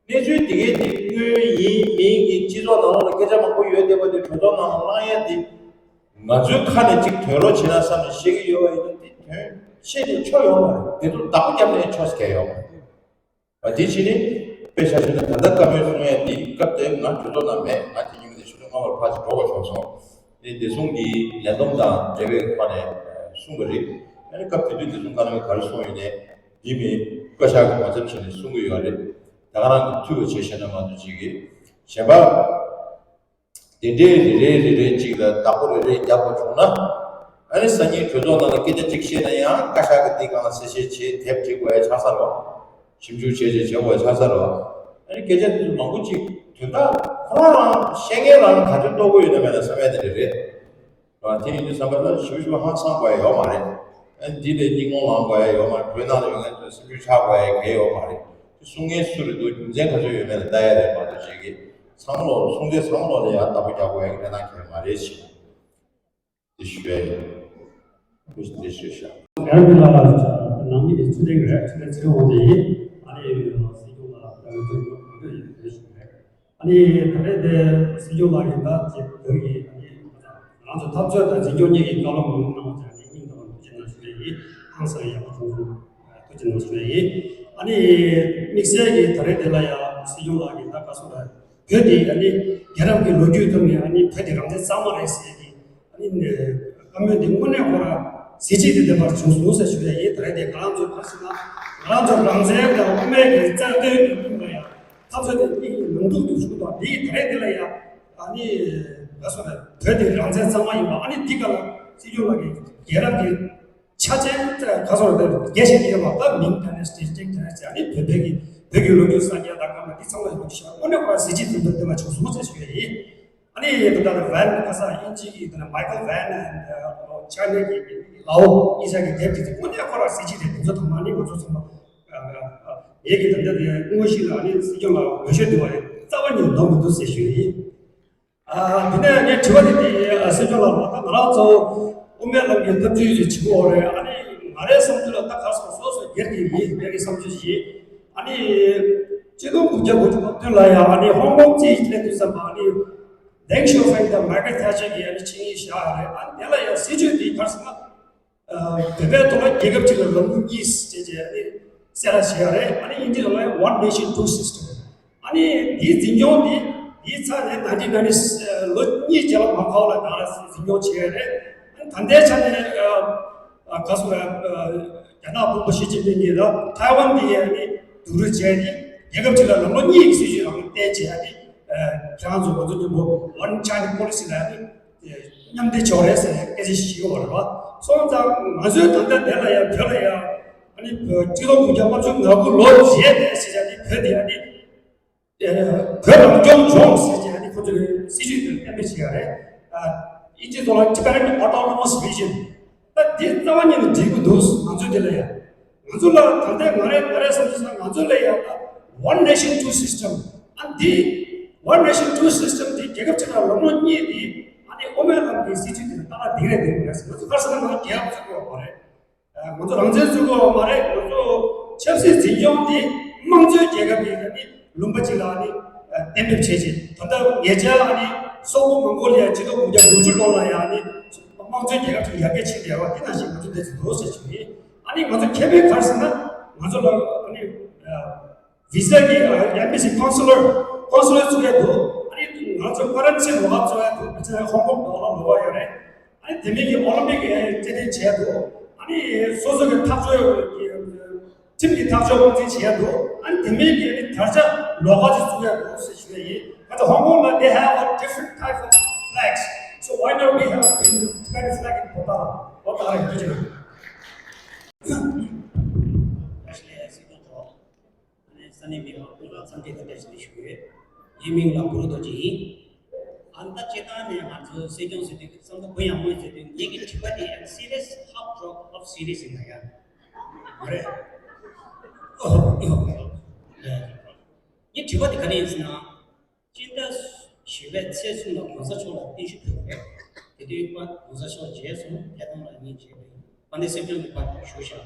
གནས་ཚུལ་འདི་གའི་འདི་དངོས་ཡིན་མིན་གྱི་སྤྱི་ཚོགས་ནང་ལོགས་ལ་སྐད་ཆ་མང་པོ་ཡོད་བསྡད་པ་འདི་གྲོས་ཚོགས་ནང་ལ་བླང་ཡ་འདི་ང་ཚོའི་ཁ་ནས་ཅིག་ཐོན་རོགས་བྱེད་ན་བསམ་ནས་བཤད་ཀྱི་ཡོད་པ་ཡིན་ན་འདི་དོན་བཤད་ནས་ཆོ་ཡོད་མ་རེད། འདི་ཚོ་བདག་པོ་བརྒྱབ་ནས་ཆོ་ཟེར་མཁན་ཡོད་མ་རེད། ཨ་འདི་ཕྱི་ནས་དཔེ་ཆ་བཞག་ན་ད་ལྟ་བཀའ་མོལ་གསུང་ཡ་འདི་སྐབས་དེ་ང་གྲོས་ཚོགས་ནང་མེད། ང་དེ་ཉིན་དེ་ཆུ་ཚོད་ལྔ་པར་ཕར་ཅིག་འགྲོ་དགོས་བྱུང་སོང་། དེ་བདེ་སྲུང་གི་ལས་བསྡོམས་དང་འབྲེལ་བའི་ཐོག་ནས་གསུངས་པ་རེད། ཨ་ནི་སྐབས་དེ་དུས་བདེ་སྲུང་བཀའ་བློན་ག་རེ་གསུངས་ཡོད་ནས་འདི་མིན་བཀའ་ཤག་གི་ངོ་ཚབ་བྱས་ནས་གསུང་གི་ཡོད་རེད། ད་ག་རང་གི་ཐུགས་ལ་བྱས་བཤད་ན་མ་གཏོགས་ཅིག་གི་གཞན་པ། དེ་འདྲའི་རེ་རེ་རེ་རེ་གཅིག་ལ་བདག་པོ་རེ་རེ་རྒྱག་དགོས་བྱུང་ན། ཨ་ནི་སང་ཉིན་གྲོས་ཚོགས་ནང་ལ་སྐད་ཆ་གཅིག་བཤད་ན་ཡང་བཀའ་ཤག་གི་འདི་སྒང་ལ་གསལ་བཤད་བྱེད་དེབ་བྲིས་དགོས་ཡ་ཆགས་ས་རེད་བ། ཞིབ་འཇུག་བྱས་བྱས་བྱེད་དགོས་ཡ་ཆགས་ས་རེད་བ། ཨ་ནི་སྐད་ཆ་འདི་ཚོ་མང་པོ་གཅིག་དོན་དག་ཁོ་རང་རང་བཤད་མཁན་རང་ག་ཚོད་རྟོགས་ཀྱི་ཡོད་ན་མེད་ན་བསམ་ཡ་དེ་འདྲ་རེད། ཨ་དེ་ཡིན་དུས་བསམ་པ་ལ་ཞིབ་ཞིབ་ཧང་སང་དགོས་ཡ་ཡོད་མ་རེད། ཨ་འདི་ལས་སྙིང་རླུང་ལངས་དགོས་ཡ་ཡོད་མ་རེད། བོད་ནང་ལ་ཡོད་མཁན་ཚོས་སེམས་ཤུགས་ཆག་དགོས་ཡ་གང་ཡང་ཡོད་མ་རེད། དེ་གསུང་མཁན་སུ་རེད་འདུག་རྒྱུ་མཚན་ག་ཚོད་ཡོད་མེད་ལ་ལྟ་ཡ་རེད་མ་གཏོགས་ཅིག་གི་ ཚང་མ་ལོ་སྲུང་བརྩི་ཚང་མ་ལོ་ལ་ཡང་བདག་པོ་རྒྱག་དགོས་ཡ་གི་གནས་སྟངས་ཁྱེད་མ་རེད་ཞེས་འདི་ཞུ་ཡ་ཡིན། འདི་ཞུ་འདི་ཞུ་ཤག་ཡང་འདི་ལ་ནང་མི་དེ་ཚུལ་ལྡན་གྱི་རེད། ཚུལ་ལྡན་ཚེ་རིང་དབང་ཆེན་ཡིན། ཨ་ནི་སྲིད་སྐྱོང་ལ་ལྟ་བའི་ཐོག་ནས་གོ་ཐོས་ཡིན་པའི་ཞུ་རེད། ཨ་ནི་ད་རེས་དེ་སྲིད་སྐྱོང་ལགས་ཀྱིས་ད་ཅིག་བོད་ཀྱི་ཨ་ནི་ང་ཚོ་འཐབ་རྩོད་དང་འཛིན་སྐྱོང་གཉིས་ཀྱི་བཀའ་སློབ་མང་པོ་གནང་བ་བྱས་ནས་སྙིང་ཐག་པ་ཐུགས་རྗེ་གནང་ཞུ་ཡ་ཡིན། ཧང་སང་ཡག་པོ་བྱུང་སོང་། ཐུགས་རྗེ་གནང་ཞུ་ཡ་ཡིན། ཨ་ནི་དམིགས་བསལ་གྱིས་ད་རེས་དེ་ལ་ཡང་སྲིད་སྐྱོང་ལགས་ཀྱིས་ད་ག་སོ་ར་བོད་དེ་ཨ་ནི་རྒྱལ་རབས་ཀྱི་ལོ་རྒྱུས་ཐོག་ནས་ཨ་ནི་བོད་དེ་རང་བཙན་གཙང་མ་རེད་ཟེར་གྱི་ཨ་ནི་བཀའ་མོལ་འདི་དངོས་གནས་ཁོ་ར་གཟི་བརྗིད་དེ་ལྡན་པར་བྱུང་སོང་ཟེར་ཞུ་ཡ་ཡིན། ད་རེས་དེ་ང་རང་ཚོ་ག་རེ་ཟེར་ན་ང་རང་ཚོ་རང་བཙན་དང་དབུ་མའི་གི་རྩ་དོན་གྱི་དོན་ལ་ཡང་འཐབ་རྩོད་དེ་གཉིས་ཀྱི་ནང་དུ་འདུ་བཅུག་དང་འདི་ད་རེས་འདི་ལ་ཡང་ཨ་ནི་ག་སོ་ར་བོད་དེ་རང་བཙན་གཙང་མ་ཡིན་པ་ཨ་ནི་འདི་ག་ལ་སྲིད་སྐྱོང་ལགས་ཀྱིས་རྒྱལ་རབས་ཀྱི་ཆ་ཅན་ག་སོ་ར་དེ་རྒྱལ་ཞིག་ཡོད་པ་ད་མིང་ད་ནས་སྟེ་སྟེང་དེ་ནས་ཨ་ནི་བོད་བོད་ཀྱི་བོད་ཀྱི་ལོ་རྒྱུས་གསར་རྒྱག་དང་གང་ལ་འདི་ཚང་མ་ཡོད་ཤག་དངོས་གནས་ཁོ་ར་གཟི་བརྗིད་དུ་འདོད་བདེ་བ་བྱུང་སོང་ཟེར་ཞུ་ཡ་ཡིན། ཨ་ནི་ད་ལྟ་ཝན་ཁ་སང་དབྱིན་ཇི་གི་ད་ནི་Michael Vann and China གི་ལའོ་དབྱིན་ཇ་གི་དེབ་དེ་དངོས་གནས་ཁོ་ར་གཟི་བརྗིད་དེ་དེ་ཚོ་ཐོག་མ་ནི་ང་ཚོ་ཚང་མ་ངེད་ཀྱི་ད་ལྟ་དེ་དངོས་གཞི་ལ་ནི་སྲིད་སྐྱོང་ལ་འོས་ཤོག་འདུ་བ་རེད། རྩ་བ་ཉིད་འདོགས་མི་འདུག་ཟེར་ཞུ་ཡ་ཡིན། ཨ་འདི་ནས་ངས་དྲི་བ་དེ་དེ་སྲིད་སྐྱོང་ལ་ལོ་ད་ང་རང་ཚོ་དབུ་མའི་ལམ་གྱི་འཐབ་ཇུས་ཅིག་བྱེད་དགོས་རེད། ཨ་ནི་ང་རའི་བསམ་ཚུལ་ལ་ད་ག་སོ་སོ་སོ་སྒེར་གྱི་ཡིན་ངེད་ཀྱི་བསམ་ཚུལ་ཞིག་ཨ་ནི་ཆིག་སྟོང་དགུ་བརྒྱ་དགུ་བཅུ་གོ་བདུན་ལ་ཡང་ཨ་ནི་ཧོང་ཀོང་ཅིག་སླེབས་དུས་ཙམ་པ་ཨ་ནི་Deng Xiaoping དང་Margaret Thatcher གྱིས་ཨ་ནི་ཆིངས་ཡིག་བཞག་རེད། ཨ་ནི་དེ་ལ་ཡང་སྲིད་ཇུས་འདི་ག་རེ་ཟེར་ན། བོད་པའི་ཐོག་ལ་རྒྱལ་ཁབ་གཅིག་ལ་ལམ་ལུགས་གཉིས་ཟེར་བྱས་ཨ་ནི་གསལ་བསྒྲགས་བྱས་ཡོད་རེད། ཨ་ནི་དབྱིན་ཇིའི་ཐོག་ལ་One Nation Two System ཨ་ནི་དེའི་འཛིན་སྐྱོང་འདི་དེའི་ཚ་ནས་ད་ལྟའི་ནང་ནས་ལོ་གཉིས་རྗེས་ལ་མ་ཁ་བ་ལ་ད་ལ་འཛིན་སྐྱོང་བྱས་ཡོད་རེད། ཨ་ནི་ད་ལྟའི་ཆ་ནས་ག་སོ་རྒྱ་ནག་དཔོན་པོ་ཞི་ཅིན་ཕིང་གིས་ལ་ཐའེ་ཝན་འདི་ཨ་ནི་བསྡུ་རུབ་བྱས་ནས་རྒྱལ་ཁབ་གཅིག་ལ་ལམ་ལུགས་གཉིས་ཀྱི་སྲིད་ཇུས་རང་བསྟན་བྱས་ཨ་ནི་ཁྱེད་རང་ཚོ་ང་ཚོ་མཉམ་པོ་One China Policy ལ་ཨ་ནི། མཉམ་འདེགས་བྱེད་པ་རེད་ཟེར་ནས་སྐད་ཆ་ཞིག་ཡོད་པ་རེད་བ། སོང་ཙང་ང་ཚོའི་ད་ལྟ་དེ་ལ་ཡང་བོད་ལ་ཡང་ཨ་ནི་བོད་གཅིག་སྟོང་དགུ་བརྒྱ་ལྔ་བཅུ་ང་དགུ་ལོ་རྗེས་ནས་ཟེར་ཡ་ནི་བོད་དེ་ཨ་ནི་བོད་རང་སྐྱོང་ལྗོངས་ཟེར་གྱི་ཨ་ནི་ཁོ་ཚོའི་སྲིད་ཇུས་དེ་གཏན་འབེབས་བྱས་ཡ་རེད། དབྱིན་ཇིའི་ཐོག་ལ་Tibetan Autonomous Region ད་འདི་རྩ་བ་ཉིད་ནས་འགྲིག་གི་འདུག་ང་ཚོའི་དེ་ལ་ཡང་། ང་ཚོ་ལ་ད་ལྟའི་ང་རའི་ང་རའི་བསམ་ཚུལ་ན་ང་ཚོ་ལ་ཡང་ད་One Nation Two System ཨ་འདི་One Nation Two System འདི་རྒྱལ་ཁབ་གཅིག་ལ་ལམ་ལུགས་གཉིས་འདི་ཨ་ནི་དབུ་མའི་ལམ་གྱི་སྲིད་ཇུས་འདི་ལ་ཏག་ཏག་འགྲིག་རེད་འགྲིག་མ་རེད་ཟེར། ང་ཚོ་ག་རེ་ཟེར་ན་ང་ཚོ་རྒྱལ་ཁབ་བཙུགས་ཡོད་མ་རེད། ང་ཚོ་རང་བཙན་བཙུགས་ཡོད་མ་རེད། ང་ཚོ་ཆབ་སྲིད་འཛིན་སྐྱོང་འདི་དམངས་གཙོའི་རྒྱལ་ཁབ་ཀྱི་ཨ་ནི་ལུང་པ་གཅིག་ལ་ཨ་ནི་གཏན་འབེབས་བྱས་རྗེས་ད་ལྟ་ངེད་ཅག་ཨ་ནི་སོག་པོ་མོང་གོ་ལི་ཡ་ཆིག་སྟོང་དགུ་བརྒྱ་དགུ་བཅུ་ལོ་ལ་ཡ་ཨ་ནི་དམངས་གཙོའི་རྒྱལ་ཁབ་ཅིག་ཡར་རྒྱས་ཕྱིན་བསྡད་པ་འདི་ནང་བཞིན་ང་ཚོ་འདི་ཚོ་འདུག་ཟེར་བྱུང་ཡིན། ཨ་ནི་ང་ཚོ་ཁེ་ཕན་ག་རེ་ཟེར་ན་ང་ཚོ་ལ་ཨ་ནི་ཝི་ས་གི་ཨེམ་བྷེ་སི་ཀོན་སུ་ལར་ཀོན་སུ་ལར་བཙུགས་ཡ་འདུག་ཨ་ནི་ང་ཚོ་ཀ་རན་སི་ལོགས་ཀ་བཙུགས་ཡ་འདུག་ང་ཚོ་ཧོང་ཀོང་ལོགས་ལ་ལོགས་ཡ་ཡོད་རེད། ཨ་ནི་དེ་མིན་གྱི་ཨོ་ལིམ་པིག་རྩེད་འགྲན་བྱས་འདུག་ཨ་ནི་སོ་སོ་གི་ཐག་གཅོད་ཁྲིམས་ཀྱི་ཐག་གཅོད་དབང་འཛིན་བྱས་འདུག་ཨ་ནི་དེ་མིན་གྱི་ཨ་ནི་དར་ཆ་ལོགས་ཀ་ཅིག་བཙུགས་ཡ་འདུག་ཟེར་ཞུ་ཡ་ཡིན། ང་ཚོ་ཧོང་ཀོང་ལ་they have a different type of flags. So why not we have a Tibetan flag in Bhutan? ཨོ་ད་རེད་འདུག་ཅེ་ན། ཨ་ནི་ས་གནས་མི་མང་ཀུན་ལ་འཚམས་འདྲི་དང་བཀྲ་ཤིས་བདེ་ལེགས་ཞུ་གི་ཡོད། ངའི་མིང་ལ་གུ་རུ་རྡོ་རྗེ་ཡིན། ཨ་ནི་ད་སྤྱིར་བཏང་ནས་ང་ཚོ་སྲིད་སྐྱོང་ཟེར་དུས་བསམ་བློ་གུ་ཡངས་མོ་ཟེར་དུས་ངེད་ཀྱི་དྲི་བ་དེ་ཡང་serious half joke half serious ཡིན་ན་ཡང་མ་རེད། ངའི་དྲི་བ་དེ་ག་རེ་ཡིན་ཟེར་ན། སྤྱི་ཟླ་བཞི་པའི་ཚེས་གསུམ་ལ་གོང་ས་མཆོག་ལ་རྟེན་བཞུགས་ཕུལ་བ་རེད། དེ་དུས་པ་གོང་ས་མཆོག་མཇལ་སོང་། ཐད་གཏོང་ལ་ཉིན་བྱས་པའི་དཔལ་ལྡན་སྲིད་སྐྱོང་གི་པར་བཞུགས་ཤག་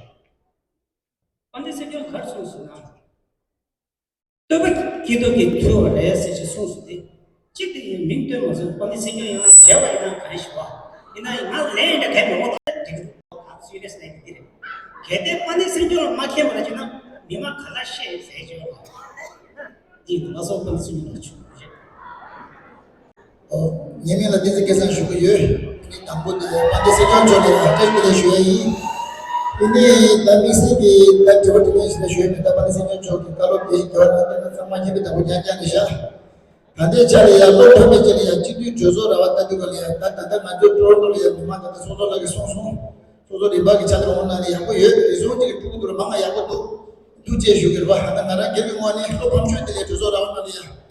དཔལ་ལྡན་སྲིད་སྐྱོང་ག་རེ་གསུངས་སོང་ན། བསྟོད་པ་སྐྱེ་སྟོབས་ཀྱིས་ཐུལ་བ་རེད་ཟེར་ཞེས་གསུངས་སོང་སྟེ། གཅིག་དེ་ཡིན་མིང་བཏོན་མ་སོང་། དཔལ་ལྡན་སྲིད་སྐྱོང་ཡང་བྱས་པ་ཡིན་ན་ག་རེ་ཞུ་བ། ཡིན་ན་ཡང་ང་ལན་འདྲ་གས་མི་འོང་ད་འགྲིག་འདུག་ད་སུས་རེད་ཟེར་གི་འདི་རེད། གལ་ཏེ་དཔལ་ལྡན་སྲིད་སྐྱོང་ལ་མ་མཁྱེན་པ་རེད་ཅེ་ན་མི་མང་ག་ལ་ཤེས་ཟེར་བྱས་པ། འདི་ཡིན་ན་ལགས་སོ། དཔལ་ལྡན་སྲིད་སྐྱོང་ལ་ཞུ་རྒྱུ་རེད། ཨོ། ངའི་མིང་ལ་བསྟན་འཛིན་སྐལ་བཟང་ཞུ་གི་ཡོད། ངས་དང་པོ་དེ་དཔལ་ལྡན་སྲིད་སྐྱོང་མཆོག་ལ་བཀྲ་ཤིས་བདེ་ལེགས་ཞུ་ཡ་ཡིན། དེ་ནས་ད་དམིགས་བསལ་གྱི་ད་དྲི་བ་དྲི་ལན་ཞིག་ལ་ཞུ་ཡ་མེད། ད་དཔལ་ལྡན་སྲིད་སྐྱོང་མཆོག་གི་བཀའ་སློབ་དེ་རྒྱལ་བ་རིན་པོ་ཆེ་ཚང་མ་མཁྱེན་པའི་བདག་པོ་རྐྱང་རྐྱང་རེད་ཤག་ད་ལྟའི་ཆ་ལ་ཡང་བློ་ཕམ་པའི་ཆ་ལ་ཡང་སྤྱི་འཐུས་གྲོས་ཚོགས་ར་བ་ལྟ་དུས་ག་ལ་ཡང་ད་ད་ལྟ་ང་ཚོའི་ཀྲོ་རོན་ཀྲོ་ལ་ཡང་མི་མང་ད་ལྟ་ཚོགས་གཙོ་ལགས་ཀྱིས་གསུངས་སོང་། ཚོགས་གཙོ་རིམ་པ་གི་ཕྱག་ལས་འོང་ན་ནི་ཡག་པོ་ཡོད། རེ་ཟུང་གཅིག་གིས་ཕྲུ་གུ་དུ་རུ་མང་ང་ཡག་པོ་འདུག་འདུག་ཅེས་ཞུ་གི་རེད་བ། ད་ང་རང་སྒེར་གྱི་ངོས་ནས་བློ་ཕམ་ཤོས་དེ་ལས་གྲོས་ཚོགས་ར་བ་ནང་ལ་ཡང་།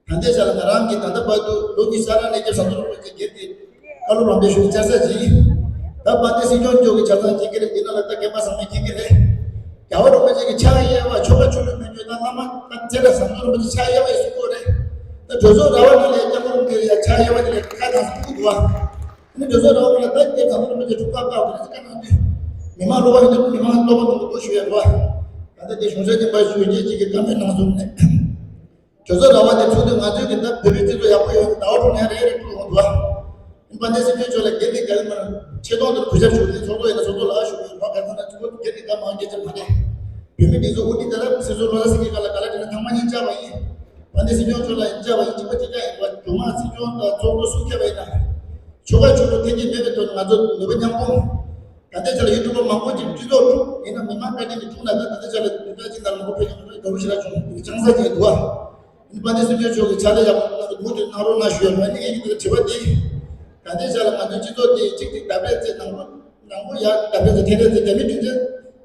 ད་ལྟའི་ཆ་ལ་ང་རང་གིས་ད་ལྟ་བར་དུ་ལོ་གཉིས་ས་ར་ནས་སྐྱབས་ཟམ་གདོང་རིན་པོ་ཆེ་སྒེར་གྱི་བཀའ་སློབ་རམ་འདེགས་ཞུ་བའི་བཅར་ས་ཅིག་ཡིན། ད་དཔལ་ལྡན་སྲིད་སྐྱོང་མཆོག་གི་བཅར་ས་མཁྱེན་གྱི་རེད། འདི་ནང་ལ་ད་རྒན་པ་ཚང་མས་མཁྱེན་གྱི་རེད། རྒྱལ་བ་རིན་པོ་ཆེ་གི་ཕྱག་གཡས་པ་ཆོ་ག་ཆོ་འཕྲུལ་སྨན་བཅོས་དང་བླ་མ་ད་ཚེ་རབས་ཟམ་གདོང་རིན་པོ་ཆེ་ཕྱག་གཡས་པ་ཡི་གཟུགས་པོ་རེད། ད་གྲོས་ཚོགས་ར་བ་ནང་ལ་སྐྱབས་མགོན་རིན་པོ་ཆེ་ཡ་ཆ་ཡོད་པ་དེ་ལས་ཁ་དང་སྐུ་འདུག་བ། ཨ་ནི་གྲོས་ཚོགས་ར་བ་ནང་ལ་ད་སྐྱབས་མགོན་རིན་པོ་ཆེ་ཐུགས་ཁག་ཁག་དེ་ཚོ་བཀའ་གནང་དུས། མི་མང་སློབ་པ་ཡིན་དུས་མི་མང་སློབ་པ་དང་པོ་ཞུ་ཡ་འདུག་བ། ད་ལྟ་དེ་གཞུང་ཞབས་ཀྱི་པར་ཞུ་རྒྱུ་གཅིག་གི་བཀའ་མོལ་གནང་སོང་ནས། གྲོས་ཚོགས་ར་བ་དེ་ཚུགས་དུས་ང་ཚོའི་གི་ད་བོད་པའི་སྤྱི་ཚོགས་ཡག་པོ་ཡོད་ཟླ་བ་དྲུག་ནས་རེ་རེ་དཀྲུག་ཡོང་འདུག་བ། དཔལ་ལྡན་སྲིད་སྐྱོང་མཆོག་ལ་དགེ་ལྡན་དགའ་མ་ཆེ་མཐོང་དུ་གུས་ཞབས་ཞུ་ནས་ཚོགས་གཙོ་ཡིན་ན་ཚོགས་གཙོ་ལ་ཞུ་བའི་ལོ་ག་ཚོད་ན་ཚོགས་གཙོ་དགེ་ལྡན་དགའ་མ་སྐད་ཆ་མ་རེད། བོད་མི་འདི་ཚོ་དབུ་ཁྲིད་དེ་ལ་སྲིད་ཚོགས་བློ་བཟང་སེང་གེ་སྒང་ལ་ག་ལ་དྲིས་ན་ཚང་མ་ཉིད་བཅར་བ་ཡིན། དཔལ་ལྡན་སྲིད་སྐྱོང་མཆོག་ལ་ཡང་བཅར་བ་ཡིན། གཅིག་པ་གཅིག་རྐྱང་ཡིན་པ་རྒྱུ་མ་སྲིད་སྐྱོང་དང་ཚོགས་གཙོ་སུ་ཁྱབ་པ་ཡིན་ན། ཆོལ་ཁ་ཆོལ་ཁ་འཐེན་འཁྱེར་མེད་པའི་ཐོག་ནས་ང་ཚོ་ནུས་པ་མཉམ་སྤུངས། ད་ལྟའི་ཆ་ལ་ཡུ་ཊུབ་པ་མང་པོ་ཅིག་སྤྱི་ཚོགས་དཀྲུག་ཡིན་ན་མི་མང་བཀའ་དྲིན་གྱིས་དཀྲུག་ན་ད་ད་ལྟའི་ཆ་ལ་འདི་འདྲ་ཅིག་ནང་ལ་མང་པོ་ཕེབས་ཀྱང་ང་ཚོ་དགའ་པོ་ཞེ་དྲག་བྱུང་། འདི་ཆང་ས་ཅིག་འདུག་བ། དཔལ་ལྡན་སྲིད་སྐྱོང་མཆོག་གིས་ཕྱག་ལས་ཡག་པོ་གནང་འདུག་མུ་མཐུད་གནང་རོགས་གནང་ཞུ་ཡ་མ་ནི་ངས་ཀྱི་དྲི་བ་འདི། ད་ལྟའི་ཆ་ལ་ང་ཚོའི་སྤྱི་ཚོགས་འདི་གཅིག་གཅིག་བརྡ་སྤྲད་ཚེ་ནང་ལོ་ནང་ལོ་ཡ་བརྡ་སྤྲད་ཚེ་ཐེངས་རེ་ཚེ་རྒྱ་མི་དྲིན་ཆེན་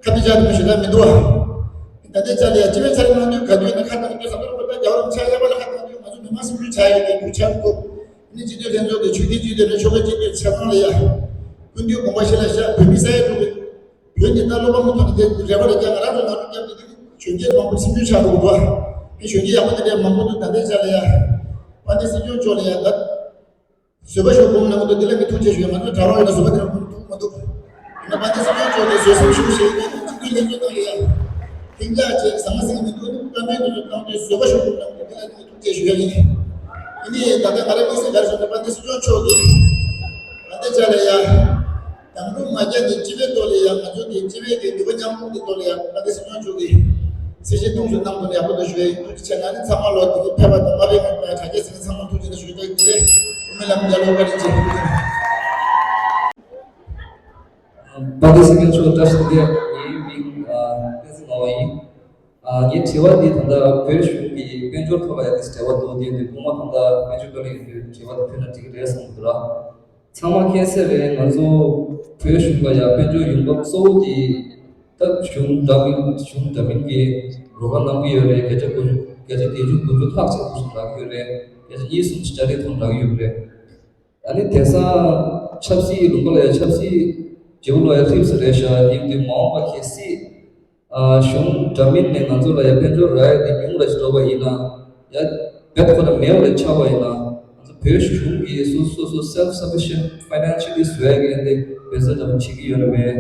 ཁ་ཏི་ཅག་དུ་མ་ཞུ་ད་མི་འདུག་བ། ད་ལྟའི་ཆ་ལ་ཡ་སྤྱི་པའི་ཆ་ལ་གནང་དུས་ག་དུས་ན་ཁ་བཏང་དུས་ཟམ་པར་པོ་ད་རྒྱ་བོར་ཆ་ཡ་པ་ལ་ཁ་བཏང་དུས་ང་ཚོ་མི་མང་སེམས་ཤུགས་ཆ་ཡ་ཡོད་པའི་གུས་ཆ་དགོས། ནི་སྤྱི་འཐུས་ལྷན་ཚོགས་ཀྱི་ཆོས་བརྒྱུད་སྤྱི་འཐུས་ནས་ཆོལ་ཁ་སྤྱི་འཐུས་ཆ་ཚང་ལ་ཡ། ཀུན་འདུས་དགོངས་པ་ཞིག་ལ་བཞག་བོད་མི་ས་ཡ་དྲུག་གི་བོད་འདི་ལྟ་སློབ་པ་མི་ཐོག་ནས་དེ་རེ་བ་རེ་རྒྱག་ང་རང་ཚོ་ནང་ལ་རྒྱབ་ཀྱི་དེ་གཞོན་སྐྱེས་མང་པོ་སེམས་འགུལ་ཆགས་འདུག་གོ། དེ་གཞོན་སྐྱེས་ཡག་པོ་དེ་འདྲའི་མང་པོ་འདུག་ད་ལྟའི་ཆ་ལ་ཡ། དཔལ་ལྡན་སྲིད་སྐྱོང་མཆོག་ལ་ཡ་ད། བཟོད་པ་ཤོག་སྒོམ་གནང་གི་འདུག་དེ་ལ་ངས་ཐུགས་རྗེ་ཞུ་ཡ། ང་ཚོ་གྲྭ་པ་ཡིན་ན་བཟོད་པ་དེ་འདྲ་སྒོམ་ཐུབ་མ་འདུག་ཡིན་ན་དཔལ་ལྡན་སྲིད་སྐྱོང་མཆོག་གིས་བཟོད་སེམས་ཤུགས་ཆེ་གིས་གཅིག་གྱུར་ལྷན་སྐྱོང་གནང་ཡ། ལྷིང་འཇགས་བྱས་ཟང་ཟིང་མི་འདུག་ནི་བཀའ་མོལ་འདི་ཚོ་གནང་དུས་བཟོད་པ་ཤོག་སྒོམ་གནང་གི་འདུག་དེ་ལ་ངས་ཐུགས་རྗེ་ཞུ་ཡ་ཡིན། ཡིན་ནའི་ད་ལྟ་ང་རང་དམིགས་བསལ་ག་རེ་ཞུ་ན་དཔལ་ལྡན་སྲིད་སྐྱོང་མཆོག་གིས་ད་ལྟའི་ཆ་ལ་ཡ། དམ་བློ་མ་བརྒྱབ་ནས་སྤྱི་པའི་ཐོག་ལ་ཡ་ང་ཚོ་གི་སྤྱི་པའི་གི་ནུས་པ་མཉམ་སྤུངས་ཀྱི་ཐོག་ལ་ཡ་དཔལ་ལྡན་སྲིད་སྐྱོང་མཆོག་གིས་སྲིད་ཞི་ཐུགས་སུ་བསྣམས་ཐོག་ནས་ཡག་པོ་དང་ཞུ་ཡ་ཡིན། ཐུགས་རྗེ་ཆེ། ང་ནི་ཚང་མ་ལོ་དེ་གི་ཕེབས་པ་དང་མ་ཕེབས་པ་དང་དྲ་རྒྱ་ཟིན་ཚང་མ་ཐུགས་རྗེ་ཆེ་ཞུ་ཡ་ཡིན། དེ་ལས་སྐུ་ངོ་ལམ་རྒྱལ་ལོ་བཀའ་དྲིན་ཆེ། དཔལ་ལྡན་སྲིད་སྐྱོང་མཆོག་བཀྲ་ཤིས་བདེ་ལེགས། ངའི་མིང་བསྟན་འཛིན་ངག་དབང་ཡིན། ངའི་དྲི་བ་འདི་ད་ལྟ་བོད་གཞུང་གི་དཔལ་འབྱོར་ཐོག་ལ་ཡང་འབྲེལ་བ་འདུག་དེ་འདི་དགོངས་པ་ད་ལྟ་དཔལ་འབྱོར་བཀའ་བློན་ཡིན་དུས་དྲི་བ་དེ་ཕུལ་ན་འགྲིག་གི་རེད་བསམ་གྱི་འདུག་ལ། ཚང་མ་མཁྱེན་གསལ་རེད། ང་ཚོ་བོད་གཞུང་ལ་ཡང་དཔལ་འབྱོར་ཡོང་འབབ་གཙོ་བོ་དེ་ད་གཞུང་འདྲ་མིན་གཞུང་འདྲ་མིན་གྱིས་རོགས་པ་གནང་གི་ཡོད་རེད། བརྒྱ་ཆ་དགུ་བརྒྱ་ཆ་བརྒྱད་ཅུ་དགུ་བཅུ་ལྷག་ཅིག་ཐོག་ལ་ཡོད་རེད། བརྒྱ་ཆ་གཉིས་གསུམ་ཅིག་ཅ་ལག་ཐོག་ལ་ཡོད་རེད། ཨ་ནི་དེང་སང་ཆབ་སྲིད་ལུང་པ་ལ་ཡང་ཆབ་སྲིད་བརྗེ་པོ་ལ་ཡང་ཧྲིབ་སེ་རེད་ཤག་ཡིན་དུས་མ་འོངས་པ་གལ་སྲིད་ཨ་གཞུང་འདྲ་མིན་ནས་ང་ཚོ་ལ་ཡང་དཔལ་འབྱོར་རག་ཡ་དེ་ཉུང་ར་ཞིག་འགྲོ་བ་ཡིན་ན་ཡང་བེད་ཁོ་ན་མེད་པ་ལ་ཆགས་པ་ཡིན་ན་ང་ཚོ་བོད་གཞུང་གིས་སོ་སོ་སོ་self sufficient financially བཟོ་ཡ་གི་ཨ་ནི་འབད་བརྩོན་འདྲ་པོ་བྱེད་ཀྱི་ཡོད་རེད་པས།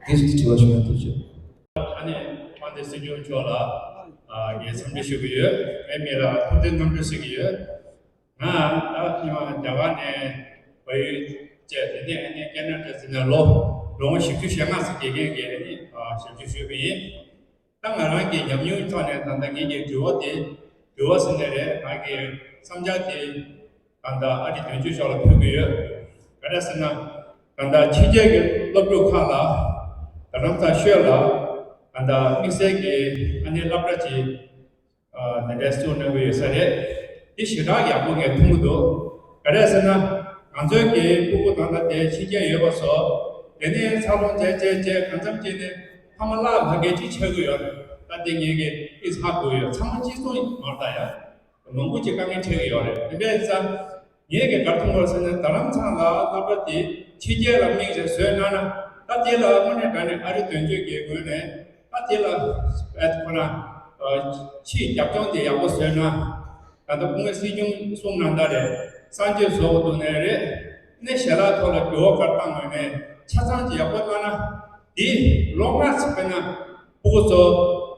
དེ་ཞིག་དྲི་བ་ཞུ་ཡ་ཐུགས་རྗེ་ཆེ། ཨ་ནི་དཔལ་ལྡན་སྲིད་སྐྱོང་མཆོག་ལ་ཨ་ངས་འཚམས་འདྲི་ཞུ་གི་ཡོད། ངའི་མིང་ལ་ཐུབ་བསྟན་རྣམ་གྲོལ་ཟེར་གི་ཡོད། ང་ད་ཉི་མ་རྒྱ་གར་ནས་བལ་ཡུལ་བཅས་དེ་ནས་ཨ་ནི་ཀེ་ན་ཌ་ཟིན་ན་ལོ་ལོ་ངོ་བཞི་བཅུ་ཞེ་ལྔ་ཙམ་དགེ་རྒན་གྱི་ཨ་ནི་ཞབས་ཞུ་ཞུས་པ་ཡིན། ད་ང་རང་གི་ཉམས་མྱོང་ཐོག་ནས་ད་ལྟ་ངེད་ཀྱི་འགྲུལ་བ་དེ་འགྲུལ་བ་ཟེར་ནས་རེད། ང་གི་བསམ་འཆར་དེ་ད་ལྟ་ཨ་རི་དོན་གཅོད་མཆོག་ལ་ཕུལ་གི་ཡོད། ག་རེ་ཟེར་ན་ད་ལྟ་ཕྱི་རྒྱལ་གྱི་སློབ་ཕྲུག་ཁག་ལ་རྡ་རམ་ས་ཤོད་ལ་ད་ལྟ་དམིགས་བསལ་གྱི་ཨ་ནི་སློབ་གྲྭ་ཅིག་དེ་འདྲའི་བཙུགས་གནང་གི་ཡོད་ས་རེད། དེ་ཞེ་དྲག་ཡག་པོ་ངས་མཐོང་གི་འདུག་ག་རེ་ཟེར་ན་ང་ཚོའི་གི་སྤུ་གུ་ད་ལྟ་དེ་ཕྱི་རྒྱལ་ཡོད་པ་སོགས་དེ་ནས་འཚར་ལོངས་བྱས་བྱས་བྱས་གང་འཚམ་ཅིག་ནས་ཕ་མ་བརླག་མ་དགོས་ཅིག་ཆགས་ཀྱི་ཡོད་རེད། ད་དེ་ངས་གི་ཨིས་ཧ་གོ་ཡོད། ཚང་མ་གཅིག་མཚུངས་མ་རེད་ད་ཡ། མང་པོ་ཅིག་དཀའ་ངལ་འཕྲད་ཀྱི་ཡོད་རེད། དེ་འདྲ་ཡིན་ཙང་ངས་གི་ག་རེ་མཐོང་བ་ཟེར་ན་རྡ་རམ་ས་ལ་སློབ་གྲྭ་དེ་ཕྱི་རྒྱལ་ལ་དམིགས་བྱས་བཟོས་གནང་ན་ད་དེ་ལ་དངོས་གནས་དྲང་གནས་ཨ་རི་དོན་གཅོད་ཀྱི་ངོས་ནས་ད་དེ་ལ་ཨེ་ཁོ་ན་ཕྱིའི་རྒྱབ་ལྗོངས་དེ་ཡག་པོ་བཟོས་ན་ད་ལྟ་སྐུ་ངོ་སྲིད་སྐྱོང་གསུངས་གནང་ད་རེད། གསར་བརྗེ་བཟོ་དགོས་འདུག་ནའི་རེད། ནས་ཞལ་ལག་ཐོག་ལ་འགྱུར་བ་ག་རེ་བཏང་དགོས་ནའི་ཆ་ཚང་ཅིག་ཡག་པོ་གནང་ན་དེ་ལོ་ལྔ་ཙམ་དཔེར་ན། ཕྲུ་གུ་ཚོ་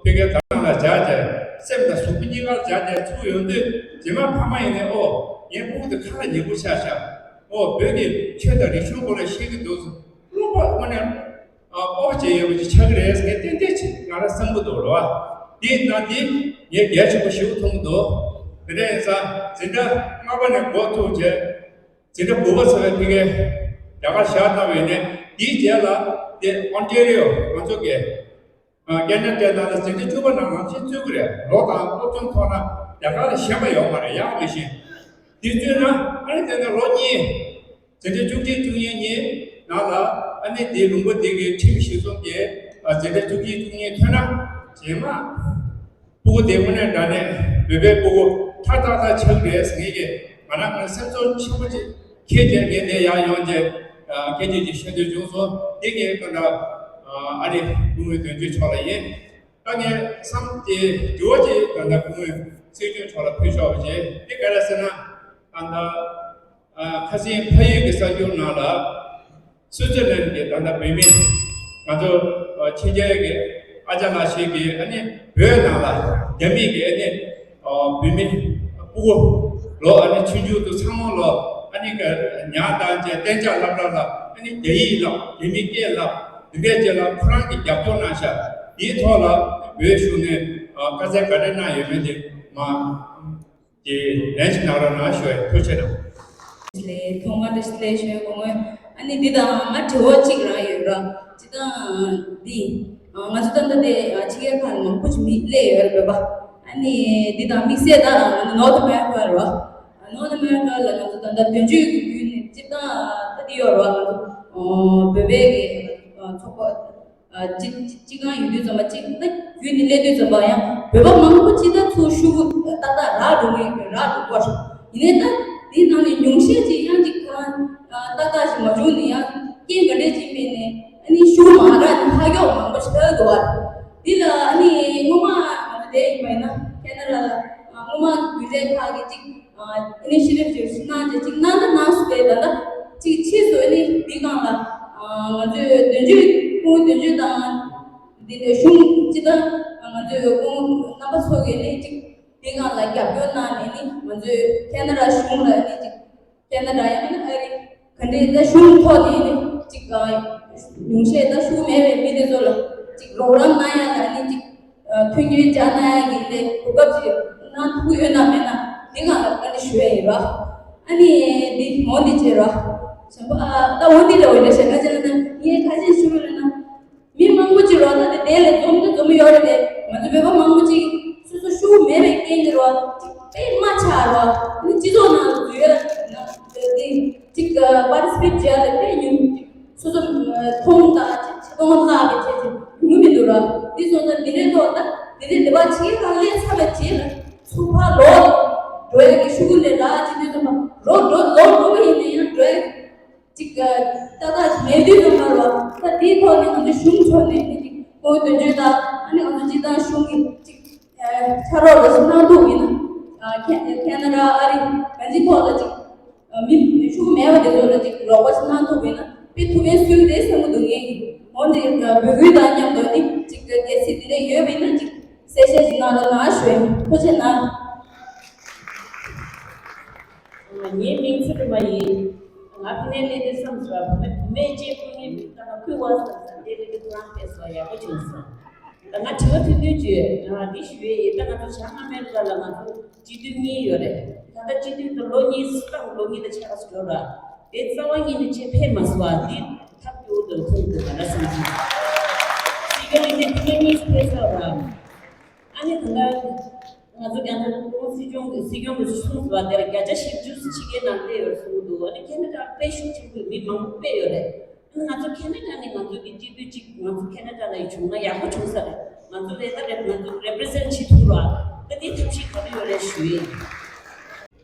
ཕ་གིའི་དྭ་ལ་སྦྱར་ཏེ་སེམས་དང་གཟུགས་པོ་གཉིས་ཀར་སྦྱར་ཏེ་ཚུགས་ཡོང་དུས་རྗེས་མ་ཕ་མ་ཡིན་ནའི་ཨོ་ངའི་ཕྲུ་གུ་དེ་ཁ་ལ་ཉན་པོ་ཆགས་ཤག་ཨོ་བོད་ཀྱི་ཆོས་དང་རིག་གཞུང་སྐོར་ལ་ཤེས་ཀྱི་འདུག་སློབ་པ་དངོས་གནས་ཨོ་བྱས་ཡོད་པ་ཅིག་ཆགས་ཀྱི་རེད་ཟེར་ཏན་ཏན་ཅིག་ང་རང་བསམ་གྱི་འདུག་རེད་བ། དེ་ཡིན་ན་དེ་ངས་གལ་ཆེན་པོ་ཞིག་མཐོང་གི་འདུག་དེ་འདྲ་ཡིན་ཙང་འཛིན་གྲྭ་ལྔ་པ་ནས་འགོ་ཐུག་བྱས། འཛིན་གྲྭ་དགུ་པ་ཚར་བའི་ཕ་གིའི་རྒྱ་གར་བཞག་གནང་བའི་ནས་དེའི་རྗེས་ལ་དེ་ཨོན་ཊེ་རི་ཡོ་ང་ཚོ་གི་ཀེ་ན་ཌའི་ནང་ལ་འཛིན་གྲྭ་བཅུ་པ་ནང་ནང་བཞིན་བཙུགས་ཀྱི་རེད། ལོ་དང་སློབ་སྦྱོང་ཐོག་ན་རྒྱ་གར་ལ་ཞན་པ་ཡོད་མ་རེད། ཡག་མི་ཤེས། དེ་བཙུགས་ན་ཨ་ནི་དེ་ནས་ལོ་གཉིས་འཛིན་གྲྭ་བཅུ་གཅིག་བཅུ་གཉིས་གཉིས་ནང་ལ་ཨ་ནི་དེའི་ལུང་པ་དེ་གི་ཁྲིམས་གཞི་བཟུང་གི་འཛིན་གྲྭ་བཅུ་གཅིག་བཅུ་གཉིས་ཐོན་ན་རྗེས་མ། སྤུ་གུ་དེ་དངོས་གནས་དྲང་གནས་བོད་པའི་སྤུ་གུ་ཐ་ཐག་ཐག་ཆགས་རེད་ཟེར་ངེས་ཀྱི་ང་རང་ང་སེམས་ཚོར་ཆེན་པོ་ཅིག་ཁྱེད་ཀྱིས་ངས་འདིར་ཡར་ཡོང་རྗེས་སྐད་ཆ་ཅིག་བཤད་འདོད་བྱུང་སོང་། འདི་ངའི་སྐུ་ཟླ་ཨ་རི་སྐུ་ངོ་དོན་གཅོད་མཆོག་ལ་ཡིན། ད་ངས་བསམ་སྟེ་དྲི་བ་ཅིག་ད་ལྟ་སྐུ་ངོ་སྲིད་སྐྱོང་མཆོག་ལ་ཕུལ་ཆོག་པ་བྱས། དེ་ག་རེ་ཟེར་ན། ད་ལྟ་ཨ་ཁ་སང་ཕ་ཡུལ་གྱི་གསར་འགྱུར་ནང་ལ། སུའི་ཙི་ལན་གྱི་ད་ལྟ་བོད་མི། ང་ཚོ་ཨ་ཕྱི་རྒྱལ་གྱི་ཨ་ཅག་ལགས་ཤིག་གིས་ཨ་ནི་བོད་ནང་ལ་རྒྱ་མི་གི་ཨ་ནི་ཨ་བོད་མི་ཕྲུ་གུ་ལོ་ཨ་ནི་ཆུང་ཆུང་དུ་ཚང་མ་ལོ་ཨ་ནི་ག་ཉར་བཏང་བྱས་གཏན་འཇགས་སློབ་གྲྭ་ལ་ཨ་ནི་རྒྱ་ཡིག་བསླབ། རྒྱ་མི་སྐད་བསླབ། འདི་འདྲས་བྱས་ལ་ཁོ་རང་གིས་རྒྱབ་སྐྱོར་གནང་ཤག་དེའི་ཐོག་ལ་བོད་གཞུང་ནས་ཨ་བཀའ་སྩལ་ག་རེ་གནང་ཡོད་མེད་དེ་མ། དེ་ལན་ཞིག་གནང་རོགས་གནང་ཞུ་བའི་ཐུགས་རྗེ་གནང་། ལས་ཐོག་མ་འདྲ་ཞིག་ལས་ཞུ་བའི་གོ་ངོས། ཨ་ནི་འདི་དང་ང་དྲི་བ་གཅིག་རང་ཡོད་ར། སྤྱིར་བཏང་འདི་ང་ཚོ་ད་ལྟ་དེ་ཕྱི་རྒྱལ་ཁག་ནས་མང་པོ་ཅིག་མི་སླེབས་ཡོད་རེད་བོད་པ། ཨ་ནི་འདི་དང་དམིགས་བསལ་ད་ང་ཚོ་North America ར། North America ལ་ང་ཚོ་ད་ལྟ་དོན་གཅོད་ཀྱི་བརྒྱུད་ནས་སྤྱིར་བཏང་ད་འདི་ཡོད་ར། ང་ཚོ་བོད་པའི་གི་ཚོགས་པ། ཨ་སྤྱི་སྤྱི་ཁང་ཡོད་དུས་ཙམ་པ་གཅིག་ད་བརྒྱུད་ནས་སླེབས་དུས་ཙམ་པ་ཡང་བོད་པ་མང་པོ་ཅིག་ད་ཚུར་ཤུ་གུ་ཏག་ཏག་རག་འགྲོ་གི་རག་འགྲོ་གོ། ཡིན་ནའི་ད་འདི་ནང་ནས་ཉུང་ཤས་ཅིག་ཡང་ཅིག་གང་ཏག་ཏག་ཞིག་མ་བྱུང་ནས་ཡང་རྐྱེན་ག་འདྲས་ཅིག་མེད་ནས་ཨ་ནི་ཤུ་གུ་མ་རག་ནས་ཧ་གྱོགས་མང་པོ་ཞིག་འདུག་བ། འདི་ལ་ཨ་ནི་སྔོན་མ་ང་ཚོ་བསྡད་ཡིན་པ་ཡིན་ན་ཁེ་ན་ཌ་ལ་སྔོན་མ་རྒྱུན་ལས་ཁག་གིས་ཅིག་ཨ་ནི་ཤི་རབ་ཅིག་གནང་རྗེས་ཅིག་གནང་ད་གནང་སུ་བས་ད་ལྟ་ཅིག་ཕྱིས་སུ་ཨ་ནི་འདི་སྒང་ལ་ང་ཚོས་དོན་གཅོད་ཁོང་དོན་གཅོད་དང་འདི་ནས་གཞུང་ཅི་ད་ང་ཚོས་ཁོང་རྣམ་པ་ཚོ་གིས་ནི་ཅིག་འདི་སྒང་ལ་རྒྱབ་སྐྱོར་གནང་ནས་ནི་ང་ཚོས་ཁེ་ན་ཌ་གཞུང་ལ་ནི་ཅིག་ཁེ་ན་ཌ་ཡང་ན་ཨ་རི་ག་འདྲའི་ད་གཞུང་ཐོག་ནས་ནི་ཅིག་ཉུང་ཤས་ད་ཤུགས་མེད་པའི་མི་དེ་ཚོ་ལ་ཅིག་རོགས་རམ་གནང་ཡ་ལ་ནི་ཅིག་མཐུན་རྐྱེན་སྦྱར་གནང་ཡ་གི་ལས་གོ་སྐབས་ཅིག་གནང་ཐུབ་ཀྱི་ཡོད་ན་མེད་ན་འདི་སྒང་ལ་བཀའ་འདྲི་ཞུ་ཡ་ཡིན་ར། ཨ་ནི་འདི་འོ་འདི་བྱེད་ར། གཞན་པ་ཨ་ད་འོ་འདི་འདྲ་འོ་འདྲ་བྱེད་ན་བྱེད་ན་ད་ངས་ཁ་ཤས་ཞུ་ར་ན། མི་མང་པོ་ཅིག་རོགས་ད་དེ་དེ་ལས་འཛོམས་ད་འཛོམས་ཡོད་རེད་དེ། ང་ཚོ་བོད་པ་མང་པོ་ཅིག་སོ་སོ་ཤུགས་མེད་པའི་རྐྱེན་གྱིས་རོགས་ཅིག་དཔེ་དམའ་ཆགས་རོགས་ནི་སྤྱི་ཚོགས་ནང་ལ་འཛུལ་ཡོད་ན་དེ་ཅིག་པར་ཊི་སི་པེ་ཊི་བྱས་ལ་དཔེ་ཉུང་ཅིག་སོ་སོ་མཐོང་དང་ཅིག་ཆེ་མཐོང་བརླག་པའི་ཆེད་ཅིག་ཉུང་མི་འདུག་ར། དེ་སོང་ཙང་འདི་འདྲའི་ཐོག་ད་འདི་འདྲའི་འདི་པ་ཕྱི་རྒྱལ་ཁག་སླེབས་ཚར་བའི་རྗེས་ལ་ཚུར་ཕར་ལོག་འགྲོ་ཡ་གི་ཤུགས་ལས་རག་ཅིག་དུས་ཙམ་པ་ལོག་འགྲོ་ལོག་འགྲོ་བ་ཡིན་ན་ཡང་འགྲོ་ཡ་གི་ཅིག་ཏག་ཏག་མེད་དུས་ཙམ་པ་ལ་ད་དེའི་ཐོག་ནས་ང་ཚོ་གཞུང་ཕྱོགས་ནས་ནི་ཅིག་ཁོང་དོན་གཅོད་དང་ཨ་ནི་ང་ཚོ་སྤྱི་བཏང་གཞུང་གི་ཅིག་ཕྱག་རོགས་ལ་ཞིག་གནང་ཐུབ་ཡིན་ན། ཁེ་ཁེ་ན་ཌ་ཨ་རི་གང་ཅིའི་ཐོག་ལ་ཅིག་མི་མི་ཤུགས་མེད་པ་དེ་ཚོ་ལ་ཅིག་རོགས་པ་ཞིག་གནང་ཐུབ་ཡིན་ན་དཔེ་ཐུགས་ཕན་གསོས་རེད་བསམ་གྱི་འདུག་ངས་ཀྱི་འོ་འདི་འབོད་སྐུལ་དང་མཉམ་དུ་ནི་ཅིག་གལ་སྲིད་དེ་འདྲ་ཡོད་པ་ཡིན་ན་ཅིག་གསལ་བཤད་ཅིག་གནང་རོགས་གནང་ཞུ་ཡིན། ཐུགས་རྗེ་གནང་། ངའི་མིང་ཚེ་རིང་མ་ཡིན། ང་ཕ་ནས་སླེབས་དུས་བསམ་སོང་བ་བུད་མེད་ཅེས་ཕུང་ངེས་མིང་ལྟ་ན་ཁུལ་བ་བསམ་སོང་། དེ་ལས་དུས་ཁོ་རང་ཕེབས་སོང་ཡག་པོ་བྱུང་སོང་། ད་ང་དྲི་བ་ཐུང་ཐུང་བརྗོད་ང་འདི་ཞུ་ཡས་ཡིན། ད་ང་ཚོ་བྱང་ཨ་མེ་རི་ཀ་ལ་ང་ཚོ་སྤྱི་འཐུས་གཉིས་ཡོད་རེད། ད་ལྟ་སྤྱི་འཐུས་དུ་ལོ་གཉིས་སུ་བཏང་ལོ་གཉིས་དང་ཕྱེད་ཀ་སུ་འགྲོ་ར། དེ་རྩ་བ་ཉིད་ནས་ཆེད་ཕེབས་མ་སོང་བ་འདི་ཐབས་སྐྱོ་བོ་དང་མཚུངས་འདུག་ག་ལ་བསམ་སོང་། སྲིད་སྐྱོང་ཡིན་ནའི་ཐུགས་ཁུར་གཉིས་སུ་ཕེབས་སོང་ར། ཨ་ནི་ད་ལྟ་ང་ཚོ་རྒྱ་ནག་གི་སྲིད་སྐྱོང་གི་སྲིད་སྐྱོང་གི་གསུངས་པ་དེར་བརྒྱ་ཆ་བཞི་བཅུ་ཕྱི་རྒྱལ་ནང་སླེབས་ཡོད་གསུངས་འདུག་ཨ་ནི་ཁེ་ན་ཌ་དཔེ་ཤུགས་ཆེན་པོས་མི་མང་པོ་སླེབས་ཡོད་རེད། ཨ་ནི་ང་ཚོ་ཁེ་ན་ཌ་ནས་ང་ཚོ་གི་སྐྱིད་སྡུག་ཅིག་ང་ཚོ་ཁེ་ན་ཌ་ལ་ཡི་བྱུང་ན་ཡག་པོ་བྱུང་ས་རེད། ང་ཚོ་རེ་ད་རེད་ང་ཚོ་རེ་པི་རི་ཟེན་ཊི་བྱེད་ཐུབ་རོགས། ད་དེ་ཐབས་ཤེས་ག་རེ་ཡོད་རེད་ཞུ་ཡིན།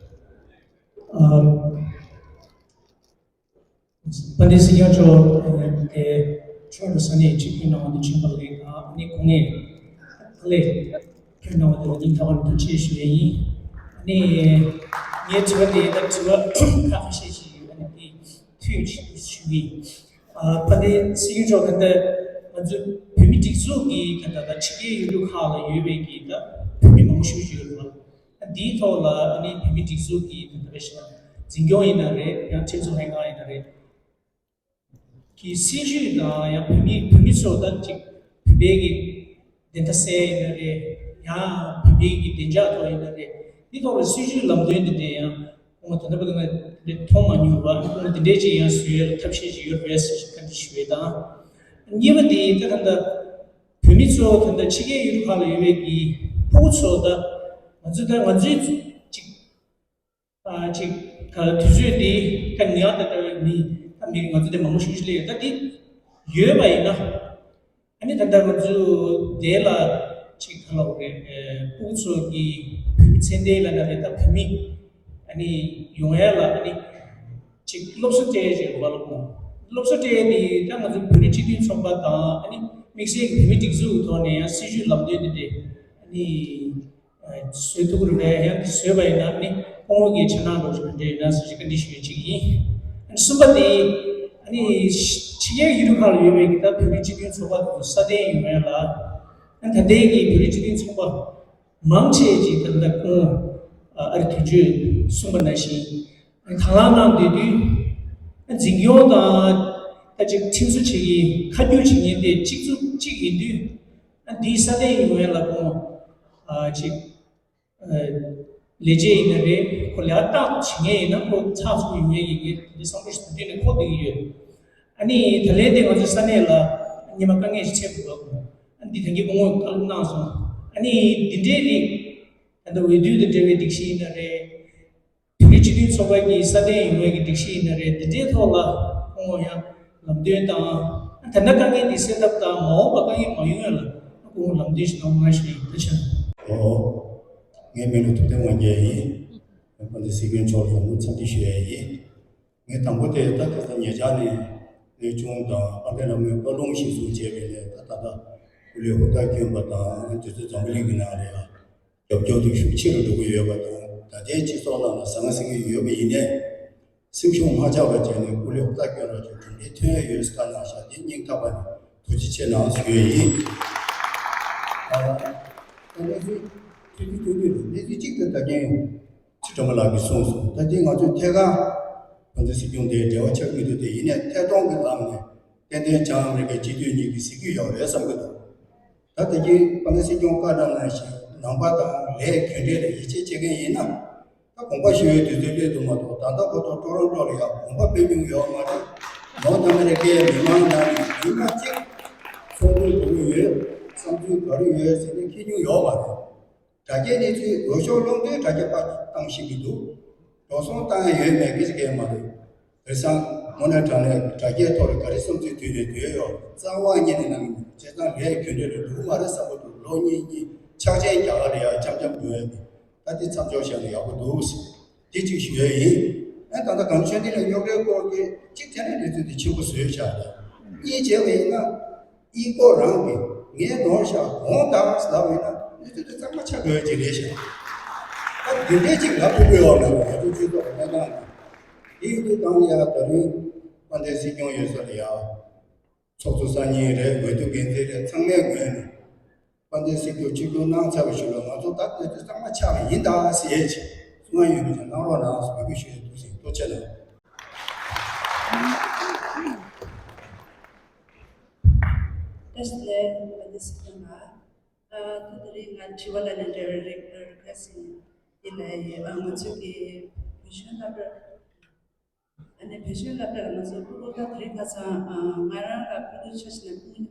ཨ། དཔལ་ལྡན་སྲིད་སྐྱོང་མཆོག་དེ་ཕྱོགས་རུ་ས་གནས་ཆིབས་བསྒྱུར་གནང་བ་དེ་ཆེན་པོ་ལེགས་དང་ནི་གོང་ནས་ལས་ཕེབས་གནང་བ་དེ་ལ་སྙིང་ཐག་པ་ནས་ཐུགས་རྗེ་ཆེ་ཞུ་ཡས་ཡིན། ནི་ངའི་དྲི་བ་དེ་ད་དྲི་བ་ཁ་ཁ་ཤས་ཤིག་ཡོད་ནི་དེ་ཐུགས་ཞུ་ཡིན། དཔལ་ལྡན་སྲིད་སྐྱོང་མཆོག་ད་ལྟ་ང་ཚོ་བོད་མི་སྒྲིག་འཛུགས་ཀྱི་ད་ལྟ་ད་ཕྱི་རྒྱལ་ཡུལ་གྲུ་ཁག་ལ་ཡོད་པའི་གི་ད་བོད་མི་མང་པོ་ཞིག་ཡོད་རེད་བ། འདིའི་ཐོག་ལ་ཨ་ནི་བོད་མིའི་སྒྲིག་འཛུགས་ཀྱི་དེ་འདྲ་བའི་ཞིག་འཛིན་སྐྱོང་ཡིན་ན་རེད། ཡང་ཁྲིམས་བཟོ་ལྷན་ཁང་ཡིན་ན་རེད། གི་སྲིད་བྱུས་དང་ཡང་བོད་མི་བོད་མི་ཚོ་ད་ཅིག་བོད་པའི་གི་བདེན་མཐའ་གསལ་ཡིན་ན་རེད། ཡང་བོད་པའི་གི་བདེ་འཇགས་ཐོག་ཡིན་ན་རེད། འདི་ཐོག་ལ་སྲིད་བྱུས་ལམ་སྟོན་འདི་འདྲའི་ཡང་ཁོང་ད་ལྟ་བར་དུ་ང་འདི་འདྲ་མཐོང་མ་མྱོང་བ། ཁོང་འདི་འདྲའི་ཅིག་ཡང་བཟོ་ཡས་ལ་ཐབས་ཤེས་ཅིག་ཡོད་རེད་ཟེར་བཀའ་འདྲི་ཞུ་ཡས་དང་། གཉིས་པ་དེ་ད་ད་ལྟ་བོད་མི་ཚོ་ད་ལྟ་ཕྱི་རྒྱལ་ཡུལ་ཁག་ལ་ཡོད་པའི་གི་ཕྲུ་གུ་ཚོ་ད་ང་ཚོ་ད་ང་ཚོའི་ཅིག་ཨ་ཅིག་ག་དུས་ཚོད་འདི་ད་ངའི་ད་ལྟ་མི་ད་མི་ང་ཚོ་དེ་མང་པོ་ཞིག་ཞིག་སླེབས་ཡོད། ད་འདི་ཡོད་པ་ཡིན་ན་ཨ་ནི་ད་ལྟ་ང་ཚོ་དེ་ལ་ཅིག་ག་ལབ་རེད། ཕྲུ་གུ་ཚོ་གི་བོད་མི་ཚེ་འདས་ལ་ན་རེད། ད་བོད་མི་ཨ་ནི་ཡོང་ཡ་ལ་ཨ་ནི། ཅིག་སློབ་གསོ་སྤྲད་ཅིག་རོགས་པ་སློབ་མོ། སློབ་གསོ་སྤྲད་དེ་ད་ང་ཚོ་བོད་རིགས་སྤྱི་མཐུན་ཚོགས་པ་དང་ཨ་ནི་ དམིགས་བསལ་གྱི་བོད་མི་སྒྲིག་འཛུགས་ཀྱི་ཐོག་ནས་ཡང་སྲིད་བྱུས་ལམ་སྟོན་དེ་འདྲས་ཨ་ནི་བཟོས་ཐུབ་ཀྱི་རེད་པས། ཡང་འདི་བཟོས་པ་ཡིན་ན་ཨ་ནི་སྐུ་ངོ་གིས་ཕྱི་ནང་ལོགས་ཀྱི་ག་འདྲས་ཡོད་ན་ཟེར་ཞིག་བཀའ་འདྲི་ཞུ་ཡ་གཅིག་ཡིན། ཨ་ནི་གསུམ་པ་དེ་ཨ་ནི་ཕྱི་རྒྱལ་ཡུལ་གྲུ་ཁག་ལ་ཡོད་པའི་གི་ད་བོད་རིགས་སྤྱི་མཐུན་ཚོགས་པ་དེ་ཚོ་སྲ་བརྟན་ཡོང་ཡ་ལ། ཨ་ནི་ད་ལྟའི་གི་བོད་རིགས་སྤྱི་མཐུན་ཚོགས་པ་མང་ཆེ་ཅིག་ད་ལྟ་ཁོང་ཨ་རི་དོན་གཅོད་གསུངས་པ་ནང་བཞིན་དང་བླངས་གནང་བསྡད་དུས། འཛིན་སྐྱོང་དང་ད་ཅིག་ཁྲིམས་བཟོ་བྱེད་ཀྱི་ཁ་བསྒྱུར་བྱེད་མཁན་དེ་གཅིག་མཚུངས་གཅིག་ཡིན་དུས། འདིའི་སྲ་བརྟན་ཡོང་ཡ་ལ་ཁོང་ཅིག་ལས་བྱེད་ཡིན་ན་རེད། ཁོ་ལས་ཀ་བཏང་བྱེད་མཁན་ཡིན་ན་ཁོ་ཚགས་ཚུད་ཡོང་ཡ་ཡིན་ངེས་དེ་བསམ་བློ་ཞིག་དེ་ནས་འཁོར་བསྡད་ཀྱི་ཡོད། ཨ་ནི་ད་ལན་དེ་ང་ཚོའི་ས་གནས་ལ་སྔོན་མ་དཀའ་ངལ་ཞིག་འཕྲད་འདུག་ག་ཁོང་ཨ་འདི་ད་གིན་སྐུ་ངོས་བཀའ་སློབ་གནང་སོང་། ཨ་ནི་འདི་འདྲའི་རིགས་ད་ལྟ་འོས་བསྡུ་དང་འབྲེལ་བའི་སྒྲིག་གཞི་ཡིན་ན་རེད། བོད་རིགས་སྤྱི་མཐུན་ཚོགས་པ་གི་སྲ་བརྟན་ཡོང་བའི་གི་སྒྲིག་གཞི་ཡིན་ན་རེད། འདི་འདྲའི་ཐོག་ལ་ཁོང་ཡང་ལམ་སྟོན་དང་། ད་ལྟ་དཀའ་ངལ་འདི་སེལ་ཐབས་དང་མ་འོངས་པ་དཀའ་ངལ་མ་ཡོང་ཡ་ལ་ཁོང་ལམ་སྟོན་ཞིག་གནང་རོགས་གནང་ཞུ་ཡིན། ཐུགས་རྗེ་ཆེ། ཨོ། ངའི་མིང་ལ་ཐུབ་བསྟན་དབང་རྒྱལ་ཡིན། དཔལ་ལྡན་སྲིད་སྐྱོང་མཆོག་ལ་ཡང་བསྐྱར་འཚམས་འདྲི་ཞུ་ཡ་ཡིན། ངས་དང་པོ་དེ་ད་ཁ་སང་ཉེ་ཆར་ནས་གནས་ཆུང་དང་དཔལ་ལྡན་ལྷ་མོའི་བཀའ་ལུང་གཞིར་བཟུང་བྱས་པའི་ལས་ད་ད་ལྟ་སྐུ་ལས་ཧུར་ཐག་བསྐྱོན་པ་དང་དུས་ཚོད་འཛམ་བུ་གླིང་གི་ནང་ལ་ཡང་རྒྱབ་སྐྱོར་དེ་ཤུགས་ཆེ་རུ་འགྲོ་གི་ཡོད་པ་དང་། ད་ལྟའི་སྤྱི་ཚོགས་ནང་ལ་ཟང་ཟིང་གི་ཡོད་པ་ཡིན་ནའི་སེམས་ཤུགས་མ་ཆག་པ་བྱས་ནས་སྐུ་ལས་ཧུར་ཐག་བསྐྱོན་རོགས་བྱེད། གྲུབ་འབྲས་ཐོན་ཡ་ཡོད་ཟེར་བཀའ་གནང་བཞག་དེ་སྙིང་ཐག་པ་ནས་ཐུགས་རྗེ་ཆེ་གནང་ཞུ་ཡ་ཡིན། ཨ། ད་གནས་ཚུལ་ཐུང་ཐུང་ཐུང་ཐུང་རེད། གནས་ཚུལ་གཅིག་དེ་ད་གིན་ཚེ་སྒྲོལ་མ་ལགས་ཀྱིས་གསུངས་སོང་། ད་ལྟའི་ང་ཚོའི་ཐད་ཀར་ང་ཚོའི་སྲིད་སྐྱོང་དེ་འབྲེལ་བ་ཆགས་མི་འདུག་དེ་ཡིན་ནའི་ཐད་གཏོང་གི་ལམ་ནས་ཏན་ཏན་བྱང་ཨ་མི་རི་ཀའི་སྤྱི་འཐུས་གཉིས་ཀྱི་གཟིགས་རྒྱུ་ཡོད་རེད་བསམ་གྱི་འདུག་ད་ལྟ་གིན་དཔལ་ལྡན་སྲིད་སྐྱོང་བཀའ་གནང་ནང་བཞིན་ནང་པ་དང་ལས་རྒྱུ་འབྲས་ལ་ཡིད་ཆེས་བྱེད་མཁན་ཡིན་ན། ད་དགོངས་པ་ཞུ་བའི་དུས་ཚོད་སླེབས་འདུག་མ་གཏོགས། ད་ལྟ་བར་དུ་ཊོ་རོན་ཊོ་ལ་ཡང་དགོངས་པ་སྤེལ་མྱོང་ཡོད་མ་རེད། ནོར་ཐ་མ་རེ་ཀའི་མི་མང་ནང་ནས་མི་སྣ་གཅིག་ཚོགས་འདུར་འགྲོ་གི་ཡོད། བསམ་ཚུལ་ག་རེ་ཡོད་ཟེར་ནས་འཁྱེར་མྱོང་ཡོད་མ་རེད། དྲ་རྒྱའི་གནས་ཚུལ་འོས་ཤོག་སློང་དུས་དྲ་རྒྱ་པར་བཏང་ཤེས་ཀྱི་འདུག་འགྲོ་སོང་བཏང་ཡ་ཡོད་མེད་སྐད་ཆ་གང་ཡང་མ་རེད། དེང་སང་དངོས་གནས་དྲང་གནས་དྲ་རྒྱའི་ཐོག་ལ་ག་རེ་བསམ་ཚུལ་བཏོན་ནས་སྡོད་ཡོད། རྩ་བ་ཉིད་ནས་གནང་གི་མེད། བྱས་ཙང་ལས་རྒྱུ་འབྲས་ལ་འགྲོ་གི་མ་རེད་བསམ་གྱི་འདུག་ལོ་གཉིས་གཉིས་ཕྱག་ཆེན་རྒྱ་གར་ལ་ཡང་འཆམ་འཆམ་འགྲོ་ཡ་དེ། ད་དེ་མཚམས་འཇོག་བྱས་ན་ཡག་པོ་འདུག་ཟེར། དེ་གཅིག་ཞུ་ཡ་ཡིན། ཨ་ད་ལྟ་གངས་ལྗོངས་འདི་ལ་རྙོག་དྲའི་སྐོར་དེ་གཅིག་དེ་ནས་གནས་ཚུལ་དེ་ཆེན་པོ་བཟོས་བཞག་རེད། གཉིས་བྱས་པ་ཡིན་ན། གཡས་སྐོར་རང་གིས་ངས་ནོར་བཞག་དགོངས་དག་ཟེར་ལབ་པ་ཡིན་ན་གནས་ཚུལ་དེ་གཙང་མ་ཆགས་འགྲོ་ཡ་ཅིག་རེད་ཤག་ད་འདི་འདྲའི་ཅིག་ལབ་ཐུབ་ཀྱི་ཡོད་མེད་པ་ང་ཚོའི་སྤྱི་ཚོགས་ཀྱི་གནས་སྟངས་དེ། དེ་ཡིན་དུས་ད་ནི་ཡ་ད་རིང་དཔལ་ལྡན་སྲིད་སྐྱོང་ཡོད་ས་ལ་ཡ། ཚོགས་གཙོ་གསར་རྙིང་རེད། འོས་བསྡུ་འགན་འཛིན་རེད། ཚང་མའི་ངོས་ནས་དཔལ་ལྡན་སྲིད་སྐྱོང་ཆིབས་བསྒྱུར་གནང་ཚར་བའི་གཞུག་ལ་ང་ཚོ་ད་གནས་ཚུལ་གཙང་མ་ཆགས་པ་ཡིན་ད་ཟེར་ཡས་ཆེད་གསུང་བ་ཡོད་པ་ཅིག་གནང་རོགས་གནང་ཟེར་འབོད་སྐུལ་ཞུ་ཡས་འདུག་ཟེར། ཐུགས་རྗེ་གནང་། བཀྲ་ཤིས་བདེ་ལེགས། དཔལ་ལྡན་སྲིད་སྐྱོང་ལགས། ཨ་ད་དེ་རིང་ང་དྲི་བ་ལ་ལན་འདྲ་བའི་རིགས་རེ་ཁ་ཟིན་དེ་ལ་ཡོད། ང་ཚོ་གི་བོད་གཞུང་སློབ་གྲྭ། ཨ་ནི་བོད་གཞུང་སློབ་གྲྭ་ལ་ང་ཚོ་སྤུ་གུ་ད་དེ་རིང་ཁ་སང་ཨ་ང་རང་ལ་སྤུ་གུ་ཆ་བཞག་ན་སྤུ་གུ་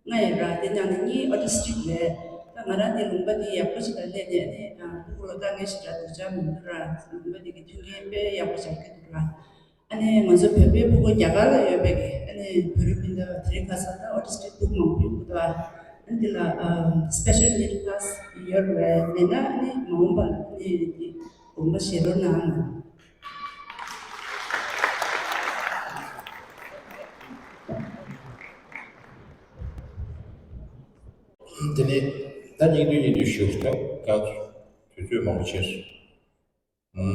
ལྔ་ཡོད་ར། དེ་ནང་ནས་གཉིས་ཨོ་ཊི་སི་ཊིག་རེད། ད་ང་རང་དེ་ལུང་པ་དེ་ཡག་པོ་ཞིག་ལ་སླེབས་ནས་ཨ་ནི་ཨ་སྤུ་གུ་ལ་ད་ངས་ཞེ་དྲག་སྡུག་ཅག་མི་འདུག་ར། ལུང་པ་དེ་གི་མཐུན་རྐྱེན་དཔེ་ཡག་པོ་ཞིག་སྐྱེལ་འདུག་ར། ཨ་ནི་ང་ཚོ་བོད་པའི་སྤུ་གུ་རྒྱ་གར་ལ་ཡོད་པའི་གི་ཨ་ནི་བོད་རིགས་སྤུན་ཟླ་དེ་རིང་ཁ་སང་ད་ཨོ་ཊི་སི་ཊིག་སྤུ་གུ་མང་པོ་ཡོད་འདུག་ར། ཨ་ནི་དེ་ལ་ཨ་སི་པེ་ཤལ་ནིཌ་ཀི་ལ་སི་ཡོད་རེད། མེད་ན་ཨ་ནི་མ་འོངས་པ་ལ་ཨ་ནི་དགོངས་པ་བཞེས་རོགས་གནང་། དེ་ནས་ད་སྙིང་བསྡུས་སྙིང་བསྡུས་ཞུ་ཞིང་། ཀྱང་དུས་ཚོད་མང་པོ་ཕྱིན་སོང་། ཨམ།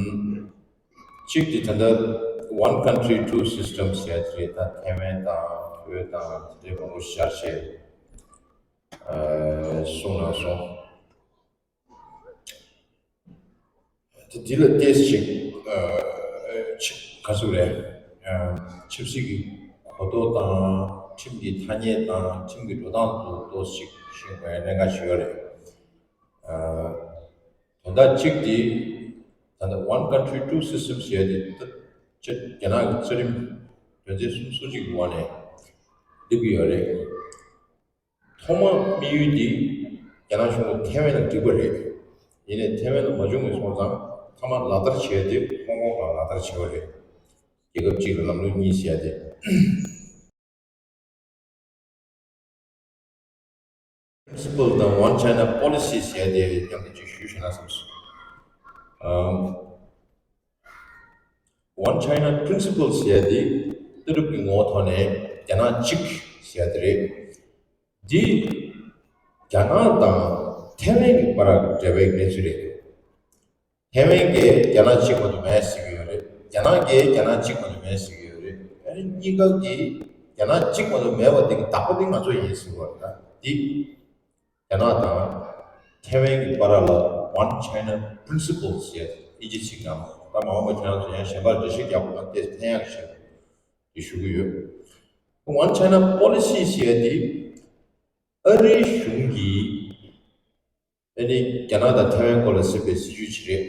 གཅིག་དེ་ད་ལྟ་One Country Two Systems ཟེར་ཡ་དེ་རེད། ད་ཐའེ་ཝན་དང་བོད་དང་དེ་འདྲའི་མང་པོ་ཤར་བྱས། ཨ། གསུངས་གནང་སོང་། དེ་འདི་ལ་ཏོག་ཙམ་ཅིག་ཨ། ཆི། ག་ཟེར་རེད། ཨ། ཆབ་སྲིད་ཀྱི་གོ་རྟོགས་དང་ཁྲིམས་ཀྱི་ཐ་སྙད་དང་ཁྲིམས་ཀྱི་འགྲོ་སྟངས་དེ་ཏོག་ཙམ་ཅིག་ཤེས་དགོས་ཡ་གནད་འགག་ཞིག་ཡོད་རེད། ཨ། དོན་དག་གཅིག་དེ་ད་ལྟ་One Country Two Systems ཟེར་ཡ་དེ་ད་ཅི་རྒྱ་ནག་གི་རྩ་ཁྲིམས་དོན་ཚན་སུམ་ཅུ་སོ་གཅིག་གི་འོག་ནས་སླེབས་ཀྱི་ཡོད་རེད། ཐོག་མ་དམིགས་ཡུལ་འདི་རྒྱ་ནག་གཞུང་གིས་ཐའེ་ཝན་ལ་བསྒྲིགས་པ་རེད། ཡིན་ནའི་ཐའེ་ཝན་ལ་མ་བྱུང་བ་སོང་ཙང་ཐ་མ་ལག་བསྟར་བྱས་ཏེ་ཧོང་ཀོང་ལ་ལག་བསྟར་བྱས་པ་རེད། རྒྱལ་ཁབ་གཅིག་ལ་ལམ་ལུགས་གཉིས་ཟེར་ཡ་དེ། Principle དང་One China Policy ཟེར་ཡ་དེ་མཉམ་དུ་ཅིག་ཞུས་ཤེས་ན་བསམ་སོང་། ཨམ། One China Principle ཟེར་ཡ་དེ་ལྟ་གྲུབ་ཀྱི་ངོ་བོ་ཐོག་ནས་རྒྱ་ནག་གཅིག་ཟེར་ཡ་དེ་རེད། འདི་རྒྱ་ནག་དང་ཐའེ་ཝན་གྱི་བར་གྱི་འབྲེལ་བའི་གནས་ཚུལ་རེད། ཐའེ་ཝན་གྱིས་རྒྱ་ནག་གཅིག་མ་གཏོགས་མེད་ཟེར་གྱི་ཡོད་རེད། རྒྱ་ནག་གིས་རྒྱ་ནག་གཅིག་མ་གཏོགས་མེད་ཟེར་གྱི་ཡོད་རེད། ཨ་ནི་གཉིས་ཀ་གིས་རྒྱ་ནག་གཅིག་མ་གཏོགས་མེད་པ་དེ་གི་བདག་པོ་དེ་ང་ཚོ་ཡིན་ཟེར་བ་རེད། ད་འདི་རྒྱ་ནག་དང་ཐའེ་ཝན་གྱི་བར་ལ་One China Principle ཟེར་ཡ་དེ་ཨིན་ཇི་ཚིག་ནང་ད་མ་འོངས་པ་ཁྱེད་རང་ཚོ་ཡང་གཞན་པར་འགྲེལ་བཤད་རྒྱག་དགོས་ན་དེ་ཕན་ཡག་ཞིག་རེད། དེ་ཞུ་གི་ཡོད། One China Policy ཟེར་ཡ་དེ་ཨ་རིའི་གཞུང་གིས་ཨ་ནི་རྒྱ་ནག་དང་ཐའེ་ཝན་སྐོར་ལ་ཟིན་པའི་སྲིད་ཇུས་ཅིག་རེད།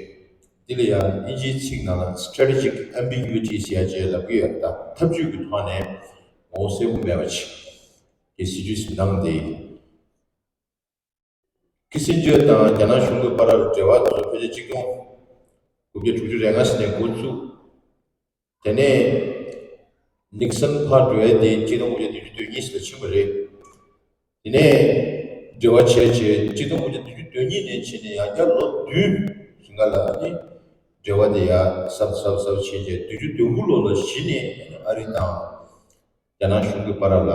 འདི་ལ་ཡང་ཨིན་ཇིའི་ཚིག་ནང་ལ་Strategic Ambiguity ཟེར་ཡ་ཅིག་ལབ་ཀྱི་ཡོད། ད་ཐབས་ཇུས་ཀྱི་ཐོག་ནས་ངོ་བོ་གསལ་པོ་མེད་པ་ཅིག་གི་སྲིད་ཇུས་འཛིན་སྟངས་དེ། ཁི་སིན་ཇར་དང་རྒྱ་ནག་གཞུང་གི་བར་ལ་འབྲེལ་བ་དེ་ཚོ་ཕལ་ཆེར་གཅིག་སྟོང་དགུ་བརྒྱ་དྲུག་ཅུ་རེ་ལྔ་ཟིན་ནས་འགོ་བཙུགས། དེ་ནས་ནིག་སན་ཕར་འགྲོ་ཡ་དེ་གཅིག་སྟོང་དགུ་བརྒྱ་བདུན་ཅུ་དོན་གཉིས་ལ་ཕྱིན་པ་རེད། དེ་ནས་འབྲེལ་བ་བྱས་བྱས་གཅིག་སྟོང་དགུ་བརྒྱ་བདུན་ཅུ་དོན་གཉིས་ནས་ཕྱིན་ནས་ཡང་བསྐྱར་ལོ་བདུན་རིང་ག་ལ་ནི་འབྲེལ་བ་དེ་ཡང་ཟབ་ཟབ་ཟབ་ཕྱིན་བྱས་བདུན་ཅུ་དོན་དགུ་ལོ་ལ་གཞི་ནས་ཨ་རི་དང་རྒྱ་ནག་གཞུང་གི་བར་ལ་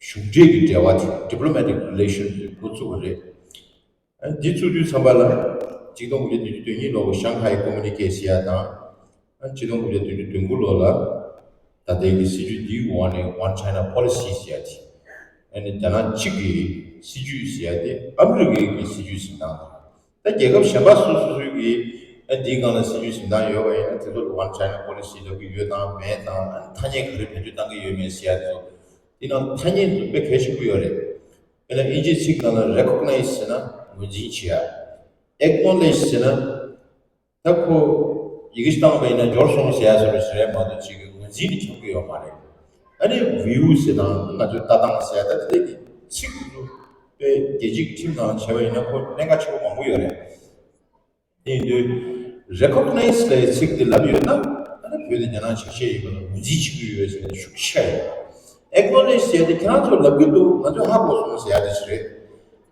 གཞུང་འབྲེལ་གྱི་འབྲེལ་བ་དེ་Diplomatic Relation དེ་འགོ་བཙུགས་པ་རེད། འདི་བཙུགས་དུས་ཙམ་པ་ལ་གཅིག་སྟོང་དགུ་བརྒྱ་བདུན་ཅུ་དོན་གཉིས་ལོ་གི་ཤང་ཧའི་ཀོ་མུ་ནི་ཀེ་ཟེར་ཡ་དང་། གཅིག་སྟོང་དགུ་བརྒྱ་བདུན་ཅུ་དོན་དགུ་ལོ་ལ་ད་ལྟའི་གི་སྲིད་ཇུས་འདིའི་འོག་ནས་One China Policy ཟེར་ཡ་དེ། རྒྱ་ནག་གཅིག་གི་སྲིད་ཇུས་ཟེར་ཡ་དེ་ཨ་མི་རི་ཀའི་གི་སྲིད་ཇུས་འཛིན་སྟངས་དང་། ད་རྒྱལ་ཁབ་གཞན་པ་སོ་སོ་སོའི་གི་འདིའི་སྒང་ལ་སྲིད་ཇུས་འཛིན་སྟངས་ཡོད་པ་ཡིན་ན་དེ་ཚོ་ལ་One China Policy ལབ་ཀྱི་ཡོད་དང་མེད་དང་ཐ་སྙད་ག་རེ་བེད་སྤྱོད་བཏང་གི་ཡོད་མེད་ཟེར་ཡ་དེ་ཚོ། དེ་ནང་ཐ་སྙད་དེ་ཚོ་དཔེ་གལ་ཆེན་པོ་ཡོད་རེད། དཔེར་ན་ཨིན་ཇིའི་ཚིག་ནང་ལ་Recognize ཟེར་ན་ངོས་འཛིན་བྱེད་ཡ། Acknowledge ཟེར་ན་ད་ཁོ་ཡི་གེ་ཞིག་བཏང་བ་ཡིན་ན་འབྱོར་སོང་ཟེར་ཡ་བཟོ་འདྲ་ཞིག་རེད་མ་གཏོགས་ཅིག་གི་ངོས་འཛིན་ནི་ཁྱབ་ཀྱི་ཡོད་མ་རེད། ཨ་ནི་View ཟེར་ན་ང་ཚོའི་ལྟ་སྟངས་ཟེར་ཡ་ད་དེ་འདྲའི་གི་ཚིག་དེ་ཚོ་དཔེ་རྒྱལ་སྤྱིའི་ཁྲིམས་ནང་བྱས་པ་ཡིན་ན་ཁོ་གནད་འགག་ཆེན་པོ་མང་པོ་ཡོད་རེད། དེ་ཡིན་དུས་Recognize ལབ་ཡའི་ཚིག་དེ་ལབ་ཡོད་ན་ཨ་ནི་བོད་དེ་རྒྱ་ནག་ཆ་ཤས་ཡིན་པ་ལ་ངོས་འཛིན་བྱེད་ཀྱི་ཡོད་ཟེར་ནས་ཤུགས་ཆེ་ཡོད། Acknowledge ཟེར་ཡ་དེ་ཁྱེད་རང་ཚོ་ལབ་ཀྱི་འདུག་ང་ཚོས་ཧ་གོ་སོང་ཟེར་ཡ་དེ་ཞིག་རེད།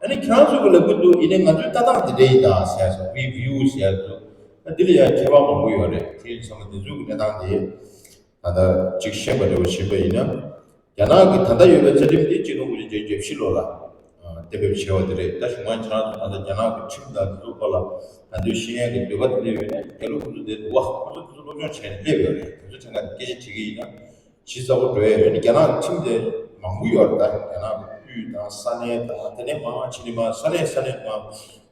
ཨ་ནི་ཁྱེད་རང་ཚོ་གི་ལབ་ཀྱི་འདུག་ཡིན་ནའི་ང་ཚོའི་ལྟ་སྟངས་དེ་འདྲ་ཡིན་ད་ཟེར་ཡ་ཚོ་We View ཟེར་ཡ་ཚོ་ཨ་འདི་ལ་ཡང་ཁྱད་པར་མང་པོ་ཡོད་རེད། དེ་ཡིན་ཙང་འདི་ཚོ་གི་གནས་སྟངས་དེ་ད་ལྟ་གཅིག་ཤེས་པ་འདྲ་བོ་བྱེད་པ་ཡིན་ན། རྒྱ་ནག་གི་ད་ལྟ་ཡོད་པའི་རྩ་ཁྲིམས་དེ་གཅིག་སྟོང་དགུ་བརྒྱ་བརྒྱད་ཅུ་གྱ་བཞི་ལོ་ལ་གཏན་འབེབས་བྱས་པ་དེ་རེད། ད་གཞུག་མ་ཁྱེད་རང་ཚོ་ད་ལྟ་རྒྱ་ནག་གི་ཁྲིམས་དང་དེ་ཚོ་སྐོར་ལ་ད་དུང་ཤེས་ཡོན་གྱི་འདོད་པ་དེ་སླེབས་ཡོད་ན་རྒྱ་ལོ་ཁོ་ཚོ་དེ་འདུག་བ་ཁོ་ཚོ་དེ་ཚོ་སློབ་སྦྱོང་བྱས་ནས་སླེབས་ཡོད་རེད། དེ་ཚོ་ཁྲིམས་ཁང་སྐད་ཆ་དྲིས་ཀྱི་ཡིན་ན་ཇི་ལྟ་བུ་འགྲོ་ཡས་ཡོད་ན་རྒྱ་ནག་གི་ཁྲིམས་དེ་མང་པོ་ཡོད་རེད། ད་རྒྱ་ནག་གི་དབུས་དང་ས་གནས་དང་དེ་ནས་མང་ཕྱི་ནས་མང་ས་གནས་ས་གནས་མང་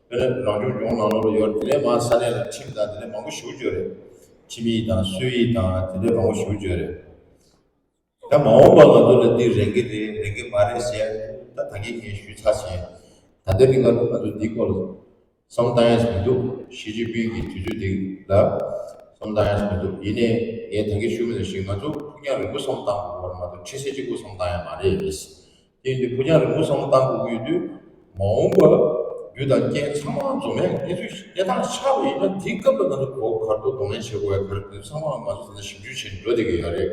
དེ་ནས་རང་སྐྱོང་ལྗོངས་ནང་ལོགས་ལ་ཡོད་རེད། དེ་ནས་མང་ས་གནས་ལ་ཁྲིམས་དང་དེ་ནས་མང་པོ་ཞེ་པོ་ཅིག་ཡོད་རེད། ཁྲིམས་ཡིག་དང་སྲོལ་ཡིག་དང་དེ་འདྲའི་མང་པོ་ཞེ་པོ་ཅིག་ཡོད་རེད། ད་མ་འོངས་པ་ང་ཚོ་ལ་འདི་རན་གྱི་རེད་རན་གྱི་མ་རེད་ཟེར་ད་ད་གིན་ངས་ཞུས་ཚར་ཟིན། ད་ལྟའི་རིང་ལ་ང་ཚོ་འདི་སྐོར་ལ་བསམ་བཏང་ཡ་མི་འདུག་ཞི་ཅིན་ཕིང་གི་དུས་ཚོད་འདི་ལ་བསམ་བཏང་ཡ་མི་འདུག་ཡིན་ནའི་ངས་ད་གིན་ཞུ་མི་འདུག་ཞིག་ང་ཚོ་ཕུགས་རྒྱང་རིང་པོ་བསམ་བཏང་དགོས་པ་མ་གཏོགས་ཁྲི་ཚེ་གཅིག་པོ་བསམ་བཏང་ཡ་མ་རེད། དེ་ཡིན་དུས་ཕུགས་རྒྱང་རིང་པོ་བསམ་བློ་བཏང་དགོས་ཀྱི་ཡོད་དུས་མ་འོངས་པ་རྒྱུ་དང་རྐྱེན་ཚང་མ་འཛོམས་ཡ་གནས་ཚུལ་གནས་སྟངས་ཆགས་པ་ཡིན་ན་དེའི་སྐབས་ལ་ང་ཚོ་གོ་ག་རེ་གདོང་ལེན་བྱེད་དགོས་ཡ་ག་རེ་དེ་ཚང་མ་ང་ཚོ་ད་ལྟ་ཞིབ་འཇུག་བྱས་ནས་འགྲོ་བསྡད་ཀྱི་ཡོད་རེད།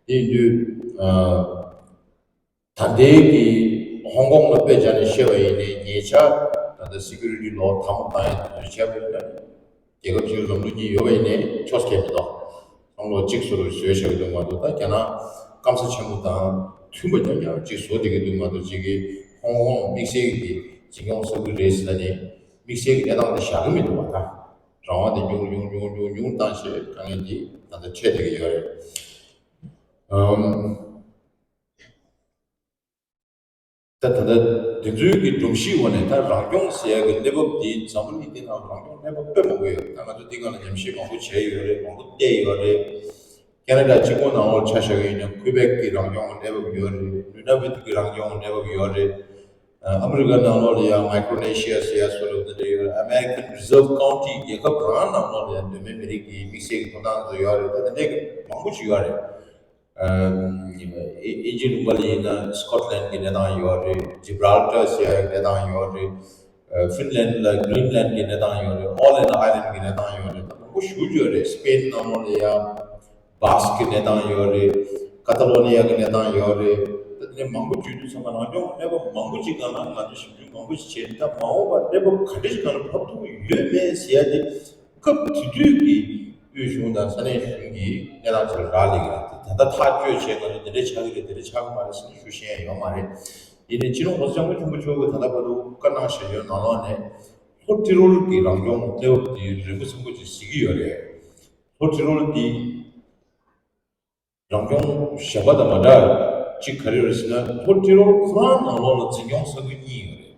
དེ་ཡིན་དུས་ད་ལྟའི་གི་ཧོང་ཀོང་ལ་དཔེ་བྱས་ནས་བཤད་པ་ཡིན་ནའི་ཉེ་ཆར་ད་ལྟ་སི་ཀུ་རི་ཊི་ལོག་དམ་པོ་བཏང་ཡ་དེ་ཚོ་བྱས་པ་ཡིན་ན། རྒྱལ་ཁབ་གཅིག་ལ་ལམ་ལུགས་གཉིས་ཡོད་པ་ཡིན་ནའི་ཆོག་སྐད་མི་འདུག་བསམ་བློ་གཅིག་བཟོ་རུ་བཟོས་བཞག་གི་འདུག་མ་གཏོགས་ད་རྒྱ་ནག་སྐམ་ས་ཆེན་པོ་དང་མཐུན་པ་རྐྱང་རྐྱང་གཅིག་བཟོ་བསྡད་ཀྱི་འདུག་མ་གཏོགས་གཅིག་གིས་ཧོང་ཀོང་དམིགས་བསལ་གྱི་འཛིན་སྐྱོང་ས་ཁུལ་རེད་ཟེར་ནས་དམིགས་བསལ་གྱི་གནས་སྟངས་དེ་བཞག་གི་མི་འདུག་བ། ད་རང་དབང་དེ་ཉུང་ཉུང་ཉུང་ཉུང་ཉུང་བཏང་བྱས་དཀའ་ངལ་འདི་ད་ལྟ་འཕྲད་བསྡད་ཀྱི་ཡོད་རེད། ཨམ། ད་ད་ལྟ་དེ་ཚོའི་གི་སྒྲོམ་གཞིའི་འོག་ནས་ད་རང་སྐྱོང་ཟེར་ཡ་གི་གནས་བབ་འདི་འཛམ་བུ་གླིང་འདི་ནང་རང་སྐྱོང་གནས་བབ་དཔེ་མང་པོ་ཡོད་རེད། ད་ང་ཚོ་འདི་སྒང་ལ་ཉམས་ཞིབ་མང་པོ་བྱས་ཡོད་རེད། མང་པོ་བལྟས་ཡོད་རེད། ཁེ་ན་ཌ་གཅིག་པོ་ནང་ལོགས་ཆ་བཞག་གི་ཡིན་ན་ཁུ་བེག་གི་རང་སྐྱོང་གི་གནས་བབ་ཡོད་རེད། ནུ་ན་བི་ཏི་གི་རང་སྐྱོང་གི་གནས་བབ་ཡོད་རེད། ཨ་མི་རི་ཀ་ནང་ལོགས་ལ་ཡང་མའི་ཀྲོ་ནེ་ཤི་ཡ་ཟེར་ཡ་སོགས་ལ་འདི་འདྲ་ཡོད་རེད། ཨ་མེ་རི་ཀན་རི་ཛརབ་ཀའུན་ཊི་རྒྱལ་ཁབ་རང་ནང་ལོགས་ལ་ཡང་གདོད་མའི་མི་རིགས་ཀྱི་དམིགས་བསལ་གྱི་ཐོབ་ཐང་ཚོ་ཡོད་རེད། ད་དེ་འདྲའི་གི་མང་པོ་ཞིག་ཡོད་རེད། ཨིན་ཇི་ལུང་པ་ལ་ཡིན་ན་སི་ཀོཊ་ལན་གྱི་གནས་སྟངས་ཡོད་རེད། ཇི་བྷ་རལ་ཊར་ཟེར་ཡ་གི་གནས་སྟངས་ཡོད་རེད། ཨ་ཧྥིན་ལན་ལ་གྷི་རིན་ལན་གྱི་གནས་སྟངས་ཡོད་རེད། ཨོ་ལན་ཨའི་ལན་གྱི་གནས་སྟངས་ཡོད་རེད། ད་མང་པོ་ཞེ་པོ་ཅིག་ཡོད་རེད། སི་པེན་ནང་ལོགས་ལ་ཡ་བྷ་སི་ཀི་གི་གནས་སྟངས་ཡོད་རེད། ཀ་ཏ་ལོ་ནི་ཡ་གི་གནས་སྟངས་ཡོད་རེད། ད་དེ་འདྲ་མང་པོ་བརྗོད་དུས་ཚང་མ་རང་སྐྱོང་གནས་བབ་མང་པོ་ཅིག་སྒང་ལ་ང་ཚོ་ཞིབ་འཇུག་མང་པོ་ཞིག་བྱས་ནས་ད་མ་འོངས་པར་གནས་བབ་ག་འདྲ་ཞིག་སྒང་ལ་ཕབ་ཐུབ་ཀྱི་ཡོད་མེད་ཟེར་ཡ་དེ་སྐབས་དེ་དུས་ཀྱི་དབུས་གཞུང་དང་ས་གནས་གཞུང་གི་གནས་སྟངས་ཆ་ལ་རག་ལས་ཀྱི་རེད། དེ་ ད་ལྟ་ཐག་གཅོད་བྱས་ང་ཚོ་འདི་འདྲ་ཆགས་ཀྱི་རེད། འདི་འདྲ་ཆགས་ཀྱི་མ་རེད་ཟེར་ནས་ཞུ་ཤེས་ཡ་ཡོད་མ་རེད། ཡིན་ནའི་སྤྱི་ནོར་༸གོང་ས་༸སྐྱབས་མགོན་ཆེན་པོ་མཆོག་གིས་ད་ལྟ་བར་དུ་བཀའ་གནང་བཞིན་ཡོད་ནང་ལོགས་ནས། ལྷོ་ཏི་རོལ་གྱི་རང་སྐྱོང་གནས་བབ་འདི་རིང་པོ་ཙམ་པོ་ཅིག་གཟིགས་ཀྱི་ཡོད་རེད། ལྷོ་ཏི་རོལ་འདི་རང་སྐྱོང་གཞན་པ་དང་མ་འདྲ་ཅིག་ག་རེ་རེད་ཟེར་ན། ལྷོ་ཏི་རོལ་ཁོ་རང་ནང་ལོགས་ལ་འཛིན་སྐྱོང་ས་ཁུལ་གཉིས་ཡོད་རེད།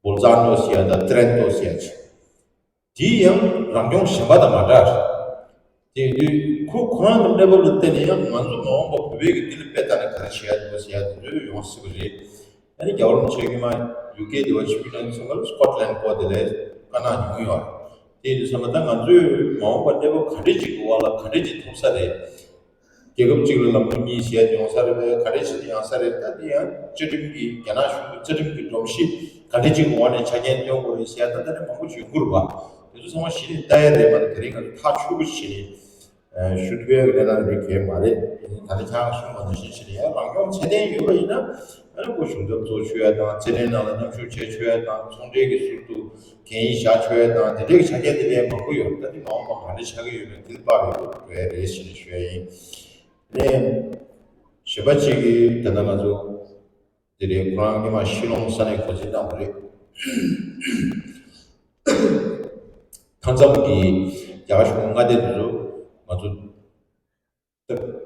བོལ་ཙ་ནོ་ཟེར་ཡ་དང་ཏྲེན་ཏོ་ཟེར་ཡ་ཅིག་དེ་ཡང་རང་སྐྱོང་གཞན་པ་དང་མ་འདྲ། དེ་ཡིན་དུས་ཁོ་ཁོ་རང་གི་གནས་བབ་ལ་བརྟེན་ནས་ཡང་ང་ཚོ་མ་འོངས་པ་བོད་པའི་གི་འདི་ལ་དཔེ་ལྟ་ནས་ག་རེ་བྱེད་ཡ་འདུག་ཟེར་ཡ་དེ་ཚོ་ཡོང་སྲིད་པ་རེད། ཨ་ནི་རྒྱལ་བ་རིན་པོ་ཆེ་སྔོན་མ་ཡུ་ཀེ་དེ་བ་ཆིབས་བསྒྱུར་གནང་ཚུན་ཁར་སྐོཊ་ལན་སྐོར་དེ་ལ་བཀའ་གནང་མྱོང་ཡོད་རེད། དེ་ཡིན་དུས་ཙམ་པ་ད་ང་ཚོས་མ་འོངས་པ་གནས་བབ་ག་འདྲས་ཅིག་གི་འོག་ལ་ག་འདྲས་ཅིག་ཐོབ་ས་རེད། རྒྱལ་ཁབ་གཅིག་ལ་ལམ་ལུགས་གཉིས་ཟེར་ཡ་ཡོང་ས་རེད་པས། ག་རེ་བྱས་ནས་ཡོང་ས་རེད། ད་དེ་ཡང་བཅའ་ཁྲིམས་ཀྱི་རྒྱ་ནག་གཞུང་གི་རྩ་ཁྲིམས་ཀྱི་སྒྲོམ་གཞི་ག་འདྲ་ཅིག་གི་འོག་ནས་ཆ་རྐྱེན་སྟོན་དགོས་རེད་ཟེར་ཡ་ད་ལྟ་ནས་མང་པོ་ཞིག་ཡོང་གི་རེད་པ། དེ་ཚོ་ཚང་མ་གཞི་ནས་ལྟ་ཡ་རེད་མ་གཏོགས་དེ་རིང་ང་ཚོ་ཐག་ཆོད་པོ་བྱས་ནས་ཞུ་ཐུབ་ཡ་གི་གནས་སྟངས་རེད་གལ་མ་རེད། དེ་ནི་ད་ལྟ་ཁྱེད་རང་གསུངས་པ་ནང་བཞིན་བྱས་ནས་ཡང་རང་སྐྱོང་ཚད་ལྡན་ཡོད་པ་ཡིན་ན། ཨ་ནི་ཁོ་གཞུང་ཚབ་གཙོ་བྱས་ཡ་དང་། རྩེད་འགྲན་ནང་ལ་མཉམ་ཞུགས་བྱས་ཆོག་ཡ་དང་། ཚོང་འབྲེལ་གྱི་ཟུར་དུ་གན་ཡིག་བཞག་ཆོག་ཡ་དང་། དེ་འདྲའི་གི་ཆ་རྐྱེན་དེ་འདྲའི་མང་པོ་ཡོད། ད་དེ་མ་འོངས་པ་ག་འདྲ་ཆགས་ཀྱི་ཡོད་མེད་དེ་དཔག་པའི་འགྲོ་ཡ་རེད་ཞེས་ཞུ་ཡ་ཡིན། ནས་གཞན་པ་གཅིག་གིས་ད་ལྟ་ང་ཚོ་དེ་རེད། ཁོ་རང་སྔོན་མ་ཤི་ལོང་ས་གནས་འགོ་འཛིན་གནང་བ་རེད། མཐའ་མཚམས་ཀྱི་རྒྱ་གར་གཞུང་མངའ་སྡེ་དེ་ཚོ་ང་ཚོ་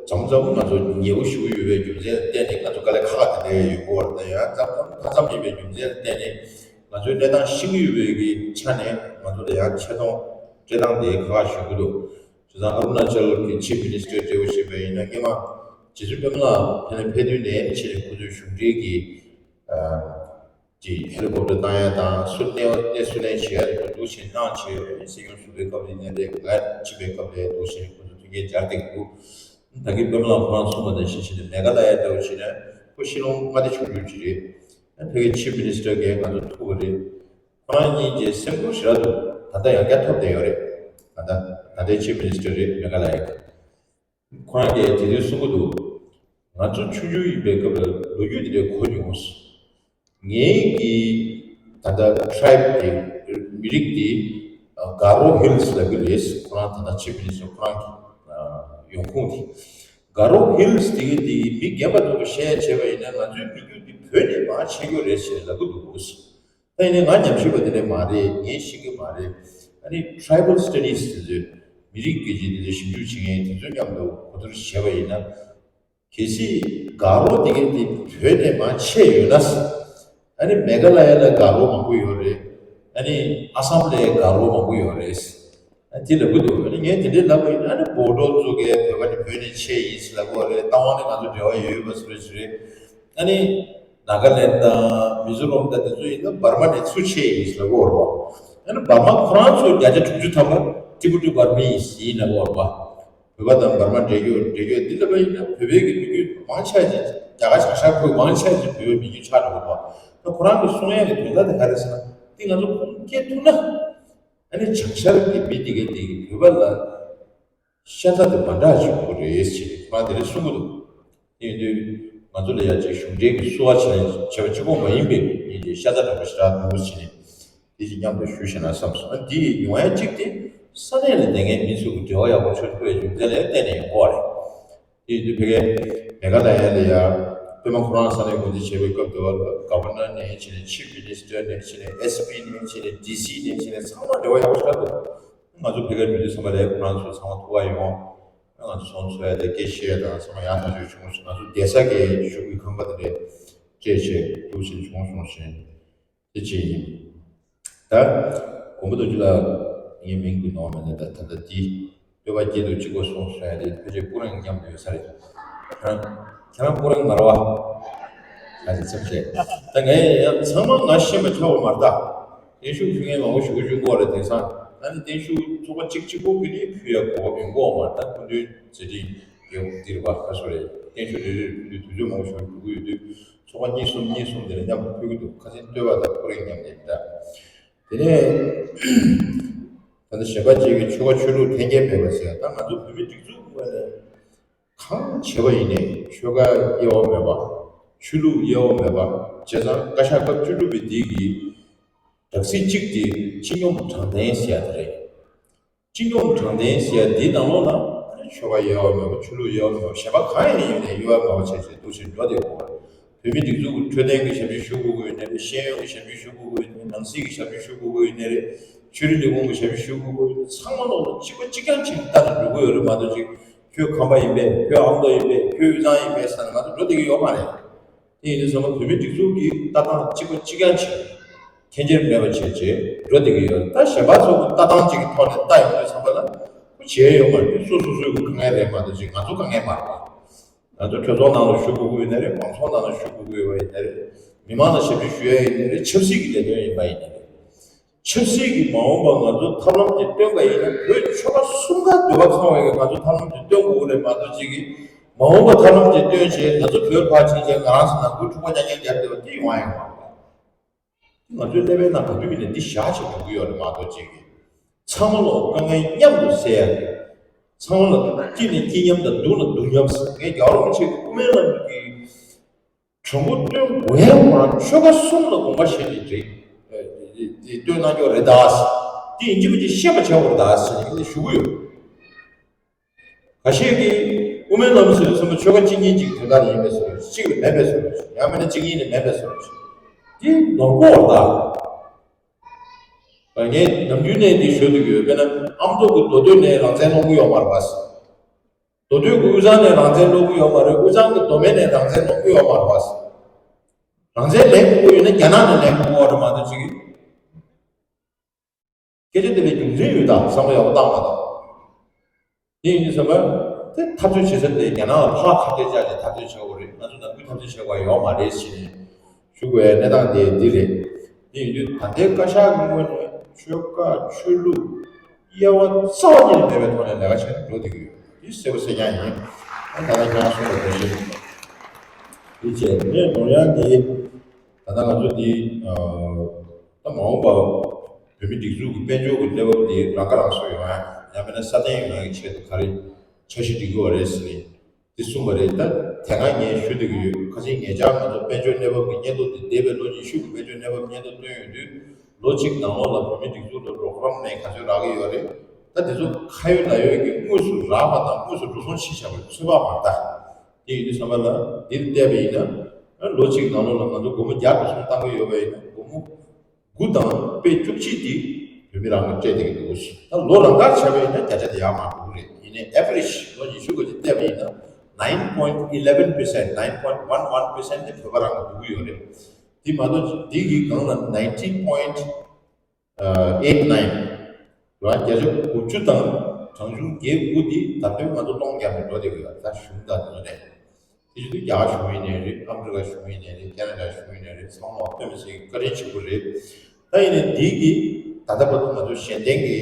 མཚམས་མཚམས་ང་ཚོ་ཉེ་པོ་ཞུ་གི་ཡོད་པའི་རྒྱུ་མཚན་ལ་བརྟེན་ནས་ང་ཚོ་དཀའ་ལས་ཁག་དེ་འདྲ་ཡོད་དགོས་པ་རེད། ད་ཡང་མཚམས་མཚམས་མཐའ་མཚམས་ཡིན་པའི་རྒྱུ་མཚན་ལ་བརྟེན་ནས་ང་ཚོའི་གནས་སྟངས་ཤེས་ཀྱི་ཡོད་པའི་གི་ཆ་ནས་ང་ཚོ་ལ་ཡང་ཆེ་མཐོང་སྤྲད་སྟངས་དེ་ཁག་ཁག་ཞུ་གི་འདུག་བྱས་ཙང་ཨ་རུ་ན་ཅལ་གྱི་ཆིབ་མི་ནི་སི་ཊར་འབྲེལ་བ་བྱས་པ་ཡིན་ན། སྔོན་མ་རྗེ་བཙུན་པད་མ་ལགས་ཕེབས་དུས་ནས་ཕྱིན་ནས་ཁོ་ཚོའི་གཞུང་འབྲེལ་གྱི་ཅིག་ཧེ་ལི་ཀོབ་ཊར་བཏང་ཡ་དང་། སུ་གནས་གནས་སུ་གནས་བྱེད་ཡ་དེ་འདུག་བྱས་གནང་བྱས། སྲིད་སྐྱོང་ཟུར་པའི་སྐབས་ལ་ཡིན་ནའི་རེད། ང་ཕྱིན་པའི་སྐབས་ལ་འདུག་བྱས་ཁོ་ཚོ་མཐུན་རྐྱེན་སྦྱར་བསྡད་འདུག་ད་གིན་པད་མ་ལགས་ཁོ་རང་གསུངས་པ་དང་གཅིག་བྱས་ནས་མེ་ག་ལ་ཡ་འདྲ་བོ་བྱས་ན་ཁོ་ཤི་ལོང་མངའ་སྡེ་ཆུང་ཆུང་ཅིག་རེད། ཕ་གིའི་ཆིབ་མི་ནི་སི་ཊར་གྱིས་ང་ཚོ་ཐུག་པ་རེད། ཁོ་རང་གཉིས་ཀྱི་སེམས་ཁུར་ཞེ་དྲག་འདུག་ད་ལྟ་ཡང་བསྐྱར་ཐོབ་བསྡད་ཡོད་རེད། ད་ལྟ་ད་ལྟའི་ཆིབ་མི་ནི་སི་ཊར་རེད། མེ་ག་ལ་ཡ་གི། ཁོ་རང་གིས་དེ་དུས་གསུང་གི་འདུག་ང་ཚོ་ཆུང་ཆུང་ཡིན་པའི་སྐབས་ལ་ལོ་རྒྱུས་དེ་འདྲ་གོ་མྱོང་། ངའི་གི་ད་ལྟ་ཊི་རའིབ་དེ། མི་རིགས་དེ་ག་རོ་ཧི་ལི་སི་ལབ་ཀྱི་རེད། ཁོ་རང་ད་ལྟ་ཆིབ་མི་ནི་སི་ཊར་ཁོ་རང་གི་ཡོང་ཁུངས་དེ། ག་རོ་ཧི་ལི་སི་དེ་གི་དེ་མི་རྒན་པ་ཚོ་གི་བཤད་བྱས་པ་ཡིན་ན་ང་ཚོའི་མི་རྒྱུད་དེ་བོད་ནས་མར་ཕྱིན་རྒྱུ་རེད་ཞེས་ལབ་ཀྱི་འདུག་ད་ཡིན་ནའི་ང་ཉམས་ཞིབ་པ་དེ་འདྲ་མ་རེད། ངས་ཤེས་ཀྱི་མ་རེད། ཨ་ནི་ཊི་རའི་བལ་སི་ཊ་ཌི་སི་དེ་ཚོས། མི་རིགས་སྐད་ཆ་དེ་ཚོ་ཞིབ་འཇུག་བྱེད་མཁན་དེ་ཚོའི་མཉམ་དུ་གོ་བསྡུར་བྱས་པ་ཡིན་ན། གལ་སྲིད་ག་རོ་དེ་གའི་དེ་བོད་ནས་མར་ཆད་ཡོད་ན། ཨ་ནི་མེ་ག་ལ་ཡ་ལ་ག་རོ་མང་པོ་ཡོད་རེད། ཨ་ནི་ཨ་སམ་ལ་ག་རོ་མང་པོ་ཡོད་རེད། ཨ་དེ་ལབ་ཀྱི་འདུག་ཨ་ནི་ངས་དེ་འདྲའི་ལབ་པ་ཡིན་ན། ཨ་ནི་བོ་ཌོ་ཚོ་གིས་བོད་པ་ནི་བོད་ནས་ཆད་ཡིན་ཟེར་ལབ་ཀྱི་ཡོད་རེད། རྟ་དབང་ནས་ང་ཚོ་འབྲེལ་བ་ཡོད་ཡོད་པ་ཟེར་བ་ཞིག་རེད། ཨ་ནི་ནཱ་ག་ལེན་ཌ་དང་མི་ཛོ་རམ་དང་དེ་ཚོ་ཡིན་ན་འབར་མ་ནས་ཚུར་ཆད་ཡིན་ཟེར་ལབ་ཀྱི་ཡོད་རེད་པ། ཨ་ནི་འབར་མ་ཁོ་རང་ཚོ་བརྒྱ་ཆ་དྲུག་ཅུ་ཐམ་པ་ཊི་བི་ཊི་བར་མི་ཡིན་ཟེར་ལབ་ཀྱི་ཡོད་རེད་པ། བོད་པ་དང་འབར་མ་འབྲེལ་རྒྱུ་འབྲེལ་རྒྱུ་འདི་ལབ་པ་ཡིན་ན། བོད་པའི་གི་མི་རྒྱུད་མང་ཆེ་ཅིག་རྒྱ་གར་བྱང་ཤར་ཁུལ་མང་ཆེ་ཅིག་བོད་པའི་མི་རྒྱུད་ཆགས་འགྲོ་གི་རེད་པ། ད་ཁོ་རང་གི་གསུང་ཡག་གི་དོན་དག་དེ་ག་རེ་ཟེར་ན། འདི་ང་ཚོ་ཁུངས་སྐྱེལ་ཐུབ་ན། ཨ་ནི་བྱང་ཤར་གྱི་མི་དེ་གའི་དེ་གི་བོད་པ་ལ་ཤ་ཚ་དེ་མ་འདྲ་ཞིག་དགོས་རེད་ཅེས་ཁོ་རང་དེ་འདྲ་གསུང་གི་འདུག་དེ་ཡིན་དུས་ང་ཚོ་ལ་ཡ་ཅིག་གཞུང་འབྲེལ་གྱི་བསུ་བ་བྱས་བྱས་པ་གཅིག་པོ་མ་ཡིན་པའི་མི་དེ་ཤ་ཚ་འདྲ་པོ་ཞེ་དྲག་འདུག་ཟེར་ནས། དེ་ཅིག་མཉམ་དུ་ཞུ་ཤེས་ན་བསམ་སོང་། ཨ་ནི་དེ་ཡི་ཡོང་ཡ་གཅིག་དེ་ས་གནས་ལ་བསྡད་མཁན་མི་ཚོ་གི་འབྲེལ་བ་ཡག་པོ་བྱུང་ཐུབ་པའི་རྒྱུ་མཚན་ལ་བརྟེན་ནས་ཡོང་གི་རེད། དེ་ཡིན་དུས་ཕ་གིའི་མེ་ག་ལ་ཡ་ལ་ཡ་པད་མ་ཁོ་རང་ས་གནས་འགོ་འཛིན་བྱས་པའི་སྐབས་དེ་བ་ལ་ག་བར་ནར་ནས་བྱས་ནས་ཆིབ་མི་ནི་སི་ཊར་ནས་བྱས་ནས་ཨེསི་པི་ནས་བྱས་ནས་ཌི་སི་ནས་བྱས་ནས་ཚང་མ་འབྲེལ་བ་ཡག་པོ་ཞེ་དྲག་འདུག་ང་ཚོ་ཕ་གིར་ཡོད་དུས་ཚང་མ་ལ་ཁོ་རང་ཚོ་ཚང་མ་ཐུག་ག་ཡོང་། ང་ཚོ་ཚོང་འཚོལ་ཡ་དང་སྐད་བཤད་ཡ་དང་ཚང་མ་ཡག་ཐག་ཆོད་བྱུང་སོང་། ང་ཚོ་བསྡད་ས་གི་གཞུག་གི་ཁང་པ་དེ་འདྲ་སྤྲད་བྱས་འདུག་བྱས་བྱུང་སོང་ཞེས་དེ་བྱས་ཡིན། ད་མགོན་པོ་རྡོ་རྗེ་ལགས་ངའི་མིང་དུ་ནོར་མེད་ན། ད་ད་ལྟ་འདི་སྟོད་པ་སྐྱིད་སྡུག་གཅིག་པོ་སོང་ཟེར་ཡ་དེ་ཕལ་ཆེར་སྐུ་རིང་མཉམ་དུ་ཡོད་ས་རེད། ཁྱེད་རང་ཁྱེད་རང་སྐུ་རིང་མ་རེད་པ། ཨ་ཙི་ཙམ་བྱས། ད་ངས་ཡང་ཚང་མ་ང་ཤེས་པ་ཆགས་པ་མ་རེད་ད། བརྟན་བཞུགས་ཕུལ་མཁན་མང་པོ་ཞིག་བཞུགས་ཀྱི་ཡོད་རེད། དེང་སང་ཨ་ནི་བརྟན་བཞུགས་ཚོགས་པ་གཅིག་གཅིག་པོ་གིས་ནི་ཕུལ་ཡ་གོ་སྐབས་ཡོང་གི་ཡོད་མ་རེད། ད་སྐུ་མདུན་མཛད་འཕྲིན་རྒྱས་པོ་འདིར་བ་ཁ་སོ་རེད། བརྟན་བཞུགས་རེ་རེར་ཕུལ་དུས་དུས་ཚོད་མང་པོ་ཞིག་འགྲོ་གི་ཡོད་དུས། ཚོགས་པ་གཉིས་གསུམ་གཉིས་གསུམ་དེ་ལ་མཉམ་དུ་ཕུལ་གྱི་འདུག་ཁ་སང་སྟོད་པ་དང་སྐུ་རིང་མཉམ་དུ་ཡིན་ད། དེ་ནས་ད་ལྟ་གཞན་པ་གཅིག་གིས་ཆོལ་ཁ་ཆོས་ལུགས་འཐེན་འཁྱེར་མེད་པ་ཟེར། ད་ང་ཚོ་བོད་མི་སྒྲིག་འཛུགས་ཀྱི་ངོས་ནས་གང་བྱས་པ་ཡིན་ནའི་ཆོལ་ཁ་དབྱེ་བ་མེད་པ། ཆོས་ལུགས་དབྱེ་བ་མེད་པ། བྱས་ཙང་བཀའ་ཤག་སྐབས་བཅུ་དྲུག་པའི་དེ་གི་དྲག་སྲིད་གཅིག་དེ་སྤྱི་སྙོམས་དྲང་བདེན་ཟེར་ཡ་དེ་རེད། སྤྱི་སྙོམས་དྲང་བདེན་ཟེར་ཡ་འདིའི་ནང་ལོགས་ལ་ ཆོལ་ཁ་དབྱེ་བ་མེད་པ། ཆོས་ལུགས་དབྱེ་བ་མེད་པ། གཞན་པ་གང་ཡང་ཡིན་ནའི་དབྱེ་བ་མེད་པ་བྱས་བྱས་འདུག་ཕྱིར་འགྲོ་བསྡད་དགོས་པ་རེད། བོད་མི་སྒྲིག་འཛུགས་ཀྱི་འཕྲོད་བསྟེན་གྱི་ཞབས་ཞུ་ཞུ་དགོས་ཀྱི་ཡོད་ནའི་རེད། ཤེས་ཡོན་གྱི་ཞབས་ཞུ་ཞུ་དགོས་ཀྱི་ཡོད་ནའི་རེད། ནང་སྲིད་ཀྱི་ཞབས་ཞུ་ཞུ་དགོས་ཀྱི་ཡོད་ནའི་རེད། ཆོས་རིག་ལས་ཁུངས་ཀྱི་ཞབས་ཞུ་ཞུ་དགོས་ཀྱི་ཡོད་ནའི་རེད། ཚང་མ་ལོག་ལ་གཅིག་པ་གཅིག་རྐྱང་བྱས་ནས་ལྟ་ནས་འགྲོ་གི་ཡོད་རེད་མ་གཏོགས། ཅིག་ཁྱོད་ཁམས་པ་ཡིན་པས། ཁྱོད་ཨ་མདོ་ཡིན་པས། ཁྱོད་དབུས་གཙང་ཡིན་པས་ཟེར་ནས་ང་ཚོ་འགྲོ་བསྡད་ཀྱི་ཡོད་མ་རེད། དེ་ཡིན་དུས་ཙམ་པ་བོད་མི་སྒྲིག་འཛུགས་ཀྱི་ལྟ་སྟངས་གཅིག་པ་གཅིག་རྐྱང་བྱས། འཐེན་འཁྱེར་མེད་པ་བྱས་བྱས་འགྲོ་བསྡད་ཀྱི་ཡོད། ད་གཞན་པ་ཚོ་གི་ལྟ་སྟངས་གཅིག་གི་ཐོག་ནས་ལྟ་ཡོང་དུས་ཙམ་པ་ལ་ཁོ་བྱས་ཡོད་མ་རེད། སོ་སོ་སོའི་གི་དཀའ་ངལ་རེད་མ་གཏོགས། ཅིག་ང་ཚོ་དཀའ་ངལ་མ་རེད་པ། ང་ཚོ་གྲོས་ཚོགས་ནང་ལ་ཞུགས་དགོས་ཀྱི་ཡོད་ནའི་རེད། མང་ཚོགས་ནང་ལ་ཞུགས་དགོས་ཀྱི་ཡོད་པ་ཡིན་ནའི་རེད། མི་མང་ལ་ཞབས་ཞུ་ཞུ་ཡ་ཡིན་ནའི་རེད། ཆབ་སྲིད་ཀྱི་ལས་དོན་ཡིན་པ་ཡིན་ནའི་རེད། ཆབ་སྲིད་ཀྱི་མ་འོངས་པ་ང་ཚོ་ཐབས་ལམ་དེ་སྟོན་པ་ཡིན་ན། བོད་ཆོལ་ཁ་གསུམ་ཀ་འདོད་པ་ཚང་བའི་ང་ཚོ་ཐབས་ལམ་དེ་སྟོན་དགོས་ཀྱི་རེད་མ་གཏོགས། ཅིག་གིས་མ་འོངས་པ་ཐབས་ལམ་དེ་སྟོན་བྱས་ང་ཚོ་བོད་ཕར་ཕྱིན་བྱས་ང་རང་ཚོ་ནང་ཁུལ་འཁྲུག་པ་རྐྱང་རྐྱང་བརྒྱབ་བསྡད་པ་དེ་ཡོང་ཡ་ཡོད་མ་རེད། ང་ཚོའི་ཀླད་པའི་ནང་ག་དུས་ཡིན་ནའི་འདི་བཞག་བྱས་འགྲོ་གི་ཡོད་རེད་མ་གཏོགས། ཅིག་གིས་ཚང་མ་ལོག་དཀའ་ངལ་མཉམ་དུ་སེལ་ཡ་རེད། ཚང་མ་ལ་སྐྱིད་ནས་སྐྱིད་མཉམ་དང་སྡུག་ན་སྡུག་མཉམ་ཟེར། ངས་རྒྱལ་བ་རིན་པོ་ཆེ་གི་དབུ་མའི་ལམ་གྱི་གྲངས་འབོར་སྟོན་དགོས་ཡ་མ། ཆོལ་ཁ་གསུམ་ལ་དགོངས་པ་བཞེས་ནས་འགྲིག་སྟོན་གནང་རྒྱུ་རེད་ད་ཟེར། དེ་ཡིན་གཅིག་མིན་གཅིག་ཤེས་པ་བྱ་དགོས་རེད་ད་ཟེར་ནས་ཞུ་གི་ཡོད། ཁ་ཤས་ཀྱིས་དབུ་མའི་ལམ་ཟེར་དུས་ཙམ་པ་ཆོལ་ཁ་གཅིག་གཉིས་ཅིག་དོན་དག་ཡིན་པའི་བཟོ་འདྲ། གཅིག་ལ་མེད་པའི་བཟོ་འདྲ། ཡང་མིན་ན་གཅིག་གཉིས་ལས་མེད་པའི་བཟོ་འདྲ། དེ་ནོར་གོ་བ་ད། ངས་ནམ་རྒྱུན་ནས་འདི་ཞུ་འདོད་ཀྱི་ཡོད། དཔེར་ན་ཨ་མདོ་གི་མདོ་སྟོད་ནས་རང་བཙན་སློང་གི་ཡོད་མ་རེད་པ། མདོ་སྟོད་ཀྱི་དབུས་གཙང་ནས་རང་བཙན་སློང་གི་ཡོད་མ་རེད། དབུས་གཙང་གི་མདོ་སྨད་ནས་རང་བཙན་སློང་གི་ཡོད་མ་རེད་པ། རང་བཙན་ལེན་དགོས་ཀྱི་ཡོད་ན་རྒྱ་ནག་ནས་ལེན་དགོས་ཀྱི་ཡོད་རེད་མ་གཏོགས། ཅིག་སྐད་ཆ་དེ་ལ་རྒྱུ་མཚན་ཡོད་ད། བསམ་བློ་ཡག་པོ་བཏང་མ་གཏོགས། དེ་ཡིན་དུས་ཙམ་པ་དེ་འཐབ་རྩོད་བྱེད་ས་དེ་རྒྱ་ནག་ལ་ཕར་ཁ་གཏད་བཅག་བྱས་འཐབ་རྩོད་བྱེད་དགོས་རེད། ང་ཚོ་ནང་ཁུལ་འཐབ་རྩོད་བྱེད་དགོས་ཡོད་མ་རེད་ཟེར་ནས་ཞུ་དགོས་ཡ་གནས་སྟངས་དེ་འདི་རེད། དེ་ཡིན་དུས་ད་ལྟའི་བཀའ་ཤག་གི་ངོས་ནས་ཆོལ་ཁ་ཆོས་ལུགས་དབྱེ་བ་རྩ་བ་ཉིད་ནས་མེད་པའི་ཐོག་ནས་ལས་ཀ་བྱས་ནས་འགྲོ་བསྡད་ཀྱི་ཡོད། འདི་གསལ་པོ་གསལ་རྐྱང་ཡིན། ཨ་ད་ལྟ་ཁྱེད་རང་གསུངས་པ་དེ་བཞིན་འདི་བྱས་ནས་ནོར་ཡང་འདི་ད་ལྟ་ང་ཚོ་འདི་ད་མ་འོངས་པ་བོད་མི་སྒྲིག་འཛུགས་ཀྱི་དཔལ་འབྱོར་གྱི་གནས་བབ་འདི་རང་ཁ་རང་གསོ་ཡོང་ཡ། ཡང་མིན་ན་སྲ་བརྟན་ཡོང་ཡ་གི་ཆེད་དུ་ག་རེ་འཆར་གཞི་སྒྲིག་དགོས་པ་རེད་ཟེར་ནས་འདི་གསུངས་པ་རེད། ད་དེ་སྔ་ངས་ཞུ་བསྡད་ཀྱི་ཡོད། ཁ་སང་ཉེ་ཆར་ང་ཚོ་དཔལ་འབྱོར་གནས་བབ་ཀྱི་སྙན་ཐོ་འདི་འདས་པའི་ལོ་ཉི་ཤུ་གི་དཔལ་འབྱོར་གནས་བབ་སྙན་ཐོ་བཏོན་ཡོང་དུས། ལོ་གཅིག་ནང་ལོགས་ལ་བོད་མི་སྒྲིག་འཛུགས་ལ་རོགས་རམ་ནས་ག་ཚོད་རག་གི་ཡོད་རེད། ད་དེ་ཚོ་ཁ་ཡོད་ལག་ཡོད་ཀྱི་དངོས་སུ་རག་པ་དང་དངོས་སུ་འགྲོ་སོང་ཕྱིན་བཞག་པ་ཚོད་དཔག་མ་རེད་ད། དེ་ཡིན་དུས་ཙམ་པ་ལ་འདིར་བལྟས་པ་ཡིན་ན། ལོ་གཅིག་ནང་ལོགས་ལ་ང་ཚོ་སྒོར་མོ་བརྒྱ་འགྲོ་སོང་བཏང་གི་ཡོད་པ་ཡིན་ན། སྒོར་མོ་དགུ་དང་དཔེ་བཅུ་གཅིག་དེ་བོད་མི་རང་གིས་སྤྲད་བསྡད་ཀྱི་འདུག་ད་ལོ་རང་ཁ་བྱས་པ་ཡིན་ན་བརྒྱ་ཆ་དེ་ཡར་མར་འགྲོ་གི་རེད། ཡིན་ནའི་average ལོ་ཉི་ཤུ་གོ་ཅིག་བལྟས་པ་ཡིན་ན། nine point eleven percent, nine point one one percent དེ་བོད་པ་རང་གིས་བསྡུ་གི་ཡོད་རེད། དེ་མ་གཏོགས་དེ་གི་སྒང་ལ་ninety point eight nine རང་བརྒྱ་ཆ་དགུ་བཅུ་དང་གྲངས་ཆུང་བརྒྱད་དགུ་དེ་ད་དུང་ང་ཚོ་སྟོང་རྒྱབ་ནས་འགྲོ་བསྡད་ཀྱི་ཡོད། ད་གཞུང་དང་དེ་ཚོ་ནས། དེ་བཞིན་དུ་རྒྱ་གར་གཞུང་ཡིན་ནའི་རེད། ཨ་མི་རི་ཀ་གཞུང་ཡིན་ནའི་རེད། ཁེ་ན་ཌ་གཞུང་ཡིན་ནའི་རེད། ཚང་མ་དཔེ་མི་སྲིད་ཀྱི་བཀའ་དྲིན་ཆེན་པོ་རེད། ད་ཡིན་ནའི་འདི་གིས་ད་ལྟ་བར་དུ་ང་ཚོ་གཞན་བརྟེན་གྱི་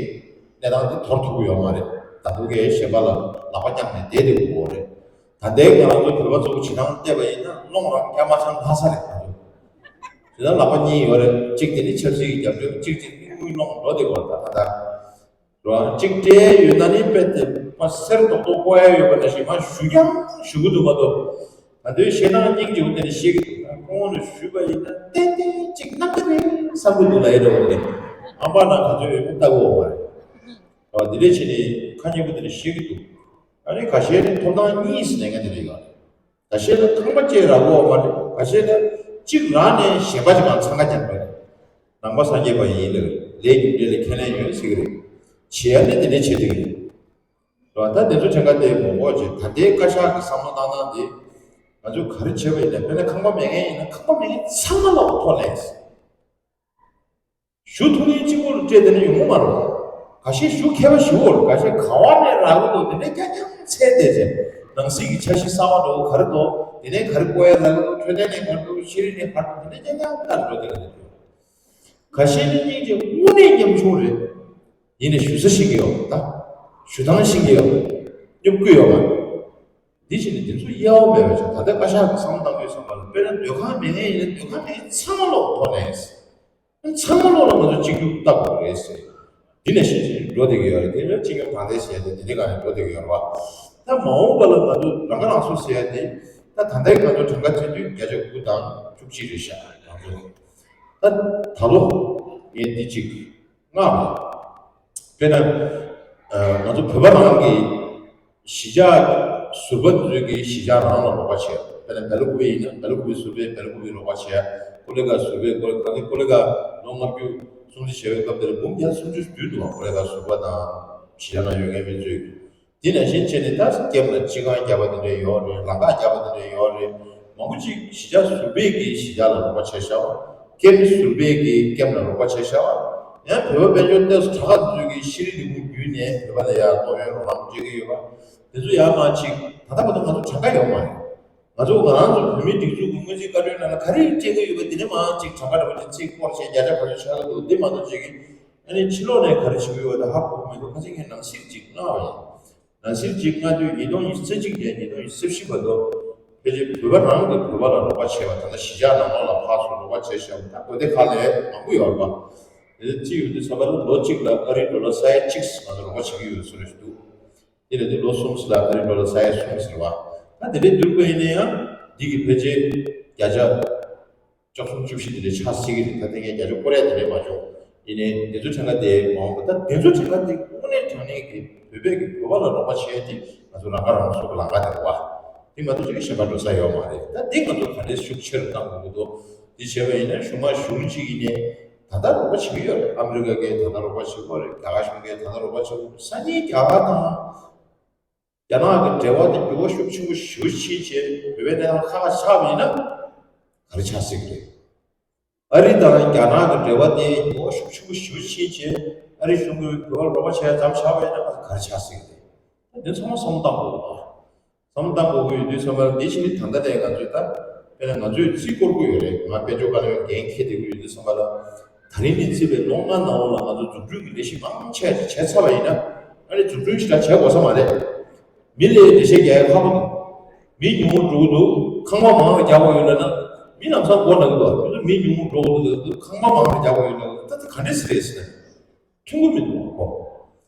གནས་སྟངས་དེ་དོར་ཐུབ་ཀྱི་ཡོད་མ་རེད། ད་དུང་གས་གཞན་པ་ལ་ལག་པ་བརྐྱངས་ནས་བསྡད་བསྡད་དགོས་རེད། ད་ལྟའི་ང་རང་ཚོ་བོད་པ་ཚོ་གི་བྱེད་སྟངས་བལྟས་པ་ཡིན་ན་སློང་རང་སྐྱ་མ་ཚང་ལྷ་ས་རེད། ང་ཚོ་དེ་ལ་ལག་པ་གཉིས་ཡོད་རེད། གཅིག་དེ་ནི་ཆབ་སྲིད་ཀྱི་རྒྱབ་སྐྱོར། གཅིག་དེ་ནི་དངུལ་སློང་འགྲོ་བསྡད་དགོས་རེད། ད་ད་ལྟ། རོ། གཅིག་སྤྲད་ཡོད་ན་ནི་དཔེ་དེ་པ་སེར་རྡོག་རྡོག་བཀོག་ཡ་ཡོད་པ་ནང་བཞིན་མར་ཞུ་རྐྱང་ཞུ་གི་འདུག་མ་གཏོགས། ང་ཚོའི་ཞེ་སྡང་སྙིང་རྗེ་པོ་དེ་ནི་ཤེས་ཀྱི་འདུག་ད་ཁོང་ལ་ཞུས་པ་ཡིན་ན་ཏན་ཏན་གཅིག་གནང་གི་རེད་བསམ་གི་འདུག་ལ། ཡིན་རེད་འོ་དེ་ཨམ་པ་ནང་ག་ཚོད་ཡོད་མེད་ལྟ་གི་འོ་མ་རེད། རོ། དེ་འདྲས་བྱས་ནས་ཁ་ཉེ་པོ་དེ་ནི་ཤེས་ཀྱི་འདུག་ཨ་ནི་ཁ་ཤས་ནི་ཐོབ་ཐང་གཉིས་ཟེར་ནས་ང་དེ་འདྲས་ཡོད་རེད། ཁ་ཤས་ལ་ཁང་པ་བཅས་རག་གི་ཡོད་མ་རེད། ཁ་ཤས་ལ་གཅིག་རག་ནས་གཞན་པ་ཅིག་ལ་འཚང་ཁ་རྒྱག་པ་རེད། ནང་པ་སངས་རྒྱས་པ་ཡིན་ལ་ལས་རྒྱུ་འབྲས་ལ་ཁས་ལེན་ཡོད་ཟེར་གི་རེད། བྱེད་ཡ་ནི་དེ་འདྲ་བྱེད་ཐུབ་ཀྱི་རེད། རེད་བ། ད་དེ་ཚོ་ཕྲན་ཁ་དེ་མོ་འགོག་བྱེད། ད་ལྟའི་བཀའ་ཤག་གི་བསམ་བློ་བཏང་སྟངས་དེ་ང་ཚོས་ག་རེ་བྱས་པ་ཡིན་ན། དཔེར་ན་ཁང་པ་མེད་མཁན་ཡིན་ན་ཁང་པ་མེད་མཁན་ཚང་མ་ལ་འོ་ཐོ་ལེན། ཞུ་ཐུབ་མཁན་གཅིག་པུ་ལ་སྤྲད་དེ་ནི་ཡོང་གི་མ་རེད། ཁ་ཤས་ཞུ་མཁས་པ་ཞུ་འོར། ཁ་ཤས་ག་བ་ནས་རག་གི་འདུག་དེ་ནས་རྐྱང་རྐྱང་འཚོལ་བསྡད་བྱས། ནང་སྲིད་ཀྱི་འཆར་གཞི་གསར་པ་འགྲོ་གི་ག་རེ་འདུག་དེ་ནས་ག་རེ་བཀོད་ཡ་རག་གི་འདུག་འཕྲོད་བསྟེན་ནས་ག་རེ་འདུག་ཤེས་རིག་ནས་ག་རེ་འདུག་དེ་འདྲ་རྐྱང་རྐྱང་ལྟར་འགྲོ་དེ་རེད། ཁ་ཤས་ནི་སྙིང་རྗེ་དངོས་གནས་ཉམ་ཆུང་རེད། ཡིན་ནའི་ཞུ་ས་ཤེས་ཀྱི་ཡོད་ད། ཞུ་སྟངས་ཤེས་ཀྱི་ཡོད། སྙོབ་ཀྱི་ཡོད་མ་རེད། འདི་བྱས་ནས་འདི་ཚོ་གཡར་བ་མེད་པ་བྱས། ད་ལྟ་བཀའ་ཤག་གི་བསམ་བློ་བཏང་དུས་ཙམ་པ་ལ་དཔེར་ན་སྡོད་ཁང་མེད་མཁན་ཡིན་ན་སྡོད་ཁང་མེད་མཁན་ཚང་མ་ལོག་ཐོ་ནས། ཚང་མ་ལོག་ལ་ང་ཚོ་གཅིག་གྱུར་བཏབ་དགོས་རེད་ཟེར། འདི་ནས་ཤེས་བཞིན་འགྲོ་བསྡད་ཀྱི་ཡོད་རེད། དེ་ལ་སྤྱི་ཁྱབ་དྲང་བདེན་ཟེར་ཡ་དེ་འདི་འདྲའི་སྒང་ནས་འགྲོ་བསྡད་ཀྱི་ཡོད་རེད་བ། ད་མ་འོངས་པ་ལ་ང་ཚོ་རང་ཁ་རང་གསོ་ཟེར་ཡ་དེ། ད་ད་ལྟའི་ང་ཚོ་གྲངས་ཀ་བྱེད་དུས་བརྒྱ་ཆ་དགུ་དང་བཅུ་གཅིག་རེད་ཤག་ང་ཚོ། ད་ད་ལོ་ངས་འདི་གཅིག་བསྔགས་པ། དཔེར་ན་ང་ཚོ་བོད་པ་རང་གི་ གཞིས་ཆགས་ཟུར་པ་དེ་ཚོས་ཀྱིས་གཞིས་ཆགས་རང་ལ་རོགས་པ་བྱས། དཔེར་ན་སྦེ་ལ་ཀུ་པེ་ཡིན་ན་སྦེ་ལ་ཀུ་པེ་ཟུར་པས་སྦེ་ལ་ཀུ་པེ་རོགས་པ་བྱས། ཀོ་ལི་གྷལ་ཟུར་པས་ཀོ་ལི་གྷལ། ཀོ་ལི་གྷལ་ལོ་ལྔ་བཅུ་སྲུང་བརྩི་བྱས་པའི་སྐབས་དེར་འབུམ་བརྒྱ་སུམ་ཅུ་བསྡུས་འདུག་བ། ཀོ་ལི་གྷལ་ཟུར་པ་དང་གཞིས་ཆགས་ནང་ཡོད་མཁན་མི་ཚོས། དེ་ནང་བཞིན་བྱས་ནས་ད་ཀེམ་ལ་སྤྱི་ཁང་བརྒྱབ་པ་དེ་འདྲ་ཡོད་རེད། ལམ་ཁ་བརྒྱབ་པ་དེ་འདྲ་ཡོད་རེད། མང་པོ་ཅིག་གཞིས་ཆགས་ཟུར་པས་ཀྱིས་གཞིས་ཆགས་ལ་རོགས་པ་བྱས་བཞག་པ། ཀེམ་ཟུར་པས་ཀྱིས་ཀེམ་ལ་རོགས་པ་བྱས་བཞག་པ། ཡང་བོད་པ་དཔལ་འབྱོར་ལྟས་སུ་དྲག་ཁག་ཚོས་ཀྱིས་ཤེས་རིག་ལས་ཁུངས་བརྒྱུད་ནས་བོད་པ་ལ་ཡང་ཏོག་དབྱིབས་རོགས་རམ་སྤྲད་ཀྱི་ཡོད་པ། དེ་ཚོ་ཡང་མ་ཅིག་ད་ལྟ་བར་དུ་ང་ཚོ་གྲངས་ཀ་ཡོད་མ་རེད། ང་ཚོ་ང་རང་ཚོ་བོད་མིའི་སྒྲིག་འཛུགས་ཀྱི་སྔོན་རྩིས་བཀའ་འཁྲོལ་ནང་ལ་ག་རེ་སྤྲད་ཀྱི་ཡོད་པ་དེ་ནས་མ་ཅིག་གྲངས་ཀ་འདྲ་པོ་ཅིག་ཚིག་སྐོར་བྱས་བརྒྱ་ཆ་ག་ཚོད་ཆགས་ཀྱི་འདུག་འདི་མ་གཏོགས་ཅིག་གིས་ཨ་ནི་ཕྱི་ལོགས་ནས་ག་རེ་བྱེད་ཀྱི་ཡོད་པ་དེ་ཧ་གོ་གི་མི་འདུག་ཁ་སང་ངས་ནང་སྲིད་ཅིག་མངགས་པ་ཡིན། ནང་སྲིད་ཅིག་མངགས་དུས་ཉིས་སྟོང་ཉི་ཤུ་རྩ་གཅིག་ནས་ཉིས་སྟོང་ཉི་ཤུ་རྩ་བཞི་བར་དུ་ཕལ་ཆེར་བོད་པ་རང་གིས་བོད་པ་ལ་རོགས་པ་བྱས་པ། ད་ལྟ་གཞིས་ཆགས་ནང་ལོགས་ལ་ཕར་ཚུར་རོགས་པ་བྱས་བཞག་པ་ད་དགོན་སྡེ་ཁག་ལ་མང་པོ་ཡོད་རེད་པ། དེ་ཚོ་ཅི་ཡོད་དུས་ཙམ་པ་ལ་ལོ་གཅིག་ལ་ཨ་རིའི་ཌོ་ལར་ས་ཡ་གཅིག་ང་ཚོ་རོགས་པ་བྱེད་ཀྱི་ཡོད་བཟོ་འདྲ་ཞིག་འདུག་དེ་ལས་དེ་ལོ་གསུམ་ཙམ་ལ་ཨ་རིའི་ཌོ་ལར་ས་ཡ་གསུམ་ཟེར་བ། ད་དེ་འདྲའི་བསྡུར་བ་ཡིན་ན་ཡང་འདི་གི་ཕལ་ཆེར་བརྒྱ་ཆ་བཅུ་གསུམ་བཅུ་བཞི་དེ་འདྲའི་ཆགས་སྲིད་ཀྱི་རེད། ད་ལྟ་ངས་བརྒྱ་ཆ་སྐོར་ཡ་དེ་འདྲའི་མ་བྱུང་། ཡིན་ནའི་དེ་ཚོ་གྲངས་ཀ་དེ་མང་པོ། ད་དེ་ཚོ་གྲངས་ཀ་དེ་དངོས་གནས་དྲང་གནས་ཀྱི་བོད་པས་ཀྱི་བོད་པ་ལ་རོགས་པ་བྱས་ཏེ་ང་ཚོ་རང་ཁ་རང་གསོ་གི་ལམ་ཁ་དེ་རེད་བ། དེ་མ་གཏོགས་ཅིག་གཞན་པ་འགྲོ་ས་ཡོད་མ་རེད། ད་དེ་ང་ཚོ་ག་འདྲས་ཤུགས་ཆེ་རུ་གཏང་དགོས་ཀྱི་འདུག་འདི་བྱས་པ་ཡིན་ན་གཞུང་མང་གཞུང་གཅིག་ཡིན་ནའི་ད་ལྟ་རོགས་པ་བྱེད་ཀྱི་ཡོད་རེད། ཨ་མི་རི་ཀ་གིས་ད་ལྟ་རོགས་པ་བྱེད་ཀྱི་ཡོད་རེད། རྒྱ་གར་གཞུང་གིས་ད་ལྟ་རོགས་པ་བྱེད་ཀྱི་ཡོད་རེད། སང་ཉིན་རྒྱ་གར་དང་། རྒྱ་ནག་གི་འབྲེལ་བ་དེ་འགྱུར་བ་ཤུགས་ཆེན་པོ་ཞེ་པོ་ཕྱིན་བྱས་བོད་པའི་གནས་སྟངས་ཁག་ཁག་ཆགས་པ་ཡིན་ན་ག་རེ་ཆགས་སྲིད་ཀྱི་རེད། ཨ་རི་དང་རྒྱ་ནག་གི་འབྲེལ་བ་དེ་འགྱུར་བ་ཤུགས་ཆེན་པོ་ཞེ་པོ་ཕྱིན་བྱས་ཨ་རི་གཞུང་གིས་བོད་པར་རོགས་པ་བྱས་མཚམས་བཞག་པ་ཡིན་ན་ག་རེ་ཆགས་སྲིད་ཀྱི་རེད། འདི་ཚང་མ་བསམ་བློ་བཏང་དགོས་པ། བསམ་བློ་བཏང་དགོས་ཀྱི་ཡོད་དུས་ཙམ་པར་འདི་ཕྱིན་ད་ལྟ་ནས་ང་ཚོས་ད་དཔེར་ན་ང་ཚོས་རྩིས་སྐོར་དགོས་ཡོད་རེད། ང་དཔལ་འབྱོར་བཀའ་བློན་འགན་འཁྱེར་བསྡད་ཀྱི་ཡོད་དུས་ཙམ་པ་ལ། ད་རིང་ནས་བརྩིས་པའི་ལོ་ལྔ་ནང་ལོགས་ལ་ང་ཚོ་འཛུགས་སྐྲུན་གྱི་ལས་གཞི་མང་ཆེ་བྱས་ཚར་བ་ཡིན་ན་ཨ་ནི་འཛུགས་སྐྲུན་ཞེ་དྲག་བྱེད་དགོས་ས་མ་རེད། མི་ལ་འགྲེལ་བཤད་རྒྱག་ཡ་ཁག་པོ་འདུག་མི་ཉུང་ངུ་འགྲོ་གི་འདུག་ཁང་པ་མང་རུ་རྒྱག་དགོས་ཡོད་ལབ་ན་མི་ལམ་སང་མགོ་ན་གི་འདུག་མི་ཚོ་མི་ཉུང་ངུ་འགྲོ་གི་འདུག་ཁང་པ་མང་རུ་རྒྱག་དགོས་ཡོད་ལབ་ད་དེ་ག་འདྲས་སེ་རེད་ཟེར་ན་མཐུན་གི་མི་འདུག་གོ་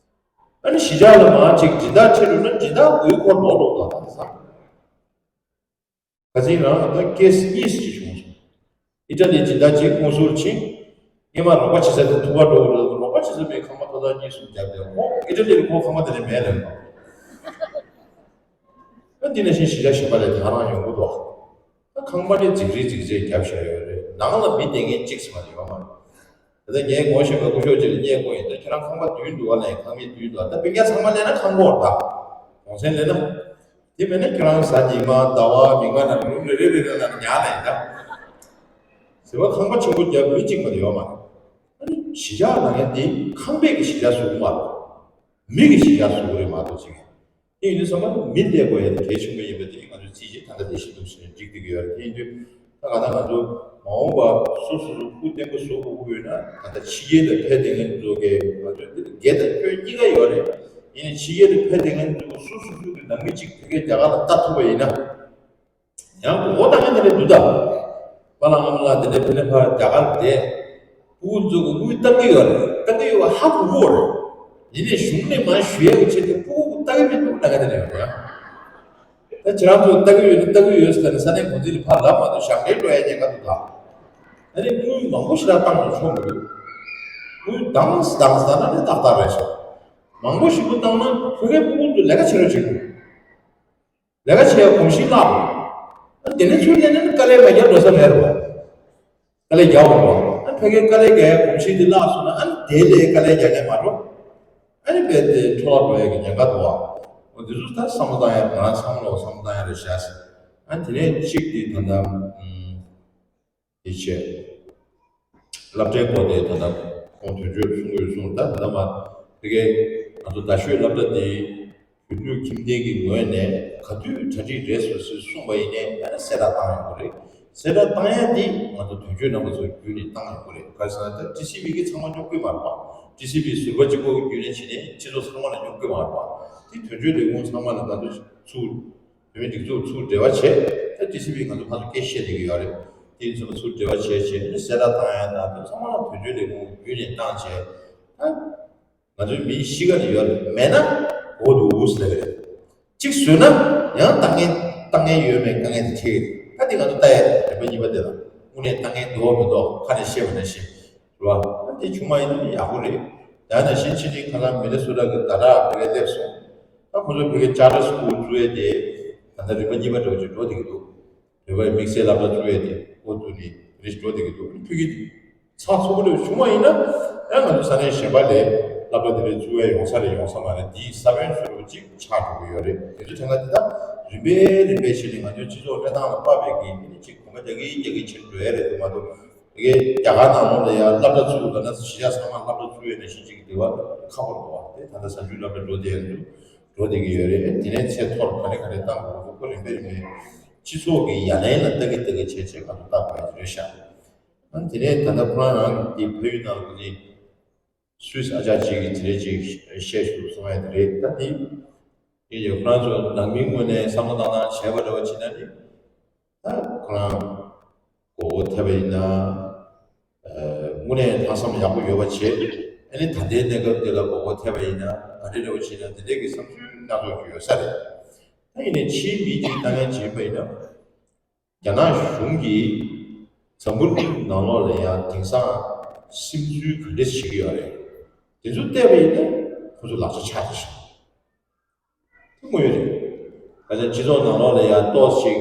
ཨ་ནི་གཞིས་ཆགས་ལ་མང་ཅིག་སྦྱིན་བདག་ཁྲིད་འགྲོ་ན་སྦྱིན་བདག་དགོས་སྐོར་ལོག་ལོག་དང་ད་ས། ཁ་སང་རང་ད་ཀེ་སི་གཉིས་ཅིག་བྱུང་སོང་། ཨི་ཊ་ལིའི་སྦྱིན་བདག་ཅིག་ཀུང་སུར་ཕྱིན། སྔོན་མ་རོགས་པ་བྱེད་ས་དེ་ཐུག་པ་འགྲོ་གི་རེད། རོགས་པ་བྱེད་ས་མེད། ཁང་པ་ཐོག་ཐག་གཉིས་གསུམ་བརྒྱབ་སྟེ་ཁོ་ཨི་ཊ་ལི་ལ་ཁོ་ཁང་པ་དེ་ལས་མེད་ལབ་པ། ཨ་འདི་ནང་བཞིན་གཞིས་ཆགས་གཞན་པ་ལས་ད་རང་ཡོང་གི་འདུག་ད་ཁང་པ་ནི་རྫིག་རིལ་རྫིག་རིལ་བརྒྱབ་བཞག་ཡོད་རེད། ནང་ལ་མི་བསྡད་མཁན་གཅིག་ཙམ་མ་ཡོད་མ་རེད། ད་ལྟ་ངས་ངོ་ཤེས་པའི་སྐུ་ཞབས་ཅིག་ལ་སྙད་བསྐུར་ཡིན། ད་ཁྱེད་རང་ཁང་པ་བདུན་འདུག་ཨ་ལས་ཁང་མིག་བདུན་འདུག་ད་སྤུན་ཀྱག་ཚང་མ་ལེན་ན་ཁང་སྐོར་ད་གོང་ཚད་ལེན་ན། དེ་མེད་ན་ཁྱེད་རང་གཟའ་ཉི་མ་ཟླ་བ་མིག་དམར་ནང་རུམ་རེ་རེ་རེ་རེ་ནང་ཉར་ལེན་ད། ཟེར་བ་ཁང་པ་ཆེན་པོ་རྒྱབ་མི་གཅིག་མ་ཡོད་མ་རེད། ཨ་ནི་གཞིས་ཆགས་ལ་ངས་འདི་ཁང་པའི་གི་གཞིས་ཆགས་བཟོ་གི་མ་རེད། མི་གི་གཞིས་ཆགས་བཟོ་གི་རེད་མ་གཏོགས་ཅིག་དེ་ཡིན་དུས་ཙམ་པ་མི་བསྡད་དགོས་ཡ་དེ་གལ་ཆེན་པོ་ཡིན་པ་དེ་ང་ཚོས་རྩིས་བྱེད་ད་ལྟ་བདེ་ཞིང་སྡུག་ཞིང་འགྲིག་བསྡད་ཀྱི་ཡོད་རེད། དེ་ཡིན་དུས་ད་ག་ད་ང་ཚོ་མ་འོངས་པ་སོ་སོ་སོ་སྐུ་བརྟན་པོ་བཟོ་དགོས་ཀྱི་ཡོད་ན་ད་ལྟ་ཕྱི་རྒྱལ་ལ་ཕེབས་བསྡད་མཁན་ཚོ་གི་ང་ཚོ་དེ་དགེ་དང་སྐྱོན་གཉིས་ཀ་ཡོད་རེད། ཡིན་ནའི་ཕྱི་རྒྱལ་ལ་ཕེབས་བསྡད་མཁན་ཚོ་སོ་སོ་སོ་གི་ནང་མི་གཅིག་ཕ་གིར་རྒྱ་གར་ལ་ལྟ་ཐུབ་པ་ཡིན་ན། ཡང་མགོ་སྐོར་བཏང་མཁན་དེ་འདྲ་འདུག་ད། པཱ་ལགས་ཨ་མ་ལགས་དེ་འདྲ་ཕ་ནས་ཕར་རྒྱ་གར་དེ། སྤུ་གུ་ཚོ་གི་དངུལ་བཏང་གི་ཡོད་རེད། བཏང་གི་ཡོད་པ་ཧ་གོ་གི་ཡོད་རེད། ཡིན་ནའི་གཞུང་ནས་མར་ཞུ་ཡག་གི་ཆེད་དུ་སྤུ་གུ་བཏང་གི་མི་འདུག་ལབ་མཁན་དེ་འདྲ་ཡོད་རེད་ཡ། ད་ཁྱེད་རང་ཚོ་བཏང་གི་ཡོད་ན་བཏང་གི་ཡོད་ཟེར་ནས་ས་གནས་འགོ་འཛིན་ལ་ཕར་ལབ་མ་གཏོགས་ཞབས་འདྲེན་འགྲོ་ཡ་ཉེན་ཁ་འདུག་ད། ཨ་ནི་དངུལ་མང་པོ་ཞེ་དྲག་བཏང་རུང་ཆོག་མི་འདུག་དངུལ་དྭངས་སི་དྭངས་སི་བཏང་ན་ནི་ཏག་ཏག་རེད་ཤག་མང་པོ་ཞེ་པོ་བཏང་ན་ཕ་གིའི་སྤུ་གུ་ཚོ་ལས་ཀ་བྱེད་རོགས་བྱེད་དགོས། ལས་ཀ་བྱེད་ཡ་གོམས་གཤིས་བརླག་འགྲོ། དེ་ནས་ཚུར་སླེབས་ན་ནི་དཀའ་ལས་མ་རྒྱག་འགྲོ་ས་མེད་རེད་བ། དཀའ་ལས་རྒྱག་འོང་བ། ཨ་ཕ་གིར་དཀའ་ལས་རྒྱག་ཡ་གོམས་གཤིས་དེ་བརླག་སོང་ན་ཨ་ནི་དེ་ལས་དཀའ་ལས་རྒྱག་མཁན་མ་འགྲོ། ཨ་ནི་རྦད་དེ་འཕྲོ་བརླག་འགྲོ་ཡ་གི་ཉེན་ཁ་འདུག་བ། འོ་འདི་ཚོ་ད་བསམ་བློ་བཏང་ཡ་ང་རང་ཚང་མ་ལ་བསམ་བློ་བཏང་ཡ་རེད་ཤག་ཨ་དེ་ནས་གཅིག་དེ་ད་ལྟ་ཨུམ། དེ་བྱས། སློབ་གྲྭའི་སྐོར་དེ་ད་ལྟ་ཁོང་དོན་གཅོད་གསུང་གི་ཡོད་གསུངས། ད་ད་ལྟ་མ་དེ་གའི་ང་ཚོ་རྡ་ཤོད་སློབ་གྲྭ་དེ་བོད་བརྒྱུད་ཁྱིམ་སྡེ་གི་ངོས་ནས་ག་དུས་གྲ་སྒྲིག་རེད་ཟེར་ཟེར་གསུངས་པ་ཡིན་ནའི་ཨ་ནི་གསལ་བསྒྲགས་བཏང་ཡོང་གི་རེད། གསལ་བསྒྲགས་བཏང་ཡ་དེ་ང་ཚོ་དོན་གཅོད་རྣམ་པ་ཚོ་བརྒྱུད་ནས་བཏང་ཡོང་གི་རེད། ག་རེ་ཟེར་ན་ད་ཊི་སི་བི་གིས་ཚང་མ་སྙོབ་ཀྱི་མ་རེད་པ། ཊི་སི་བི་ཟུར་པ་གཅིག་པོ་གི་བརྒྱུད་ནས་བྱས་ནས་སྤྱི་ཚོགས་ཚང་མ་ལ་སྙོབ་ཀྱི་མ་རེད་པ། དེ་དོན་གཅོད་ལས་ཁུངས་ཚང་མ་ལ་ང་ཚོ་ཚུར། བོད་མིའི་སྒྲིག་འཛུགས་ཚུར་འབྲེལ་བ་བྱས། ད་ཊི་སི་བི་ང་ཚོ་ཕར་ཚུར་སྐད་བཤད་བསྡད་ཀྱི་ཡོད་རེད། དེ་ཚོ་ཚུར་འབྲེལ་བ་བྱས་བྱས་ནས་གསལ་བསྒྲགས་བཏང་ཡ་དང་དེ་ཚང་མ་ལ་དོན་གཅོད་ལས་ཁུངས་བརྒྱུད་ནས་བཏང་བྱས། ད་ང་ཚོའི་མིའི་གཤིས་ཀ་ནས་ཡོད་རེད། མེད་ན་འོ་འདུག་ཟེར་གི་རེད། གཅིག་བཟོས་ན་ཡང་ལྟ་ངན་ལྟ་ངན་ཡོད་མེད་དཀའ་ངལ་དེ་འཕྲད་གི་རེད། ད་དེ་ང་ཚོ་ལྟ་ཡ་རེད། རིམ་པ་གཉིས་པ་དེ་ལ་དངོས་གནས་ལྟ་ངན་འདུག་མི་འདུག་ཁ་ནས་བཤད་པ་ནང་བཞིན་རེད་བ། ད་དེ་བྱུང་བ་ཡིན་ན་ཡག་པོ་རེད། ད་ནང་བཞིན་ཕྱི་དྲིལ་ཁ་སང་མི་ནི་སོ་ཊ་གི་ཟླ་གྲགས་ཕ་གིར་སླེབས་སོང་། ད་ ད་ཁོ་ཚོ་བོད་ཀྱི་ཅར་ཊར་སི་ཀུལ་བཙུགས་ཡས་དེ་ད་ལྟ་རིམ་པ་གཉིས་པ་འདྲ་བོ་ཅིག་འགྲོ་བསྡད་ཀྱི་འདུག་བོད་པའི་དམིགས་བསལ་སློབ་གྲྭ་བཙུགས་ཡས་དེ་འགོ་བཙུགས་ནས་རེ་ཞིག་འགྲོ་བསྡད་ཀྱི་འདུག་ཕ་གི་ཚགས་ཚུད་པོ་འདྲ་བྱུང་བ་ཡིན་ན། ཡང་ང་ཚོ་ས་གནས་གཞན་པ་ལ་སློབ་གྲྭ་དེ་འདྲ་བཙུགས་ཡས་ཡོང་ས་རེད་ཡོང་ས་མ་རེད། འདིའི་ས་བོན་སོ་སོ་ཅིག་ཆགས་འགྲོ་གི་ཡོད་རེད། དེ་ཚོ་དྲན་ཁ་དེ་དག་རིམ་པས་རིམ་པས་བྱས་ནས་ང་ཚོའི་སྤྱི་ཚོགས་གནས་སྟངས་ལ་དཔག་པའི་གི་ཨ་ནི་ཅིག་གོམ་པ་རྒྱག་གིན་རྒྱག་གིན་ཕྱིན་འགྲོ་ཡས་རེད་འདུག་མ་གཏོགས། དེ་གའི་རྒྱ་གར་ནང་ལོགས་ལ་ཡང་སློབ་གྲྭ་བཙུགས་ལབ་ན་གཞིས་ཆགས་ཚང་མ་སློབ་གྲྭ་བཙུགས་ཡོད་ནང་བཞིན་ཅིག་གི་བདེ་བ་ཁག་པོ་འདུག་བ། དེ་ད་ལྟ་གཟའ་མཇུག་སློབ་གྲྭ་འགྲོ་བསྡད་ཡོད་འདུག་འགྲོ་བསྡད་ཀྱི་ཡོད་རེད། དེ་ནས་ཚད་མཐོར་ག་རེ་ག་རེ་བཏང་དགོས་ཁོ་རིམ་པས་རིམ་པས་སྤྱི་ཚོགས་ཀྱི་ཡ་ལན་ལ་ལྟ་གི་ལྟ་གི་བྱས་བྱས་ག་ཚོད་བཏང་དགོས་ཡ་རེད་ཤག་ཨ་དེ་ནས་ད་ལྟ་ཁོ་རང་རང་གི་ཕ་ཡུལ་ནང་ལ་ཁོ་ཚོས་སུད་སི་ཨ་ཅག་ཅིག་གིས་དེ་རེད་ཅིག་བཤད་ཞུ་སོང་ཡ་དེ་རེད། ད་དེ་ཡིན་ཡང་ཁོ་རང་ཚོ་ནང་མིའི་ངོས་ནས་བསམ་བློ་བཏང་སྟངས་བྱས་པ་འདྲ་བ་བྱས་ན་ནི་ད་ཁོ་རང་མགོ་སྐོར་ཐེབས་པ་ཡིན་ན། ཨ་དངོས་གནས་ལྷག་བསམ་ཡག་པོ་ཡོད་པ་བྱས། ཨ་ནི་ད་ལྟའི་གནས་སྐབས་འདི་ལ་མགོ་སྐོར་ཐེབས་པ་ཡིན་ན་ག་འདྲ་འདྲ་བོ་བྱས་ན་དེ་འདྲས་ཀྱི་བསམ་ཚུལ་སྣ་ཚོགས་ཀྱི་ཡོད་ས་རེད། ད་ཡིན་ནའི་ཕྱིའི་མི་གཅིག་ལྟ་མཁན་བྱས་པ་ཡིན་ན། རྒྱ་ནག་གཞུང་གིས་འཛམ་བུ་གླིང་ནང་ལོགས་ལ་ཡང་དེང་སང་སིམ་འཛུལ་ག་འདྲས་བྱེད་ཀྱི་ཡོད་རེད། དེ་ཚོ་བལྟས་པ་ཡིན་ན་ཁོ་ཚོ་ལག་ཆ་ཆག་བསྡད་ཤག་དེ་དངོས་ཡོད་རེད། ད་ཆ་སྤྱི་ཚོགས་ནང་ལོགས་ལ་ཡང་ཏོག་ཙམ་ཅིག་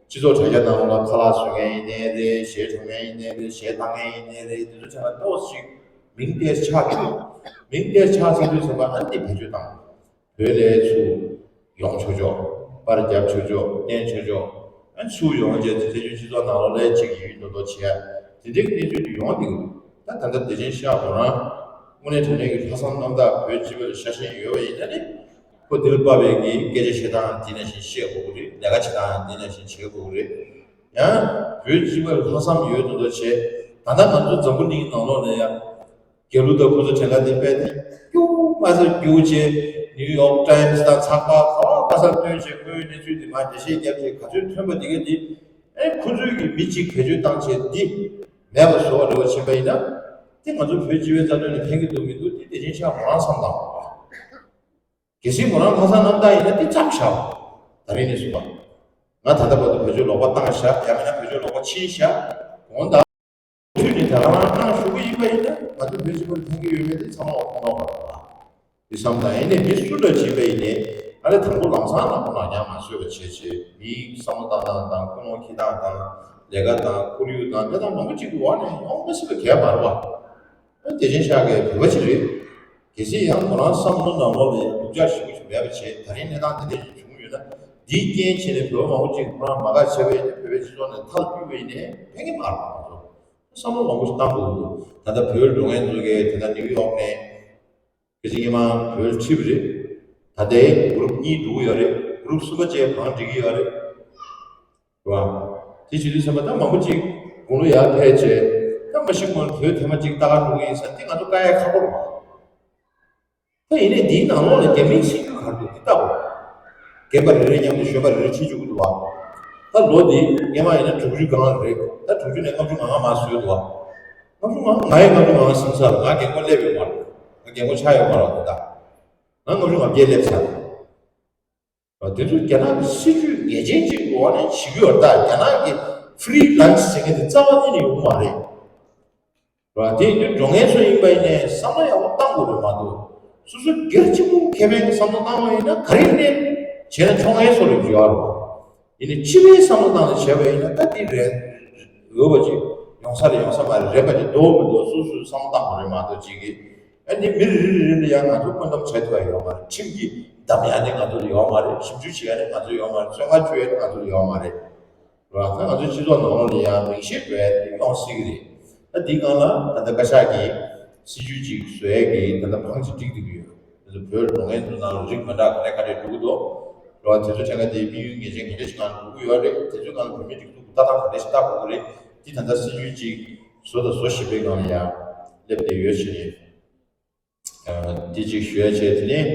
སྤྱི་ཚོགས་དྲ་རྒྱ་ནང་ལོགས་ལ་ཁ་ལག་བཟོ་མཁན་ཡིན་ནའི་རེད། གཞས་འཁྲབ་མཁན་ཡིན་ནའི་རེད། གཞས་བཏང་མཁན་ཡིན་ནའི་རེད། དེ་ཚོ་ཆ་ལ་ཏོག་ཙམ་ཅིག་མིང་ཏོག་ཙམ་ཆགས་འདུག་མིང་ཏོག་ཙམ་ཆགས་ཚར་དུས་ཙམ་པ་ཨ་ནི་བེད་སྤྱོད་བཏང་། བོད་ལ་ཚུར་ཡོང་ཆོག་ཆོག་པར་རྒྱབ་ཆོག་ཆོག་བསྟན་ཆོག་ཆོག་ཨ་ཚུར་ཡོང་རྗེས་དེ་ཚོའི་སྤྱི་ཚོགས་ནང་ལོགས་ལ་ཅིག་ཡིད་མདོག་མདོག་བྱེད་ཡ་དེ་འདྲའི་གནས་ཚུལ་དེ་ཡོང་བསྡད་ཀྱི་འདུག་ད་ད་ལྟ་བདེ་ཆེན་ཤག་མོ་རང་དངོས་གནས་དྲང་གནས་ཀྱི་ལྷག་བསམ་རྣམ་དག་བོད་སྤྱི་པ་ལ་ཤ་ཞེན་ཡོད་པ་ཡིན་ན་ནི། ཁོ་འདི་ལ་དཔག་པའི་གི་སྐད་ཆ་བཤད་སྟངས་འདི་ནང་བཞིན་བཤད་དགོས་ཀྱི་རེད། ལས་ཀ་བྱེད་སྟངས་འདི་ནང་བཞིན་བྱེད་དགོས་ཀྱི་རེད། ཡང་བོད་སྤྱི་པ་ལ་ལྷག་བསམ་ཡོད་མདོག་མདོག་བྱས། ད་ལྟ་ང་ཚོ་འཛམ་བུ་གླིང་ནང་ལོགས་ལ་ཡང་རྒྱལ་གླུ་དང་ཁོ་ཚོ་གྲངས་ཀ་དེ་སྤེལ་ཏེ་སྐྱུག་མ་ཟེར་སྐྱུག་བྱས། ནིའུ་ཡོག་ཊའིམ་སི་དང་ཚགས་པར་ག་བ་ག་སར་བཏོན་བྱས་ཁོའི་གནས་ཚུལ་འདི་མར་འགྲེལ་བཤད་བརྒྱབ་བྱས་ག་ཚོད་ཐོན་པ་འདི་ག་འདི་ཨེ་ཁོ་ཚོས་ཀྱི་མི་གཅིག་བེད་སྤྱོད་བཏང་བྱས་འདི་མེད་པ་བཟོ་བ་འདྲ་བོ་ཕྱིན་པ་ཡིན་ན། དེ་ང་ཚོ་བོད་སྤྱི་པའི་རྩ་དོན་ལ་ཕན་གྱི་འདུག་མི་འདུག་དེ་བདེ་ཆེན་ཤག་མོ་རང་བསམ་བློ་བཏང་དགོས་པ། གལ་སྲིད་མོ་རང་ལྷག་བསམ་རྣམ་དག་ཡིན་ན་དེ་བརྩམས་བཞག་ད་རིང་ནས་བཟུང་བ། ང་ད་ལྟ་བར་དུ་བེད་སྤྱོད་ལོག་པ་བཏང་བཞག་ཡང་མིན་ན་བེད་སྤྱོད་ལོག་པ་ཕྱིན་བཞག་དགོངས་དག་མུ་མཐུད་ནས་ད་ག་རང་གནང་ཞུ་གི་ཡིན་པ་ཡིན་ན་ང་ཚོ་བོད་སྤྱི་པ་ལ་ཕན་གྱི་ཡོད་མེད་དེ་ཚང་མ་འོ་མཐོང་ལོག་པ་རེད་བ། དེ་བསམ་དང་ཡིན་ནའི་མི་སུ་འདྲ་བྱེད་པ་ཡིན་ནའི་ང་ལ་དང་པོ་ལམ་སང་ལ་ཁོ་ན་ཉམས་མ་བཟོད་པ་བྱས་བྱས་མིའི་བསམ་བློ་བཏང་སྟངས་དང་ཀུན་སློང་འཁྱེར་སྟངས་དང་ལས་ཀ་དང་ཁོར་ཡུག་དང་དེ་དང་མང་པོ་ཅིག་གི་འོག་ནས་ཡོང་མ་སྲིད་པ་གལ་མ་རེད་བ། ཨ་བདེ་ཆེན་ཤག་གི་བོད་པ་ཅིག་རེད། གལ་སྲིད་ཡང་ཁོ་རང་བསམ་བློ་ནང་ལོགས་ལ་ཡང་སྡུག་ཅག་ཞེ་པོ་ཅིག་མེད་པ་བྱས་ད་རིང་གནས་སྟངས་འདི་འདྲ་ཞིག་བྱུང་ཡོད་ན་འདིའི་རྐྱེན་བྱས་ནས་བོད་པ་མང་པོ་ཅིག་ཁོ་རང་མ་དགའ་བྱས་པ་ཡིན་ན་བོད་པའི་སྤྱི་ཚོགས་ནས་མཐར་ཕུད་པ་ཡིན་ནའི་ཕན་གྱི་མ་རེད་པ། ང་ཚོ་བསམ་བློ་མང་པོ་ཞིག་བཏང་དགོས་ཀྱི་འདུག་ད་ལྟ་བོད་འགྲོ་མཁན་ཚོ་གིས་ད་ལྟ་ནིའུ་ཡོག་ནས་སྐད་ཆ་སྙན་མ་བོད་ཁྲིད་པ་རེད། ད་ལྟའི་གུ་རུབ་གཉིས་འགྲོ་གི་ཡོད་རེད། གུ་རུབ་གསུམ་པ་བཅས་གང་འགྲིག་གི་ཡོད་རེད། རེད་བ། དེ་བྱེད་དུས་ཙམ་པ་ད་མང་པོ་ཅིག་དགུང་ལོ་ཡར་ཕེབས་བྱས་ད་མ་གཞི་ཁོང་བོད་ཐེངས་མ་གཅིག་ལྟ་ག་འགྲོ་གི་ཡིན་ས་དེ་ང་ཚོ་དཀའ་ཡག་ཁག་པོ་རེད་བ། ད་ཡིན་ནའི་འདིའི་ནང་ལོགས་ལ་རྒྱ་མིའི་སྲིད་ཇུས་ག་རེ་འདུག་འདི་ལྟ་དགོས། རྒན་པ་རེ་རེ་མཉམ་དུ་གཞོན་པ་རེ་རེ་ཁྲིད་བཅུག་གི་འདུག་བ། ད་ལོ་འདི་སྔན་མ་ཡིན་ན་དྲུག་ཅུ་སྒང་རེད། ད་དྲུག་ཅུ་ནས་ལྔ་བཅུ་ང་ལྔ་མར་བཟོས་འདུག་བ། ལྔ་བཅུ་ང་ལྔ་ང་ཡི་ལྔ་བཅུ་ང་ལྔ་ཟིན་ཚར། ང་རྒན་གོག་སླེབས་ཡོད་མ་རེད། ང་རྒན་གོག་ཆགས་ཡོད་མ་རེད་ད། ང་ལྔ་བཅུ་ང་བརྒྱད་སླེབས་ཚར། དེ་ཚོ་རྒྱ་ནག་གི་སྲིད་ཇུས་ངེས་ཅན་ཅིག་འོག་ནས་བྱེད་ཀྱི་ཡོད་རེད། ད་རྒྱ་ནག་གི་ཧྥི་རི་ལན་སི་ཟེར་མཁན་དེ་རྩ་བ་ཉིད་ནས་ཡོང་མ་རེད། རེད་བ། དེ་ཡིན་དུས་འགྲོ་མཁན་ཚོ་ཡིན་པ་ཡིན་ནའི་བསམ་བློ་ཡག་པོ་བཏང་དགོས་རེད་མ་གཏོགས། སོ་སོ་སྒེར་གཅིག་པུ་ཁེ་ཕན་གྱི་བསམ་བློ་བཏང་བ་ཡིན་ན་ག་རེ་ནས་བྱས་ན་ཆོག་མཁན་བཟོ་འདྲ་ཅིག་ཡོད་རེད་བ། ཡིན་ནའི་སྤྱི་པའི་བསམ་བློ་བཏང་ནས་བྱས་པ་ཡིན་ན་ད་དེ་རེད། འོས་པ་ཅིག་ཡོང་ས་རེད་ཡོང་ས་མ་རེད། རེད་པ་ཅིག་འདུག་མི་འདུག་སོ་སོས་བསམ་བློ་བཏང་དགོས་རེད་མ་གཏོགས་ཅིག་གིས། ཨ་ནི་མི་རེ་རེ་རེ་ལ་ཡང་ང་ཚོ་བཀོད་འདོམས་བྱེད་ཐུབ་ཡ་ཡོད་མ་རེད། ཁྲིམས་ཀྱིས་བསྡམས་ཡ་ནི་ང་ཚོ་ལ་ཡོད་མ་རེད། ཞིབ་འཇུག་བྱེད་ཡ་ནི་ང་ཚོ་ལ་ཡོད་མ་རེད། བཙོན་ཁང་བཅུག་ཡ་ནི་ང་ཚོ་ལ་ཡོད་མ་རེད། རེད་བ། ད་ང་ཚོའི་སྤྱི་ཚོགས་ནང་ལོགས་ལ་ཡང་མིང་ཤས་འགྲོ་ཡ་དེ་ཡོང་སྲིད་ཀྱི་རེད། ད་འདི་སྒང་ལ་ད་ལྟ་བཀའ་ཤག་གིས་སྲིད་ཇུས་ཅིག་བཟོ་ཡ་གི་ད་ལྟ་བང་ཅིག་བསྒྲིགས་བསྡད་ཀྱི་ཡོད། དེ་ཚོ་བོད་འགྲོ་མཁན་ཚོ་ནང་ལ་རིགས་མི་འདྲ་ག་ནས་ག་འདྲས་འགྲོ་གི་འདུག་རེད་བ། དེ་ཚོ་ཐད་ཀ་དེ་དམིགས་ཡུལ་ངེས་ཅན་ག་འདྲས་ཤིག་ནང་འགྲོ་གི་ཡོད་རེད། དེ་ཚོའི་སྒང་ལ་བོད་མིའི་སྒྲིག་འཛུགས་ཀྱི་ལྟ་སྟངས་ག་འདྲས་ཤིག་ལྟ་དགོས་ཀྱི་རེད། འདི་ད་ལྟ་སྲིད་ཇུས་ཅིག་བཟོ་དང་བཟོ་བཞིན་པའི་སྒང་ལ་ཡང་སླེབས་བསྡད་ཡོད་ཕྱིན་ནས། ཨ་འདི་ཅིག་ཞུ་ཡ་བྱས། དེ་ནས་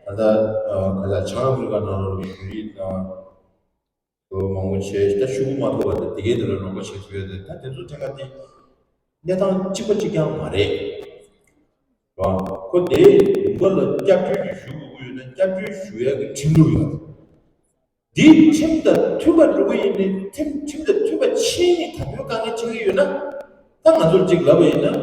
ད་ལྟ་ཨ་ག་ས་བྱང་ཨ་ཧྥི་རི་ཀ་ནང་ལོགས་ལ་བོད་རིགས་དང་། ལོ་མང་པོ་བྱས་ད་ཤོག་གུ་མ་ཐོབ་པ་དང་དེ་གའི་དེ་ལ་རོགས་པ་བྱེད་ཐུབ་ཡོད་དེ། ད་དེ་ཚོ་ཐད་ཀ་དེ་གནས་སྟངས་གཅིག་པ་གཅིག་རྐྱང་མ་རེད་བ། ཁོ་དེ་ལུང་པ་ལ་སྐྱབས་བཅོལ་གྱི་ཞུ་དགོས་ཀྱི་ཡོད་ན་སྐྱབས་བཅོལ་ཞུ་ཡག་གི་ཁྲིམས་ལུགས་ཡོད། འདི་ཁྲིམས་དང་མཐུན་པ་འགྲོ་གི་ཡིན་ནའི་ཁྲིམས་ཁྲིམས་དང་མཐུན་པ་ཕྱིན་ནས་ད་དུང་དཀའ་ངལ་འཕྲད་ཀྱི་ཡོད་ན། ད་ང་ཚོར་གཅིག་ལབ་པ་ཡིན་ན།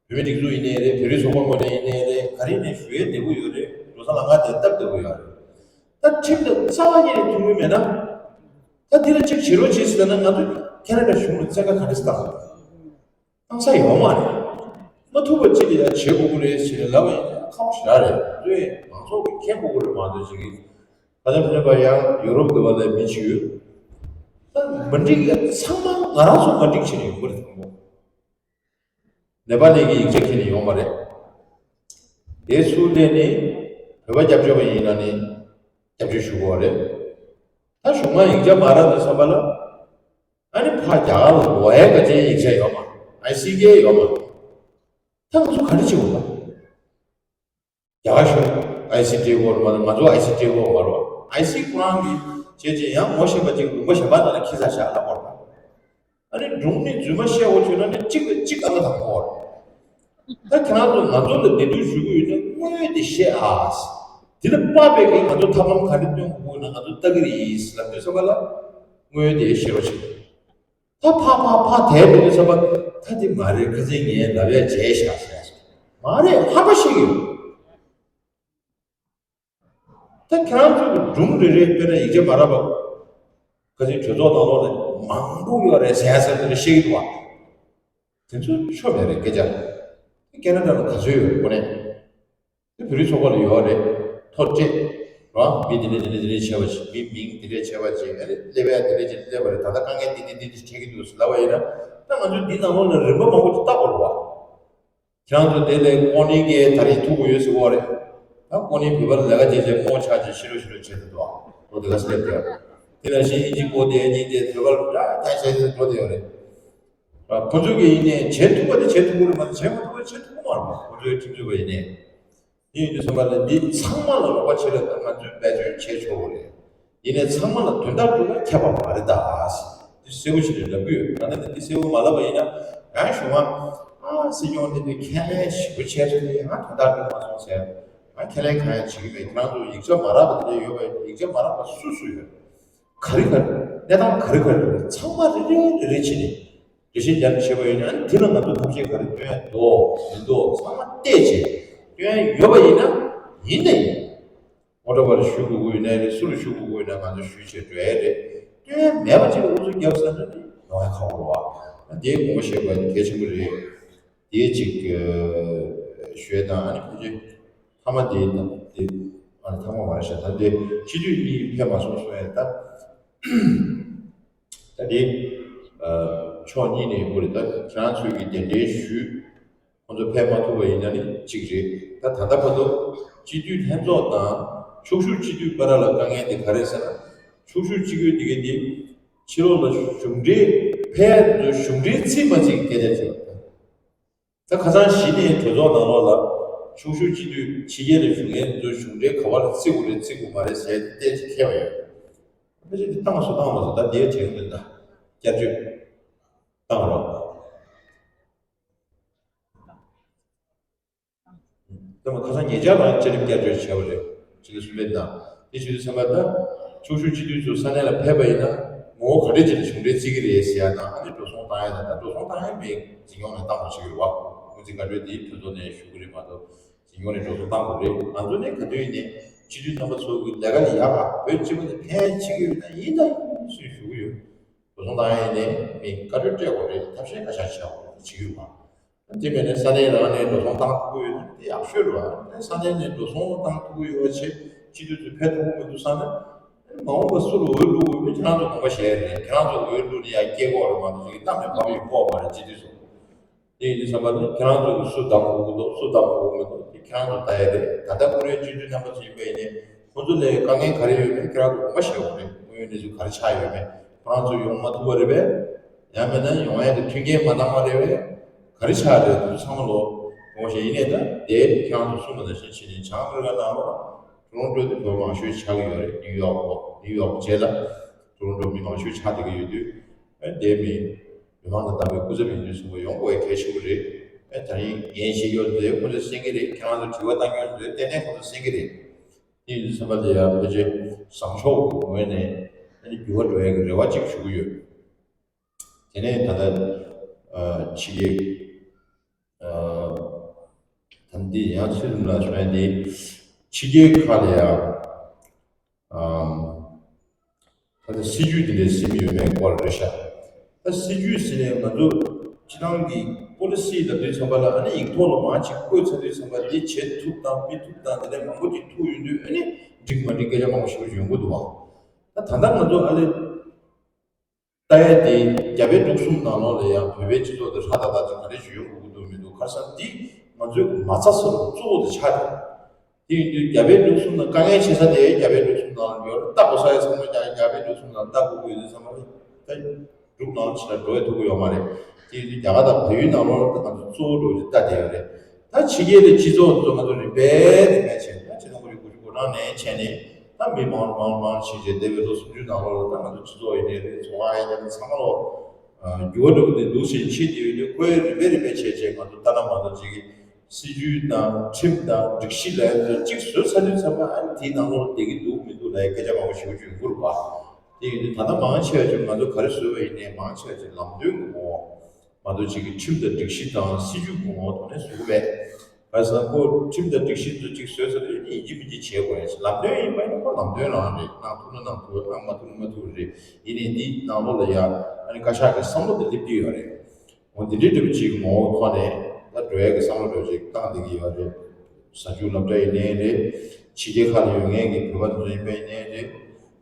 བོད་མི་སྒྲིག་འཛུགས་ཡིན་ནའི་རེད། བོད་རིགས་ཚོགས་པ་ངོས་ནས་ཡིན་ནའི་རེད། ག་རེ་ཡིན་ནའི་ཞུ་ཡས་བདེ་པོ་ཡོད་རེད། འགྲོ་ ང་ལ་ང་དེ་སྟབས་བདེ་པོ་ཡོད་རེད། ད་ཁྲིམས་དང་རྩ་བ་ཉིད་ནས་མཐུན་གྱི་མེད་ན། ད་འདི་ལ་གཅིག་བྱེད་རོགས་བྱེད་ཟེར་ན་ང་ཚོ་ཁེ་ན་ཌ་གཞུང་ལ་བཙན་བཀའ་ག་རེ་བཏང་། བཏང་ས་ཡོད་མ་རེད། མ་ཐུབ་པ་ཅིག་ལ་ཡང་བྱེད་དགོས་ཀྱི་རེད་ཟེར་ལབ་པ་ཡིན་ན་ཁག་པོ་ཞེ་དྲག་རེད། ཚོས་མང་ཚོགས་ཀྱིས་མཁྱེན་དགོས་ཀྱི་རེད་མ་གཏོགས་ཅིག་གིས། ད་ལྟ་ཕན་པ་ཡང་ཡོ་རོབ་འདི་བ་ལས་མི་གཅིག་ཡོད། ད་མ་འགྲིག་ཡ་ཚང་མ་ང་རང་ཚོ་མ་འགྲིག་བྱས་ནས་ཡོང་གི་རེད་དང་པོ། ནེ་པ་ལི་གི་ཡིག་ཆ་ཁྱེར་ནས་ཡོང་བ་རེད། དེ་ཚུར་སླེབས་ནས་བོད་པ་སྐྱབས་བཅོལ་བ་ཡིན་ན་ནི་སྐྱབས་བཅོལ་ཞུ་དགོས་པ་རེད། ད་གཞུང་མང་ཡིག་ཆ་མ་རག་དུས་ཙམ་པ་ལ། ཨ་ནི་ཕ་རྒྱ་གར་ལ་ལོ་ཡའི་ཀ་ཅན་ཡིག་ཆ་ཡོད་མ། ཨའི་སི་ཀེ་ཡོད་མ། ད་ང་ཚོ་ག་རེ་བྱེད་དགོས་པ། རྒྱ་གར་གཞུང་ཨའི་སི་ཀེ་ཡོད་མ། ང་ཚོ་ཨའི་སི་ཀེ་ཡོད་མ་རོ། ཨའི་སི་ཁོ་རང་གི་བྱས་རྗེས་ཡང་ངོ་ཤེས་པ་ཅིག་ལུང་པ་གཞན་པ་ནང་ལ་ཁྱི་ས་བཞག་ལབ་པ་རེད། ཨ་ནི་སྒྲུང་ནི་རྫུན་མ་བཤད་འོ་བྱོས་ན་ནི་གཅིག་ལ་གཅིག་ཨ་ལ་དང་པོ་རེད། ད་ཁྱེད་རང་ཚོ་ང་ཚོ་ལ་བདེ་སྡུག་ཞུ་གི་ཡོད་ན་དངོས་ཡོད་དེ་བཤད་ཨ། དེ་ལ་དཔག་པའི་གི་ང་ཚོ་ཐབས་ལམ་ག་རེ་སྟོན་དགོས་ན་ང་ཚོ་ལྟ་གི་རེད་ལབ་དུས་ཙམ་པ་ལ་དངོས་ཡོད་དེ་བཤད་རོགས་བྱེད། ད་ཕ་ཕ་ཕ་དེ་བོད་ཀྱི་ཚོ་པ་ད་དེ་མ་རེད། ཁ་སང་ངས་ལབ་ཡ་བྱས་ཤག་ཟེར་ཡ་ཟེར། མ་རེད། ཧམ་པ་ཤེས་ཀྱི་ཡོད། ད་ཁྱེད་རང་ཚོ་གི་སྒྲུང་རེ་རེ་དཔེར་ན་ཡིག་ཆ་མ་རག་པ། ཁ་སང་གྲོས་ཚོགས་ནང་ལོགས་ལ་མང་པོ་ཡོད་རེད་ཟེར་ཡ་ཟེར་ནས་བཤད་ཀྱི་འདུག་བ། དེ་ཚོ་ཆོ་མེད་རེད་སྐད་ཆ། ཁེ་ན་ཌ་ལ་ག་ཚོད་ཡོད་རེད་དངོས་གནས། དེ་བོད་རིགས་ཚོགས་པ་ལ་ཡོད་རེད། ཐོ་སྤྲད་རོགས། མི་དེ་འདྲས་དེ་འདྲས་དེ་འདྲས་བྱས་པ་ཞིག་མི་མིང་དེ་འདྲས་བྱས་པ་ཅིག་ཨ་ནི་སླེབས་ཡ་དེ་འདྲས་ཅིག་སླེབས་པ་རེད། ད་ལྟ་དཀའ་ངལ་འདི་འདི་འདི་འདི་འཕྲད་ཀྱི་འདུག་ཟེར་ལབ་པ་ཡིན་ན། ད་ང་ཚོས་འདི་ནང་ལོགས་ལ་རིམ་པ་མང་པོ་ཅིག་བལྟ་དགོས་རེད་བ། ཁྱེད་རང་ཚོ་དེ་ལས་ཀོ་ནིང་གི་ད་རེས་ཐུག་དགོས་ཡོད་ཟེར་གོ་རེད། ད་ཀོ་ནིང་བོད་པ་ལ་ལས་ཀ་བྱེད་བྱེད་རྨོ་ཆགས་བྱེད་ཤི་རོ་ཤི་རོ་བྱེད་དུ་འདུག་ཨ། ལོ་དེ་ག་སླེབས་དེ། དེ་ནང་བཞིན་ཨིན་ཇི་ཀོ་དེ་གཉིས་དེ་བོད་པ་ལ་ད་བྱས་བྱས་འགྲོ་དེ་ཡོད་རེད། ཁོ་ཚོ་གིས་ཡིན་ནའི་བྱེད་ཐུབ་པ་དེ་བྱེད་ཐུབ་ཀྱི་རེད་མ་གཏོགས་བྱེད་མ་ཐུབ་པ་བྱེད་ཐུབ་ཀྱི་མ་རེད། ཁོ་ཚོའི་ཁྲིམས་རྩོད་པ་ཡིན་ནའི། དེ་ཡིན་དུས་ཙམ་པ་ལ་འདི་ཚང་མ་ལ་རོགས་པ་བྱེད་ལ་ད་ང་ཚོས་འབད་བརྩོན་བྱེད་ཆོག་གི་རེད། ཡིན་ནའི་ཚང་མ་ལ་དོན་དག་སྒྲུབ་པ་ཁྱབ་པ་མ་རེད་ད། འདི་གསལ་པོ་ཞིག་རེད་ལབ་ཀྱི་ཡོད། ད་ནི་འདི་གསལ་པོ་མ་ལབ་པ་ཡིན་ན་ཡང་གཞུང་ཨ་སྲིད་སྐྱོང་འདི་འདི་ཁས་ལེན་ཞིབ་པོ་བྱས་ཚོད་འདི་ཡང་དོན་དག་སྒྲུབ་མ་སོང་ཟེར། ཡང་ཁས་ལེན་གང་ཡང་བྱེད་ཀྱི་མེད། ཁྱེད་རང་ཚོ་ཡིག་ཆ་མ་རག་པ་དེ་འདྲ་ཡོད་པ་ཡིན་ན་ཡིག་ཆ་མ་རག་པ་སུ་སུ་ཡོད། ག་རེ་ག་རེ་གནས་སྟངས་ག་རེ་ག་རེ་རེད་ཚང་མ་རེ་རེ་རེ་རེ་བྱས་ནས་འགྲེལ་བཤད་རྒྱབ་བྱས་པ་ཡིན་ན་ཨ་ནི་དེ་ལ་ང་ཚོ་ཐབས་ཤེས་ག་རེ་སྟོན་འདུག་མི་འདུག་ཚང་མ་བལྟས་བྱས་སྟོན་ཡོད་པ་ཡིན་ན་ཡིན་ནའི་ཨོ་ཊོ་བ་ལ་ཞུ་དགོས་ཀྱི་ཡོད་ན་རེད། སུ་ལ་ཞུ་དགོས་ཀྱི་ཡོད་ན་ང་ཚོ་ཞུས་བྱས་འགྲོ་ཡ་རེད། སྟོན་མེད་པ་ཅིག་ལ་ཨུ་ཚུགས་རྒྱབ་ཟེར་ན་ནི་ཡོང་ཡ་ཁག་པོ་རེད་བ། དེའི་ངོ་ཤེས་པ་ནི་གལ་ཆེན་པོ་རེད། དེའི་གཅིག་ཞུ་ཡ་དང་ཨ་ནི་ཕལ་ཆེར་ཐ་མ་དེ་དང་དེ་ཨ་ནི་ཐ་མ་མ་རེད་ཤག་ད་དེ་སྤྱི་འཐུས་གཉིས་ཕེབས་མ་སོང་གསུང་ཡ་ད། ད་དེ་ཕྱོགས་གཉིས་ནས་དགོས་རེད། ད་ཁྱེད་རང་ཚོས་ཀྱི་གདན་འདྲེན་ཞུས། ཁོང་ཚོ་ཕེབས་མ་ཐུབ་པ་ཡིན་ན་ནི་གཅིག་རེད། ད་ད་ལྟ་བར་དུ་སྤྱི་འཐུས་ལྷན་ཚོགས་དང་ཕྱོགས་བཞུགས་སྤྱི་འཐུས་བར་ལ་དཀའ་ངལ་དེ་ག་རེ་ཟེར་ན། ཕྱོགས་བཞུགས་སྤྱི་འཐུས་དེ་ག་དེ་ཕྱི་ལོགས་ལ་གཞུང་འབྲེལ་ཕེབས་ཡ་དེ་ཚོ་གཞུང་འབྲེལ་རྩིས་མ་རྩིས་ཀྱི་སྐད་ཆ་བྱེད་པ་དང་། ད་ཁ་སང་གཞི་ནས་གྲོས་ཚོགས་ནང་ལོགས་ལ་ཕྱོགས་བཞུགས་སྤྱི་འཐུས་ཕྱི་རྒྱལ་ལ་བཞུགས་མཁན་དེ་ཚོ་གཞུང་འབྲེལ་ག་བ་ལ་རྩིས་དགོས་རེད་རྩིས་དགོས་མ་རེད་ཟེར་ཏེ་ཅིག་འཁེལ་བ་ཡོད། ཕལ་ཆེར་དེ་བཏང་སོ་བཏང་མ་སོ་ད་དེ་བྱེད་ཀྱི་མེད་ད། བསྐྱར་བཅོས་བཏང་རོགས། ད་མ་ཁ་སང་ཉེ་ཆར་རང་བཅའ་ཁྲིམས་བསྐྱར་བཅོས་བྱས་པ་རེད། ཕྱི་ཟླ་གསུམ་པའི་ནང་། དེ་བྱེད་དུས་ཚན་པ་ད། ཕྱོགས་བཞུགས་སྤྱི་འཐུས་ཚོ་ས་གནས་ལ་ཕེབས་པ་ཡིན་ན། ངོ་བོ་ག་འདྲས་ཅིག་ལ་གཞུང་འབྲེལ་བརྩི་གི་རེད་ཟེར་ཡ་དང་ཨ་ནི་འགྲོ་སོང་བཏང་ཡ་དང་ད་འགྲོ་སོང་བཏང་ཡ་མེད་འཛིན་སྐྱོང་ནས་བཏང་བ་ཞིག་ཡོད་བ། སྐུ་ཚེ་བཀའ་འཁྲོལ་དེ་གྲོས་ཚོགས་ནས་ཞུ་གི་རེད་མ་གཏོགས་འཛིན་སྐྱོང་ནས་འགྲོ་སོང་བཏང་དགོས་རེད། ང་ཚོ་ནས་ག་དུས་ཡིན་ནའི་སྤྱི་འཐུས་རྣམ་པ་ཚོ་གི་ལས་ཀ་ཡག་ག་བོད་སྤྱི་པ་ནས་ཕན་ཆེ་གི་ཡོད་ན་ཡིན་ད་ཡིན་ཞེས་ཞུ་གི་ཡོད། འགྲོ་སོང་བཏང་ཡ་ཡིན་ནའི་མི་བཀའ་འཁྲོལ་སྤྲད་དགོས་རེད། ཐབས་ཤེས་ག་ཤ་བྱས་དགོས་རེད་བྱེད་ཀྱི་ཡོད་མ། དེ་མིན་ནས་ས་གནས་རང་ནས་འགྲོ་སོང་བཏང་ཐུབ་ཀྱི་ཡོད་ན་དེ་ཡག་ཤོས་རེད་བ། ས་གནས་ནས་འགྲོ་སོང་བཏང་ཐུབ་ཀྱི་ཡོད་ཅེས་སྤྱི་འཐུས་ཚོས་ཕེབས་ཐུབ་ཀྱི་མི་འདུག་བསམ་ན། མ་འོངས་པ་སུ་ལ་འོས་བླུག་དགོས་མིན་ཁྱེད་རང་ཚོ་དགོངས་པ་བཞེས་རེད། ཁྱེད་རང་ཚོ་འོས་བླུག་ནས་ཡར་སྐྱེལ་དགོས་རེད་མ་གཏོགས་ཅིག་གཏམ་ནས་ཕབ་ཡིན་སྤོབས་པ་རེད་སྤྱི་འཐུས་ཚོ། དེ་ཡིན་དུས་ཙམ་པ་ནི་ཁྱེད་རང་ཚོ་གི་སུ་བདམས་དགོས་ཀྱི་འདུག་སུ་བདམས་དགོས་ཀྱི་མི་འདུག་དེ་ཁྱེད་རང་ཚོ་ལྟ་ཡ་རེད། ད་ལྟ་ཀུ་རེའི་སྤྱི་འཐུས་རྣམ་པ་ཚོ་ཡིན་པ་ཡིན་ནའི་ཁོང་ཚོ་ལ་དཀའ་ངལ་ག་རེ་ཡོད་མེད་ཁྱེད་རང་ཚོ་དགོངས་པ་བཞེས་དགོས་རེད། དངོས་ཡོད་གནས་ཚུལ་ག་རེ་ཆགས་ཡོད་མེད་ཁོ་རང་ཚོ་ཡོང་མ་ཐུབ་པ་རེད་པས། ཡང་མིན་ན་ཡོང་ཡ་གི་མཐུན་རྐྱེན་མ་འདང་བ་རེད་པས། ག་རེ་ཆགས་རེད་དུས་ཚང་མ་ལོ་དགོངས་བཞེས་ཡིན་ནའི་ད་དེ་ཁྱེད་རང་ཚོ་གསུངས་པ་ནང་བཞིན་བྱས་ནས་བྱང་ཨ་མི་རི་ཀ་ནང་ལོགས་ལ་ཊོ་རོན་ཊོ་དེ་བོད་མང་ཤོས་ཆགས་ཀྱི་ཡོད་རེད། ནིའུ་ཡོག་ནིའུ་ཡོག་རྗེས་ལ་ཊོ་རོན་ཊོ་མི་མང་ཤོས་ཆགས་བསྡད་ཀྱི་ཡོད་དུས་ཨ་དེ་མི་མི་མང་དང་ལྡན་པའི་སྐུ་ཚབ་ཡིན་དུས་ཚང་མ་ཡོང་དགོས་ཡ་གལ་ཆེན་པོ་རེད། ཨ་ད་རིང་ངས་བཤད་རྒྱུ་དེ་ཁོ་ཚོས་གསན་གྱི་རེད། ཁྱེད་རང་ཚོ་དྲི་བ་བཏང་རྒྱུ་དེ་ཏན་ཏན་ཁོ་ཚོས་གསན་གྱི་རེད། དེ་ཡིན་དུས་ཚན་པ་དེ་ཡང་ཕལ་ཆེར་བཟང་ཕྱོགས་ཀྱི་ངོས་ནས་ཨ་ནི་འགྱུར་བ་འགྲོ་ཡ་གི་རེ་བ་གཅིག་ཞུ་གི་ཡོད། དེ་ནས་ད་ལྟ་ཨ་ཕྱི་རྒྱལ་ཨ་ད་འདི་ཡང་ཚུལ་ལ་བྱུང་ཡ་དེ་ ཕྱི་རྒྱལ་ཁག་ལ་ཡང་ཨམ། ད་ལྟ་སྲིད་ཇུས་དེ་འདྲའི་ཟིན་ཡོད་མེད་སྐོར་རེད་ཤག་ད་སྲིད་ཇུས་ཟིན་ནས་ང་ཚོ་སྤྱི་བཏང་གི་པོ་ལི་སི་ལབ་དུས་ཙམ་པ་ལ་ཨ་ནི་ཡིག་ཐོག་ལ་མང་ཆེ་བཀོད་ཚར་དུས་ཙམ་པ་འདི་བྱེད་ཐུབ་དང་མི་ཐུབ་དང་དེ་འདྲ་མང་པོ་ཅིག་ཐུག་ཡོང་དུས་ཨ་ནི་འགྲིག་མ་འགྲིག་སྐད་ཆ་མང་པོ་ཞིག་ཡོང་གི་འདུག་བ། ད་ད་ལྟ་ང་ཚོ་ཨ་ལེ། ལྟ་ཡ་དེ་རྒྱ་བལ་འབྲུག་གསུམ་ནང་ལོགས་ལ་ཡང་བོད་པའི་སྤྱི་ཚོགས་དེ་ཧྲ་ཏག་ཏག་ཅིག་ག་རེ་ཞིག་ཡོང་དགོས་ཀྱི་འདུག་མི་འདུག་ཁ་སང་འདི་ང་ཚོའི་མ་རྩ་ས་རུ་གཙོ་བོ་དེ་ཆགས་རེད། དེ་ཡིན་དུས་རྒྱ་བལ་འབྲུག་གསུམ་ནང་དཀའ་ངལ་ཆེ་ས་དེ་རྒྱ་བལ་འབྲུག་གསུམ་ནང་ལ་ཡོད་རེད། ལྟ་དགོས་ས་ཡ་ཚང་མ་ཀྱང་རྒྱ་བལ་འབྲུག་གསུམ་ནང་ལྟ་དགོས་ཀྱི་ཡོད་དུས་ཚང་མ་ལ་ད་འབྲུག་ནང་ལ་ཕྱིན་ན་འགྲོ་ཡ་ཐུབ་ཀྱི་ཡོད་མ་རེད། དེ་ཡིན་དུས་རྒྱ་གར་དང་བལ་ཡུལ་ནང་ལོགས་ལ་ད་ང་ཚོ་གཙོ་བོ་འགྲོ་རྒྱུ་ལྟ་བསྡད་ཡོད་རེད། ད་ཕྱི་རྒྱལ་ལ་སྤྱི་ཚོགས་ཚོ་ང་ཚོ་རིམ་པས་རིམ་པས་བྱས་ད་ཆིག་སྟོང་དགུ་བརྒྱ་དགུ་བཅུ་གོ་གྲངས་ནས་བྱས་ནས་ད་མི་མང་མང་མང་ཕྱིན་རྗེས་འདས་པའི་ལོ་སུམ་ཅུ་ནང་ལོགས་ལ་ད་ང་ཚོ་སྤྱི་ཚོགས་ཡིན་ནའི་རེད། ཚོང་ཁང་ཡིན་ནའི་རེད། ཚང་མ་ལོ་འགྱུར་བ་འགྲོ་གི་འདུག་ཟེར་ཕྱིན་དེ་ཡོད་དུས་ཁོའི་རིམ་པས་རིམ་པས་བྱས་བྱས་ང་ཚོ་ལྟ་ན་མ་གཏོགས་ཅིག་གི་སྲིད་ཇུས་དང་ཁྲིམས་དང་སྒྲིག་གཞི་ལ་ཡང་གཅིག་བཟོས་ཚར་དུས་ཚང་མ་ཨ་ནི་དེའི་ནང་ལོགས་བསྡད་ཀྱི་འདུག་མི་འདུག་ལ་ཡང་སྐད་ཆ་མང་པོ་ཞེ་པོ་ཅིག་ཡོང་གི་རེད་པ། དེ་ཡིན་དུས་ད་ལྟ་མང་ཆེ་བ་ཅིག་ང་ཚོ་ག་རེ་བཟོས་པ་ཡིན་ནའི་མང་ཆེ་བ་ཅིག་ལམ་སྟོན་གྱི་ངོ་བོ། མ་གཏོགས་ཅིག་གི་ཁྲིམས་དང་སྒྲིག་གཞི་དང་སྲིད་ཇུས་གོང་འོག་ཐོག་ནས་བཟོ་གི་མེད། བྱས་ཙང་ཁོ་ཁྲིམས་དང་སྒྲིག་གཞི་ཚོ་ཅིག་བཟོས་ཚར་དུས་ཡིན་གཅིག་མིན་གཅིག་བྱེད་དགོས་རེད། ལམ་སྟོན་ཡིན་པ་ཡིན་ན་ཁོ་ལམ་སྟོན་རང་རེད། གནང་ཐུབ་ན་གནང་ཐུབ་རེད། གནང་མ་ཐུབ་ན་མ་ཐུབ་རེད། ཡིན་ནའི་འདི་ནང་ལོགས་ལ་ཡ་ཨ་ནི་བཀའ་ཤག་གི་བསམ་བློ་དེ་སླེབས་ཀྱི་ཡོད་རེད། འོ་འདི་འདྲའི་འདྲ་པོ་ཅིག་ངོ་བོ་ཐོག་ནས་ད་འགྲོ་ཡ་གི་བསམ་བློ་འདྲ་པོ་ཅིག་བཏང་བསྡད་ཀྱི་ཡོད་རེད། གཟའ་མཇུག་སློབ་གྲྭ་ཡིན་ནའི་རེད། ཕྱི་རྒྱལ་ཁག་ལ་ཡོད་མཁན་གྱི་བོད་པ་ཚོ་ཡིན་པ་ཡིན་ནའི་རེད།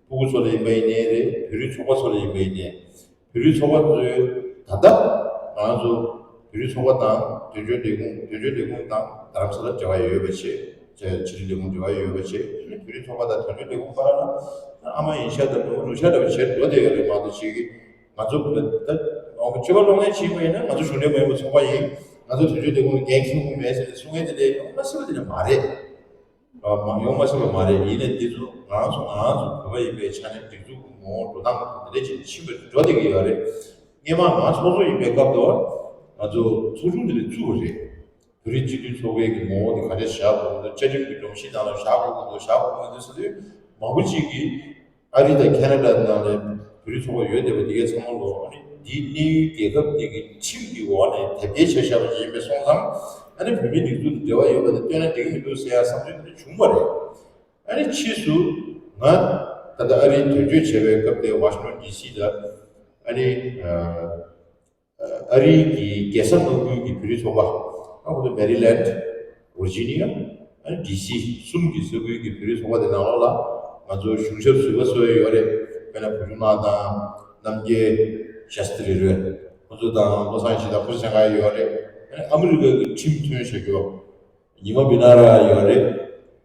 ཕྲུ་གུ་ཚོ་ལ་ཡིན་པ་ཡིན་ནའི་རེད། བོད་རིགས་ཚོགས་པ་ཚོ་ལ་ཡིན་པ་ཡིན་ནའི། བོད་རིགས་ཚོགས་པ་ཚོས་ད་ལྟ་ང་ཚོ་བོད་རིགས་ཚོགས་པ་དང་དོན་གཅོད་ལས་ཁུངས་དོན་གཅོད་ལས་ཁུངས་དང་རྡ་རམ་ས་ལ་འབྲེལ་བ་ཡོད་པ་བྱས། ཕྱི་དྲིལ་ལས་ཁུངས་འབྲེལ་བ་ཡོད་པ་བྱས། བོད་རིགས་ཚོགས་པ་དང་དོན་གཅོད་ལས་ཁུངས་བར་ལ་ཨ་མ་ཡིན་ཤག་དང་ནུ་བོ་ནུ་ཤག་འདྲ་བ་བྱས་འགྲོ་བསྡད་ཡོད་རེད་མ་གཏོགས་ཅིག་གི་ང་ཚོ་ད་སྤྱི་པ་གློག་བརྙན་བྱེད་པ་ཡིན་ན་ང་ཚོ་གཞུང་འབྲེལ་མ་ཡིན་པའི་ཚོགས་པ་ཡིན། ང་ཚོ་དོན་གཅོད་ལས་ཁུངས་ལ་འགན་འཁྱེར་དགོས་མེད་ཟེར་ནས་གསུང་མཁན་དེ་འདྲ་ཡོང་མ་སྲིད་པ་དེ་འདྲ་མ་རེད། མ་ཡོང་མ་སྲིད་པ་མ་རེད། ཡིན་ནའི་འདི་ཚོ་ང་རང་ཚོ་ང་རང་ཚོ་བོད་པ་ཡིན་པའི་ཆ་ནས་སྒྲིག་འཛུགས་ཀྱི་ངོ་བོ་འགྲོ་སྟངས་དེ་འདྲ་ཅིག་ཕྱིན་པ་འགྲོ་བསྡད་ཀྱི་ཡོད་རེད། སྔོན་མ་ང་ཚོགས་གཙོ་ཡིན་པའི་སྐབས་དུ་ང་ཚོ་ཚོགས་ཆུང་དེ་འདྲ་བཙུགས་པ་རེད། བོད་རིགས་སྤྱི་མཐུན་ཚོགས་པའི་གི་ངོ་བོ་དེ་ག་འདྲས་བཞག་དགོས་འདུག་བཅའ་ཁྲིམས་ཀྱི་སྒྲོམ་གཞི་ནང་ལ་བཞག་དགོས་ཀྱི་འདུག་བཞག་དགོས་ཀྱི་མི་འདུག་ཟེར་དུས་མང་པོ་ཅིག་གིས་ཨ་རི་དང་ཁེ་ན་ཌ་ནང་ལ་བོད་རིགས་ཚོགས་པ་ཡོད་བསྡད་པ་དེ་གའི་ཚང་མ་ལོ་ཨ་ནི་འདིའི་གནས་ཡུལ་རྒྱལ་ཁབ་དེ་གི་ཁྲིམས་ཀྱི་འོག་ནས་དེབ་སྐྱེལ་བྱས་བཞག་པ་ཅིག་ཡིན་པས་སོང་ཙང་ཨ་ནི་བོད་མིའི་སྒྲིག་འཛུགས་དང་འབྲེལ་བ་ཡོད་པ་དེ་བཏོན་ན་འགྲིག་གི་མི་འདུག་ཟེར་ཡ་བསམ་ཚུལ་དེ་འདྲ་བྱུང་བ་རེད། ཨ་ནི་ཕྱིས་སུ་ང་ད་ལྟ་ཨ་རིའི་དོན་གཅོད་བྱས་པའི་སྐབས་དེ་ཝ་ཤིང་ཊོན་ཌི་སི་ལ་ཨ་ནི། ཨ་རིའི་གི་རྒྱལ་ས་ནང་ཁུལ་གྱི་བོད་རིགས་ཚོགས་པ། ཨ་ཁོ་ཚོ་མེ་རི་ལེན་ཌི། ཝར་ཇི་ནི་ཡ། ཨ་ནི་ཌི་སི་གསུམ་གྱི་ས་ཁུལ་གྱི་བོད་རིགས་ཚོགས་པ་དེ་ནང་ལོགས་ལ་ང་ཚོ་གཞུང་ཞབས་ཟུར་པ་ཚོ་ཡོད་རེད། དཔེར་ན་བུ་ཆུང་ལགས་དང་རྣམ་རྒྱལ་ཤཱསྟྲི་རེད། ཁོ་ཚོ་དང་བློ་བཟང་ཡེ་ཤེས་དང་ཁོ་ཚོ་ཚང་ཀ་ཡོད་རེད། ཨ་ནི་ཨ་མི་རི་ཀ་གི་ཁྲིམས་དོན་བྱ་རྒྱུ། ཉི་མ་བི་ན་ར་ཡོད་རེད།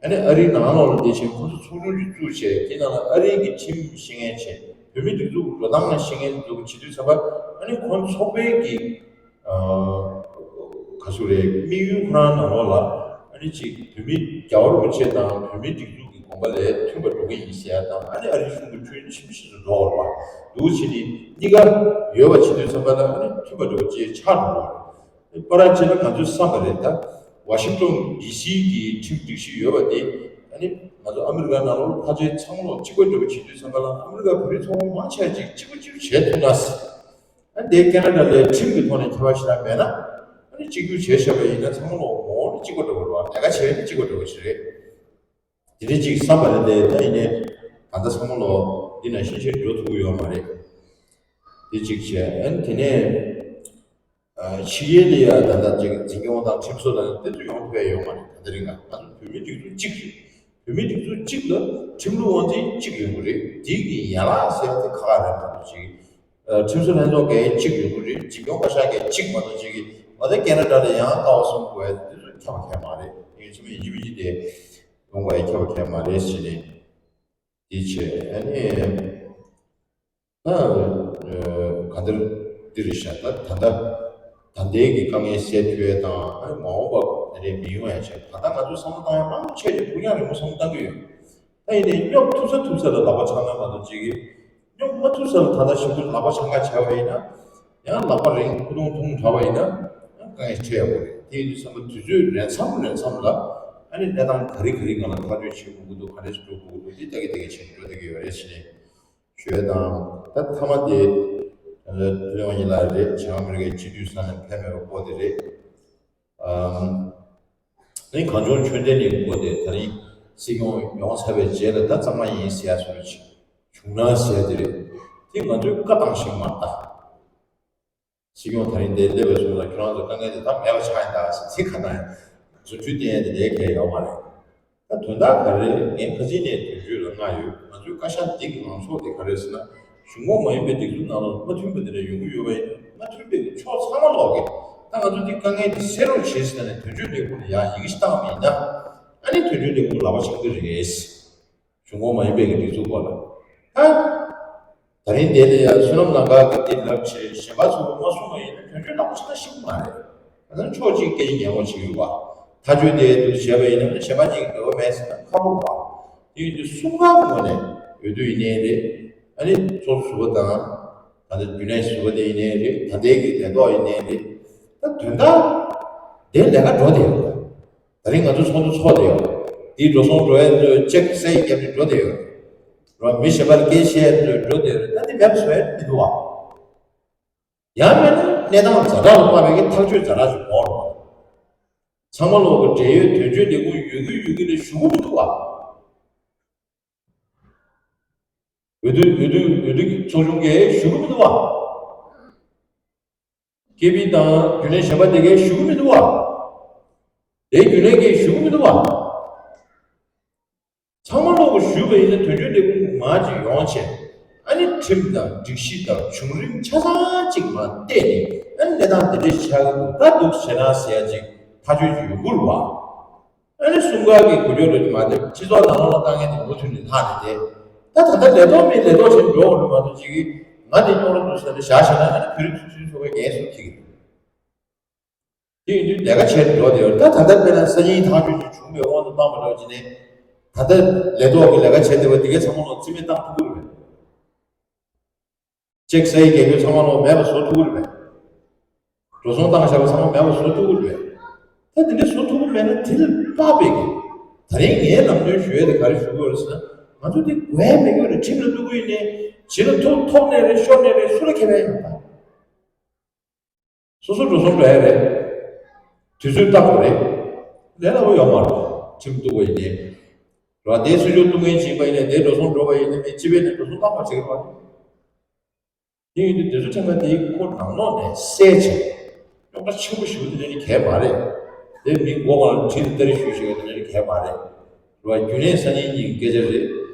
ཨ་ནི་ཨ་རིའི་ནང་ལོགས་ལ་བསྡད་ཕྱིན་ཁོ་ཚོ་ཚོགས་ཆུང་ཞིག་བཙུགས་བྱས་དེ་ནང་ལ་ཨ་རིའི་གི་ཁྲིམས་ཤེས་མཁན་བྱས་བོད་མི་སྒྲིག་འཛུགས་འགྲོ་སྟངས་ལ་ཤེས་མཁན་ཚོ་བྱེད་དུས་ཚོད་པ་ཨ་ནི་ཁོང་ཚོགས་པའི་གི་ག་ཚོད་རེད་དམིགས་ཡུལ་ཁོ་རང་ནང་ལོགས་ལ་ཨ་ནི་ཅིག་བོད་མི་རྒྱལ་བ་རིན་པོ་ཆེ་དང་བོད་མི་སྒྲིག་འཛུགས་ཀྱི་དགོངས་པ་ལས་མཐུན་པ་འགྲོ་གི་ཡིན་ཟེར་ཡ་དང་ཨ་ནི་ཨ་རིའི་གཞུང་གི་ཁྲིམས་ཤིག་ཏུ་འགྲོ་བར་འདུག་བྱས་ནས་གཉིས་ཀ་ཡོད་པ་བྱེད་དུས་ཚོད་པ་ལ་ཨ་ནི་མཐུན་པ་འགྲོ་བ་ཅེས་ཆགས་འགྲོ་བ་རེད། པར་བྱས་ན་ང་ཚོས་བསམ་པ་རེད་ད། ཝ་ཤིང་ཊོན་ཌི་སི་གི་ཁྲིམས་སྒྲིག་གཞི་ཡོད་པ་དེ་ཨ་ནི་ང་ཚོ་ཨ་མི་རི་ཀ་ནང་ལོགས་ཕལ་ཆེར་ཚང་མ་ལོག་གཅིག་པ་འགྲོ་གི་བྱེད་དུས་ཙམ་པ་ལ་ཨ་མི་རི་ཀ་བོད་རིགས་ཚོགས་པ་མང་ཆེ་ཅིག་གཅིག་པ་གཅིག་པ་བྱེད་ཐུབ་ན། ཨ་ནི་དེ་ཁེ་ན་ཌ་ལའི་ཁྲིམས་ཀྱི་ཐོག་ནས་ཁྱད་པར་ཞེ་དྲག་མེད་ན་ཨ་ནི་གཅིག་གྱུར་བྱས་བཞག་པ་ཡིན་ན་ཚང་མ་ལོག་ངོ་བོ་ནི་གཅིག་པ་འགྲོ་གི་རེད་བ། ལས་ཀ་བྱས་ནི་གཅིག་པ་འགྲོ་གི་ཞིག་རེད། དེ་འདྲ་ཅིག་བསམ་པ་རེད་དེ་ད་ཡིན་ནའི་ད་ལྟ་ཚང་མ་ལོག་འདི་ནང་བཞིན་ཆེར་འགྲོ་ཐུབ་ཀྱི་ཡོད་མ་རེད། དེ་གཅིག་བྱས་ཨ་ནི་དེ་ནས། ཕྱི་རྒྱལ་ལ་ཡང་ད་ལྟ་ཅིག་འཛིན་སྐྱོང་དང་ཁྲིམས་བཟོ་དང་དེ་ཚོ་ཡོང་ཐུབ་ཡ་ཡོད་མ་རེད། ད་ལྟ་རིང་ང་ང་ཚོ་བོད་མི་སྒྲིག་འཛུགས་གཅིག་རེད། བོད་མི་སྒྲིག་འཛུགས་གཅིག་ལ་ཁྲིམས་ལུགས་དབང་འཛིན་གཅིག་ཡོང་གི་རེད། དེ་གི་ཡན་ལག་ཟེར་ཡ་དེ་ཁག་ཁག་རེད་མ་གཏོགས་ཅིག་ཁྲིམས་བཟོ་ལྷན་ཚོགས་འགན་གཅིག་ཡོང་གི་རེད། འཛིན་སྐྱོང་བཀའ་ཤག་འགན་གཅིག་མ་གཏོགས་ཅིག་གི་ང་ཚོ་ཁེ་ན་ཌ་ལ་ཡང་ལྟ་བ་གསུམ་དགོས་ཡ་དེ་ཚོ་ཁྱབ་པ་ཁྱབ་མ་རེད། ཡིན་ཕྱི་མ་ཡིན་གཅིག་མིན་གཅིག་དེ་ཡོང་དགོས་ཡ་ཁྱབ་པ་ཁྱབ་མ་རེད་ཟེར་ནས་དེ་བྱས་ཨ་ནི། ད་ག་འདིར་འདི་རེད་ཤག་ད་ད་ལྟ་ད་ལྟའི་གི་དཀའ་ངལ་སེལ་ཐུབ་ཡས་དང་ཨ་ནི་མ་འོངས་པ་དེ་འདྲའི་མི་ཡོང་ཡ་བྱས་ད་ལྟ་ང་ཚོས་བསམ་བློ་བཏང་ཡ་མང་ཆེ་ཆེ་ཕུགས་རྒྱང་རིང་པོ་བསམ་བློ་བཏང་གི་ཡོད། ད་ཡིན་ནའི་སྙོབ་ཐུབ་ས་ཐུབ་ས་ལ་ལག་པ་འཆང་ན་མ་གཏོགས་ཅིག་གིས་སྙོབ་མ་ཐུབ་ས་ལ་ད་ལྟ་ཞིབ་པོ་ལག་པ་འཆང་ག་བྱས་པ་ཡིན་ན་ཡང་ལག་པ་རིང་ཁུ་ཐུང་ཐུང་དྲགས་པ་ཡིན་ན་ཡང་དཀའ་ངལ་འཕྲད་ཡག་པོ་རེད། དེ་ཡིན་དུས་བསམ་པ་དུས་ཚོད་རན་མཚམས་རན་མཚམས་ལ་ཨ་ནི་གནས་སྟངས་ག་རེ་ག་རེ་སྒང་ལ་ཐག་གཅོད་བྱེད་དགོས་ཀྱི་འདུག་ག་འདྲས་འགྲོ་དགོས་ཀྱི་འདུག་དེ་ལྟ་གི་ལྟ་གི་བྱས་ནས་འགྲོ་བསྡད་ཀྱི་ཡོད་རེད་ཟེར་ནས། ཞུ་ཡ་དང་ད་ཐ་མ་དེ་ལོ་ཉི་ལ་རེད། བྱང་ཨ་མི་རི་ཀའི་སྤྱི་འཐུས་ས་གནས་ཕེབས་མེད་པ་སྐོར་དེ་རེད། ཨམ། ནི་གངས་ལྗོངས་ཆོས་ལྡན་གླིང་སྐོར་དེ་ད་རིང་ སྲིད་སྐྱོང་ཡོང་ཚར་བའི་རྗེས་ལ་ད་གཙང་མ་ཡིན་ཟེར་ཡ་བཟོ་འདྲ་ཅིག་བྱུང་ན་ཟེར་ཡ་དེ་རེད། དེ་ང་ཚོས་བཀའ་བཏང་ཤིག་མ་ད། སྲིད་སྐྱོང་ད་རིང་འདིར་སླེབས་པའི་སོང་ལ་ཁྱོད་རང་ཚོ་དཀའ་ངལ་དེ་ད་མེད་པ་ཆགས་ཡིན་ད་ཟེར་ཚིག་ཁ་བཏང་ཡ། ང་ཚོ་འཕྲུལ་བསྟན་ཡ་དེ་ལས་ཀ་ཡོད་མ་རེད། ད་དོན་དག་ག་རེ་ངས་ཁ་སང་ནས་དོན་གཅོད་ལ་མངགས་ཡོད། ང་ཚོའི་བཀའ་ཤག་འདི་གི་ལངས་ཕྱོགས་དེ་ག་རེ་ཟེར་ན། གཞུང་འོག་མ་ཡིན་པའི་སྒྲིག་འཛུགས་ནང་ལ་མ་མཐུན་པ་དེ་འདྲ་ཡོང་གི་ཡོད་པ་ཡིན་ན། མ་མཐུན་པའི་ཕྱོགས་ཚང་མ་ལོག་གི། ད་ང་ཚོ་འདི་དཀའ་ངལ་འདི་སེལ་རོགས་བྱེད་ཟེར་ནས་དོན་གཅོད་ལས་ཁུངས་ལ་ཡང་ཡི་གེ་ཞིག་བཏང་བ་ཡིན་ན། ཨ་ནི་དོན་གཅོད་ལས་ཁུངས་ལག་པ་འཆང་གི་རེད། གཞུང་འོག་མ་ཡིན་པའི་གི་སྒྲིག་འཛུགས་སྐོར་ལ། ད། ད་རིང་དེ་ལ་ཡང་བསོད་ནམས་ལམ་ཁ་གི་དེ་ལབ་བྱས་གཞན་པ་ཚོ་མ་གསུང་བ་ཡིན་ན་དོན་གཅོད་ལག་པ་འཆང་ཤེས་ཀྱི་མ་རེད། ད་ལྟ་ཕྱོགས་གཅིག་སྐད་ཆ་ཉན་དགོས་བྱེད་ཀྱི་ཡོད་པ། ཐག་གཅོད་དེ་འདུག་བྱས་པ་ཡིན་ན་གཞན་པ་གཉིས་ཀྱི་འདོད་པ་མེད་ཟེར་ན་ཁག་པོ་རེད་པ། དེ་ཡིན་དུས་གསུམ་ཀའི་ངོས་ནས་འོས་བསྡུ་ཡིན་ནའི་རེད། ཨ་ནི་ཚོགས་གཙོ་ཟུར་པ་དང་། ད་ལྟ་རྒྱུན་ལས་ཟུར་པ་དེ་ཡིན་ནའི་རེད། ད་ལྟའི་གི་ལས་ཐོག་ཡིན་ནའི་རེད། ད་དོན་དག་དེ་ལས་ཀ་འགྲོ་བསྡད་ཡོད་རེད། ད་རིང་ང་ཚོ་ཚོགས་འདུ་ཚོགས་བསྡད་ཡོད་རེད། དེའི་འགྲོ་སོང་འགྲོ་ཡ་ཚོས་ཅེག་སའིན་བརྒྱབ་ནས་འགྲོ་བསྡད་ཡོད་རེད། རོ་མི་གཞན་པར་སྐད་ཆ་བཤད་ཡ་ཚོས་འགྲོ་བསྡད་ཡོད་རེད། ད་དེ་མེད་པ་བཟོ་ཡ་མི་འདུག་བ། ཡང་མིན་ན་གནས་སྟངས་ཛ་དྲག་ལ་དཔག་པའི་གི་ཐག་གཅོད་ཛ་དྲག་ཅིག་དགོས་རེད་བ། ཚང་མ་ལོག་གི་འབྲེལ་ཡོད་དོན་གཅོད་ལས་ཁུངས་ཡོད་ཀྱི་ཡོད་ཀྱི་ལས་ཞུ་གི་མི་འདུག་བ། འོས་བསྡུ་འོས་བསྡུ་འོས་བསྡུ་གི་ཚོགས་ཆུང་གིས་ཞུ་གི་མི་འདུག་བ། ཀེ་པི་དང་རྒྱུན་ལས་གཞན་པ་དེ་གས་ཞུ་གི་མི་འདུག་བ། དེའི་རྒྱུན་ལས་ཀྱིས་ཞུ་གི་མི་འདུག་བ། ཚང་མ་ལོག་གི་ཞུས་པ་ཡིན་ན་དོན་གཅོད་ལས་ཁུངས་མང་ཅིག་ཡོང་བྱས། ཨ་ནི་ཁྲིམས་དང་སྒྲིག་གཞི་དང་བྱུང་རིམ་ཆ་ཚང་ཅིག་མར་བལྟས་ནས། ཨ་ནི་གནས་སྟངས་དེ་འདྲ་ཞིག་ཆགས་ཀྱི་འདུག་ད་འདུག་བྱས་ན་ཟེར་ཡ་ཅིག་ཐག་གཅོད་ཅིག་ཡོང་གི་རེད་བ། ཨ་ནི་གསུམ་ཀ་གི་གོ་སྐབས་འགྲོ་གི་མ་རེད། སྤྱི་ཚོགས་ནང་ལོགས་ལ་དཀའ་ངལ་དེ་མུ་མཐུད་ནས་ལྷག་ནས་བསྡད། ད་ད་ལྟ་ལས་ཐོག་མིན་ལས་ཐོག་བྱས་འགྲོ་དགོས་རེད་མ་གཏོགས་ཅིག་གིས་ང་དེ་རྙོག་དྲ་འདུག་ཟེར་ནས་བཞག་བཞག་ན། ཨ་ནི་བོད་རིགས་སྤྱི་མཐུན་ཚོགས་པའི་འགན་སུས་འཁྱེར་གྱི་རེད། དེ་ཡིན་དུས་ལས་ཀ་བྱས་ནས་འགྲོ་བསྡད་ཡོད་རེད། ད་ད་ལྟ་དཔེར་ན་སང་ཉིན་ཐག་གཅོད་ཅིག་བྱུང་བའི་དབང་དུ་བཏང་བ་འདྲ་བོ་ཅིག་ནས། ད་ལྟ་ལས་ཐོག་གི་ལས་ཀ་བྱས་བསྡད་པ་དེ་གའི་ཚང་མ་ལོག་རྩིས་མེད་བཏང་ཐུབ་ཀྱི་རེད་པས། ཅེག་སའིན་རྒྱག་རྒྱུ་ཚང་མ་ལོག་མེད་པ་བཟོ་ཐུབ་ཀྱི་རེད་པས། འགྲོ་སོང་བཏང་བཞག་པ་ཚང་མ་མེད་པ་བཟོ་ཐུབ་ཀྱི་རེད་པས། ད་དེ་འདྲ་བཟོ་ཐུབ་ཀྱི་མེད་ན་དེ་ལས་དཔག་པའི་གི། ད་རིང་ངའི་ལམ་སྟོན་ཞུ་ཡས་དེ་ག་རེ་ཞུ་དགོས་རེད་ཟེར་ན། ང་ཚོ་དེ་དགོས་ཡ་མེད་ཀྱི་རེད། ཁྲིམས་ལ་གཏུག་གི་ཡིན་ནའི། ཇི་ལ་ཐུག་ཐོབ་ནའི་རེད། ཤོར་ནའི་རེད། སུ་ལ་ཁེ་ཕན་ཡོད་ད། སོ་སོ་འགྲོ་སོང་འགྲོ་ཡ་རེད། དུས་ཚོད་བཏང་དགོས་རེད། ལས་སླ་པོ་ཡོད་མ་རེད། ཁྲིམས་གཏུག་པ་ཡིན་ནའི། ར་དེའི་སུ་ཇོ་གཏུག་མཁན་བྱིན་པ་ཡིན་ནའི། དེའི་འགྲོ་སོང་འགྲོ་བ་ཡིན་ནའི། མི་སྤྱི་པའི་ནས་འགྲོ་སོང་བཏང་བ་བྱེད་ཀྱི་རེད་པ། དེ་ཡིན་དུས་དེ་ཚོ་ཁྲིམས་ཁང་དེའི་ཁོ་ནང་ལོགས་ནས་བསལ་བྱས། རྙོག་དྲ་ཆེན་པོ་ཞེ་པོ་དེ་འདྲ་ནི་གང་ཡང་མ་རེད། དེ་མི་མགོ་སྒང་ལ་གྲི་དང་སྟ་རེ་གཞུས་བྱས་པ་དེ་འདྲ་ནི་གང་ཡང་མ་རེད། ར་རྒྱུན་ལས་སང་ཉིན་གཉིས་ཀྱི་སྐད་ཆ་རེད།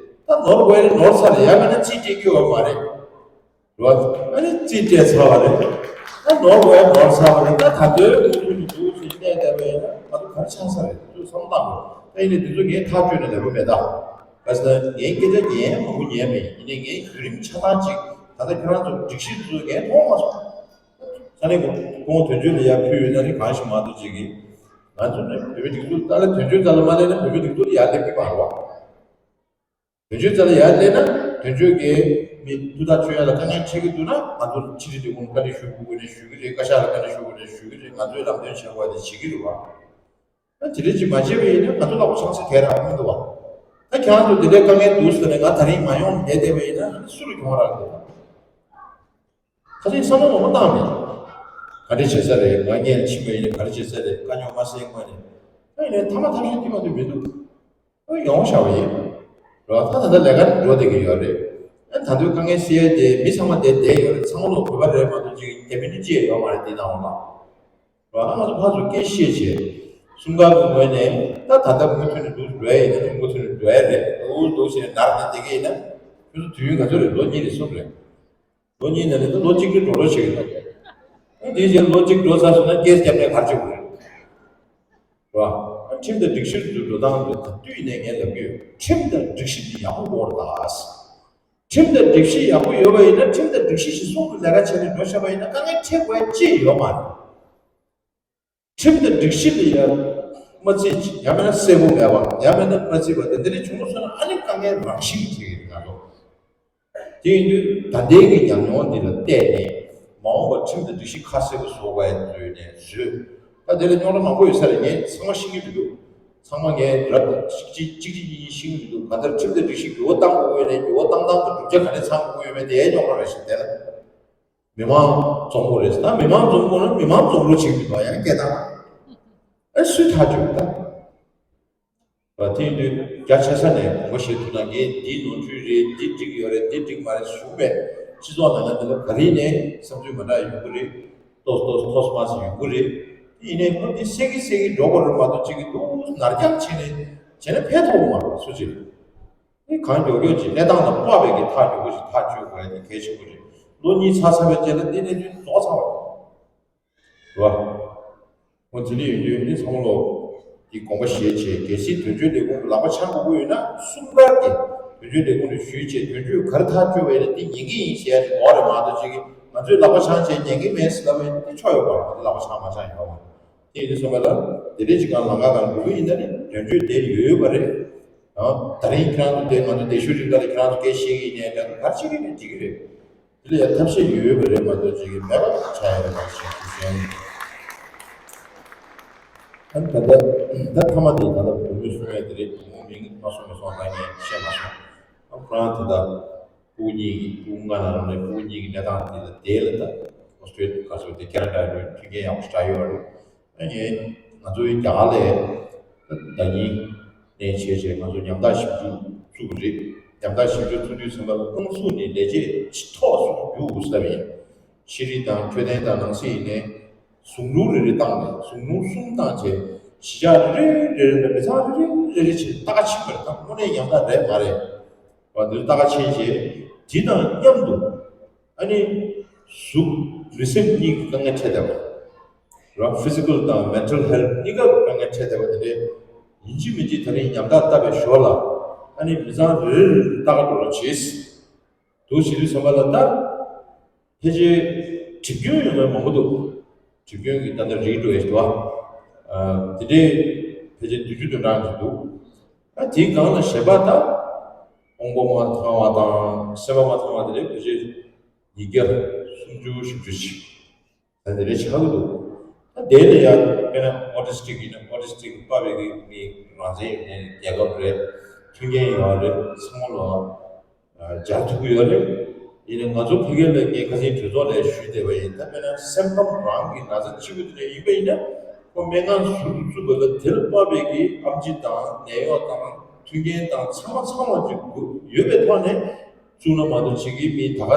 ད་ནོར་དགོས་ཡ་ནི་ནོར་ཚར་རེད། ཡང་མིན་ན་རྩིས་སྤྲད་རྒྱུ་ཡོད་མ་རེད། རེད་བ། ཨ་ནི་རྩིས་སྤྲད་ཚར་བ་རེད། ད་ནོར་བ་ཡང་ནོར་ཚར་བ་རེད། ད་ད་དོན་དངོས་ཐོག་ནས་འདུག་ཟེར་གནས་བསྡད་པ་ཡིན་ན་ང་ཚོ་ག་རེ་ཆགས་ས་རེད། ཚོས་བསམ་བློ་བཏང་དགོས། ད་ཡིན་ནའི་འདི་ཚོ་ངས་ཐག་གཅོད་ནས་ལབ་ཀྱི་མེད་ད། ག་ཟེར་ན་ངའི་སྐད་ཆ་ཉན་མང་པོ་ཉན་པ་ཡིན། ཡིན་ནའི་ངའི་བརྒྱུད་རིམ་ཆ་ཚང་ཅིག་ད་ལྟ་ཁྱོད་རང་ཚོ་སྒྲིག་གཞི་འདི་ཚོ་ངས་མཐོང་མ་སོང་། ས་གནས་གོང་དོན་གཅོད་ལ་ཡར་ཕུལ་ཡོད་ན་ནི་གང་ཞིག་མ་གཏོགས་ཅིག་གིས། ང་ཚོ་ནི་བོད་མི་སྒྲིག་འཛུགས་ད་ལ་དོན་གཅོད་རྩ་ལ་མ་སླེབས་ན་བོད་མི་སྒྲིག་འཛུགས་ལ་ཡར་སླེབས་ཀྱི་མ་རེད་བ། དོན་གཅོད་རྩ་ལ་ཡར་སླེབས་ན་དོན་གཅོད་ཀྱིས་མི་ཐུགས་ཐག་ཆོད་ཡ་ལ་དཀའ་ངལ་འཕྲད་ཀྱི་འདུག་ན། ང་ཚོ་ཕྱི་དྲིལ་སྡེ་ཁུངས་ལ་བཀའ་འདྲི་ཞུ་དགོས་ཀྱི་རེད། ཞུ་གི་རེད། བཀའ་ཤག་ལ་བཀའ་འདྲི་ཞུ་དགོས་རེད། ཞུ་གི་རེད། ང་ཚོས་ལམ་སྟོན་བྱེད་དགོས་ཡ་དེ་བྱེད་ཀྱི་རེད་བ། ད་དེ་འདྲ་ཅིག་མ་བྱས་པ་ཡིན་ན་ང་ཚོ་ལ་ཆང་ས་གས་རག་གི་མི་འདུག་བ། ད་ཁྱེད་རང་ཚོ་དེ་འདྲའི་དཀའ་ངལ་འདུག་ཟེར་ནས་ང་ད་རིང་མ་ཡོང་བསྡད་བསྡད་པ་ཡིན་ན་སུ་ལ་གྱོང་རག་གི་འདུག་ད། ཁ་སང་བསམ་བློ་མང་པོ་བཏང་མེད། ག་འདྲ་བྱེད་ས་རེད། ང་སྔོན་ཕྱིན་པ་ཡིན་ན་ག་འདྲ་བྱེད་ས་རེད། དཀའ་རྙོག་མ་སེལ་སྔོན་ནས། ད་ཡིན་ནའི་མཐའ་མ་ཐབས་ཤེས་དེ་མ་གཏོགས་མི་འདུག་ཨ་ཡོང་བཞག་པ་ཡིན། རེད་བ། ད་ད་ལྟ་ལས་ཀ་འགྲོ་བསྡད་ཀྱི་ཡོད་རེད། ཨ་ད་དུང་དཀའ་ངལ་སེལ་ཏེ་མི་ཚང་མ་དེ་བསྡད་ཡོད་རེད། ཚང་མ་ལོག་བོད་པ་རེད་མ་གཏོགས་ཅིག་རྒྱ་མི་ནི་ཅི་ཡང་ཡོད་མ་རེད་དེ་ནང་ལ། རེད་བ། ང་ཚོ་ཕར་ཚུར་སྐད་བཤད་བྱས། གསུམ་ཀ་གི་ངོས་ནས་ད་ད་ལྟ་མུ་མཐུད་ནས་འདུག་འགྲོ་ཡ་ཡིན་ན་ནི་མུ་མཐུད་ནས་འགྲོ་ཡ་རེད། འདུག་འདུག་བྱས་ནས་ནར་ནས་བསྡད་ཀྱི་ཡིན་ན། ཁྱོད་ཚོ་དུས་ཡུན་ག་ཚོད་རེད། ལོ་གཉིས་རེད། གསུམ་རེད། ལོ་གཉིས་ནང་ནས་ད་ལོ་གཅིག་རེ་འགྲོ་རོགས་བྱེད་ཀྱི་འདུག་ཨ་དེའི་རྗེས་ལོ་གཅིག་འགྲོ་ཚར་སོང་ན་སྐད་རྒྱབ་ནས་ག་རེ་བྱེད་དགོས་རེད། རེད་བ། ཨ་ཁྲིམས་དང་སྒྲིག་གཞིར་འགྲོ་སྟངས་དེ་ད་དུས་ནས་ངས་ལབ་ཀྱི་ཡོད། ཁྲིམས་དང་སྒྲིག་གཞི་འདི་ཡག་པོ་དགོས་རེད་ད། ཁྲིམས་དང་སྒྲིག་གཞི་ཡག་པོ་ཡོད་པ་ཡིན་ན། ཁྲིམས་དང་སྒྲིག་གཞི་གཞིར་བཟུང་གི་ལས་ཀ་བྱས་ནས་འགྲོ་བཞག་པ་ཡིན་ན་དཀའ་ངལ་འཕྲད་དགོས་ཡ་ཅི་ཡོད་མ་རེད། ཁྲིམས་དང་སྒྲིག་གཞི་ལ་ཡང་མ་བརྩི་བ། ཡང་མིན་ན་གསལ་པོ་མེད་པ། ཡང་མིན་ན་མ་བརྩི་བ་དེ་འདྲ་བྱུང་སོང་ན་ཨ་ནི་དཀའ་ངལ་རང་བཞིན་གྱིས་ང་ཚོ། དེ་ཡིན་དུས་ད་ལྟའི་གི་ཉམས་མྱོང་འདི་ལ་བལྟས་ནས་མ་འོངས་པར་ཁྲིམས་དང་སྒྲིག་གཞི་ཁ་གསལ་པོ་བཟོ་དགོས་ཡ་བཟོས་ནས་བཟོས། ད་དེ་ལ་རྙོག་དྲ་མང་པོ་ཡོད་ས་རེད། ངས་ཚང་མ་ཤེས་ཀྱི་མི་འདུག་ཚང་མ་ངས་རབ་གཅིག་གཅིག་གཅིག་གཅིག་གཉིས་གཉིས་ཤེས་ཀྱི་མི་འདུག་གང་ལྟར་ཁྲིམས་དང་སྒྲིག་གཞི་འགྱུར་བ་གཏང་དགོས་ཀྱི་ཡོད་ནས་འགྱུར་བ་བཏང་བཏང་དུ་བསྒྲུབ་བྱ་ག་འདྲས་ཚང་དགོས་ཀྱི་ཡོད་མེད་དེའི་རྙོག་དྲ་རེད་ཤག་དེ་ལ། མི་མང་འཛོམས་དགོས་རེད། ད་མི་མང་འཛོམས་དགོས་ན་མི་མང་འཛོམས་རོགས་བྱེད་ཀྱི་འདུག་ཡང་སྐད་བཏང་། ཨ་སུས་ཐག་གཅོད་ད། བ། དེ་ཡིན་དུས་རྒྱ་ཆེ་ས་ནས་དགོངས་པ་བཞེས་ཐུབ་ན། ངས་འདི་ནོར་འཁྲུལ་རེད། འདི་འགྲིག་ཡོད་རེད། འདི་འགྲིག་མ་རེད་ཞུ་བས། སྤྱི་ཚོགས་ནང་ན་འདི་ལ་ག་རེ་ནས་བསམ་ཚུལ་མ་འདྲ་ཡོང་གི་རེད། ཏོག་ཏོག་ཏོག་མ་ཞིག་ཡོང་གི་རེད། དེ་ཡིན་ནའི་ཁོ་འདི་སད་ཀྱི་སད་ཀྱི་འགྲོ་དགོས་རེད་མ་གཏོགས། གཅིག་གི་འདུག་ནར་འགྱངས་བྱས་ནས་བྱས་ན་ཕན་ཐོགས་མ་རེད། སུ་གཅིག་ལ་ནི་གང་མགྱོགས་མགྱོགས་ཀྱི་གནས་སྟངས་དང་སྤོབས་པའི་གི་ཐག་མགྱོགས་པོ་ཞིག་ཐག་གཅོད་དགོས་ཡ་དེ་གལ་ཆེན་པོ་རེད། ལོ་གཉིས་ཚར་ཚར་བའི་རྗེས་ལ་འདི་གནས་ཚུལ་རྫོགས་ཚར་བ་རེད། རེད་བ། འོ་དེ་འདྲ་ཡིན་དུས་ནི་ཚང་མ་ལོ་འདི་དགོངས་པ་བཞེས་བྱས། གལ་སྲིད་དོན་གཅོད་ལས་ཁུངས་ལ་ལག་པ་འཆང་དགོས་ཀྱི་ཡོད་ན། གསུམ་ཀར་གྱི་དོན་གཅོད་ལས་ཁུངས་ལ་ཞུས་བྱས། དོན་གཅོད་ག་རེ་ཐག་གཅོད་པ་ཡིན་ན་འདི་ཉན་གྱི་ཡིན་ཟེར་ཡ་ཅིག་འོག་རེད་མ་གཏོགས། ཅིག་གིས་ང་ཚོས་ལག་པ་འཆང་བྱས་ཉན་གྱི་མེད་ཟེར་ལབ་པ་ཡིན་ན་འདི་ཆོ་ཡོད་པ་རེད། ལག་པ་འཆང་མ་འཆང་ཡོད་པ་རེད། དེ་ཡིན་དུས་ཚང་མ་ལ་དེ་འདྲའི་ཅིག་གང་ལམ་ཁ་གང་འགྲོ་གི་ཡིན་ན་ནི་དོན་གཅོད་དེ་ཡོད་ཡོད་པ་རེད། ཡང་ད་རིང་ཁྱེད་རང་ཚོ་དེ་ང་ཚོ་དེ་ཤོད་རིང་ག་ལ་ཁྱེད་རང་ཚོ་སྐད་བཤད་ཀྱི་ཡིན་ནའི་འདྲ། ག་རེ་བྱེད་ཀྱི་ཡིན་འགྲིག་གི་རེད། དེ་ལ་ཡང་ཐབས་ཤེས་ཡོད་ཡོད་པ་རེད་མ་གཏོགས། ཅིག་གིས་མེད་པ་ཆགས་ཡོད་རེད་མ་གཏོགས་ཞེས་ཞུ་ཞུ་ཡིན། ཨ་ནི་ད་ལྟ་ད་མཐའ་མ་དེ་ད་ལྟ་བུ་མོས་གསུང་ཡས་དེ་རེད། བུ་མོ་མིང་མ་གསུངས་མ་གསུངས་ད་ངས་བཤད་མ་སོང་། ཨ་ཁོ་རང་དེ་ད་ཕྲུ་གུ་གཉིས་ཀྱི་ཕྲུ་གུ་ལྔ་ནང་ནས་ཕྲུ་གུ་གཉིས་ཀྱི་གནས་སྟངས་དེ་ལ་དེ་ལ་ད་ཨོ་སི་ཊྲེ་ལི་ཡ་ག་ཚོད་དེ་ཁེ་ན་ཌ་ཡོད། མཐུན་རྐྱེན་ཡག་པོ་ཞེ་དྲག་ཡོད་རེད། ཨ་ནི་ང་ཚོའི་རྒྱ་གར་ལ་ད་ཉིན་ནས་བྱས་བྱས་ང་ཚོ་ཉམ་ཐག་ཞིབ་འཇུག་བཙུགས་པ་རེད། ཉམ་ཐག་ཞིབ་འཇུག་བཙུགས་དུས་ཙམ་པ་ལ་ཏང་ཙུའུ་ནས་ལས་བྱེད་ཆེས་མཐོ་སུ་རྒྱུགས་དགོས་ཟེར་བ་ཡིན། ཤེས་རིག་དང་འཕྲོད་བསྟེན་དང་ནང་སྲིད་ཡིན་ནའི་ཟུང་དྲུང་རེ་རེ་བཏང་ནས། ཟུང་དྲུང་གསུམ་བཏང་བྱས་གཞིས་ཆགས་རེ་རེ་རེ་རེ་ལ་མི་ཚང་རེ་རེ་རེ་རེ་བྱས་ལྟ་ག་ཕྱིན་པ་རེད། ད་དངོས་གནས་ཉམ་ཐག་རེད་མ་རེད་པ། འདིར་ལྟ་ག་ཕྱིན་བྱས་དེ་དང་མཉམ་དུ། ཨ་ནི་གཟུགས་རིས་སེམས་གཉིས་ཀྱི་དཀའ་ངལ་འཕྲད་བསྡད་པ་རེད། ཕི་ཟི་ཀལ་དང་མེན་ཊལ་ཧེལ་ཐི་གཉིས་ཀ་དཀའ་ངལ་འཕྲད་བསྡད་པ་དེ་འདྲས་ཡིན་གཅིག་མིན་གཅིག་ད་རིང་ཉམ་ཐག་བཏབ་པའི་ཞོར་ལ། ཨ་ནི་མི་ཚང་རེ་རེ་རེ་ལྟ་ག་འགྲོ་རོགས་བྱེད། འདུག་བྱེད་དུས་ཙམ་པ་ལ་ད་ཕལ་ཆེར་གྲིབ་སྐྱོན་ཡོང་མཁན་མང་པོ་འདུག་གྲིབ་སྐྱོན་གྱི་ད་ལྟ་རིགས་འགྲོ་ཡས་འདུག་ཨ། དེ་འདྲས་ཕལ་ཆེར་བདུན་ཅུ་དོན་གྲངས་ཅིག་འདུག་ཨ། དེའི་སྒང་ལ་གཞན་པ་ད་དབང་པོ་མ་ཚང་བ་དང་སེམས་པ་མ་ཚང་བ་དེ་འདྲས་ཕལ་ཆེར་ཉིས་བརྒྱ་སུམ་ཅུ་བཞི་བཅུ་ཅིག་ད་དེ་འདྲས་ཆགས་ཀྱི་འདུག་ད་དེ་ལ་ཡང་དཔེར་ན་ཨོ་ཊི་སི་ཊིག་ཡིན་ན། ཨོ་ཊི་སི་ཊིག་དཔའ་བོའི་གི་མི་རང་བཙན་ཡོད་མཁན་རྒྱལ་ཁབ་རེད། མཐུན་རྐྱེན་ཡོད་རེད། ཚང་མ་ལ་སྦྱར་ཐུབ་ཀྱི་ཡོད་རེད། ཡིན་ནའི་ང་ཚོ་ཕ་གི་ལ་ངས་ཁ་སང་གྲོས་ཚོགས་ལ་ཞུས་བསྡད་པ་ཡིན། ད་དཔེར་ན་སེམས་ཁམས་རང་གི་ན་ཚ་ལྕི་པོ་དེ་འདྲ་ཡིན་པ་ཡིན་ན། ཁོ་སྨན་ཁང་ཟུར་དུ་བཙུགས་པ་ལ་དེ་ལ་དཔའ་བོའི་གི་ཨེམ་ཆི་དང་ནད་གཡོག་དང་མཐུན་རྐྱེན་དང་ཚང་མ་ཚང་མ་ཅིག་ཡོད་པའི་ཐོག་ནས་བཙུགས་ན་མ་གཏོགས། ཅིག་གིས་མི་ད་ག་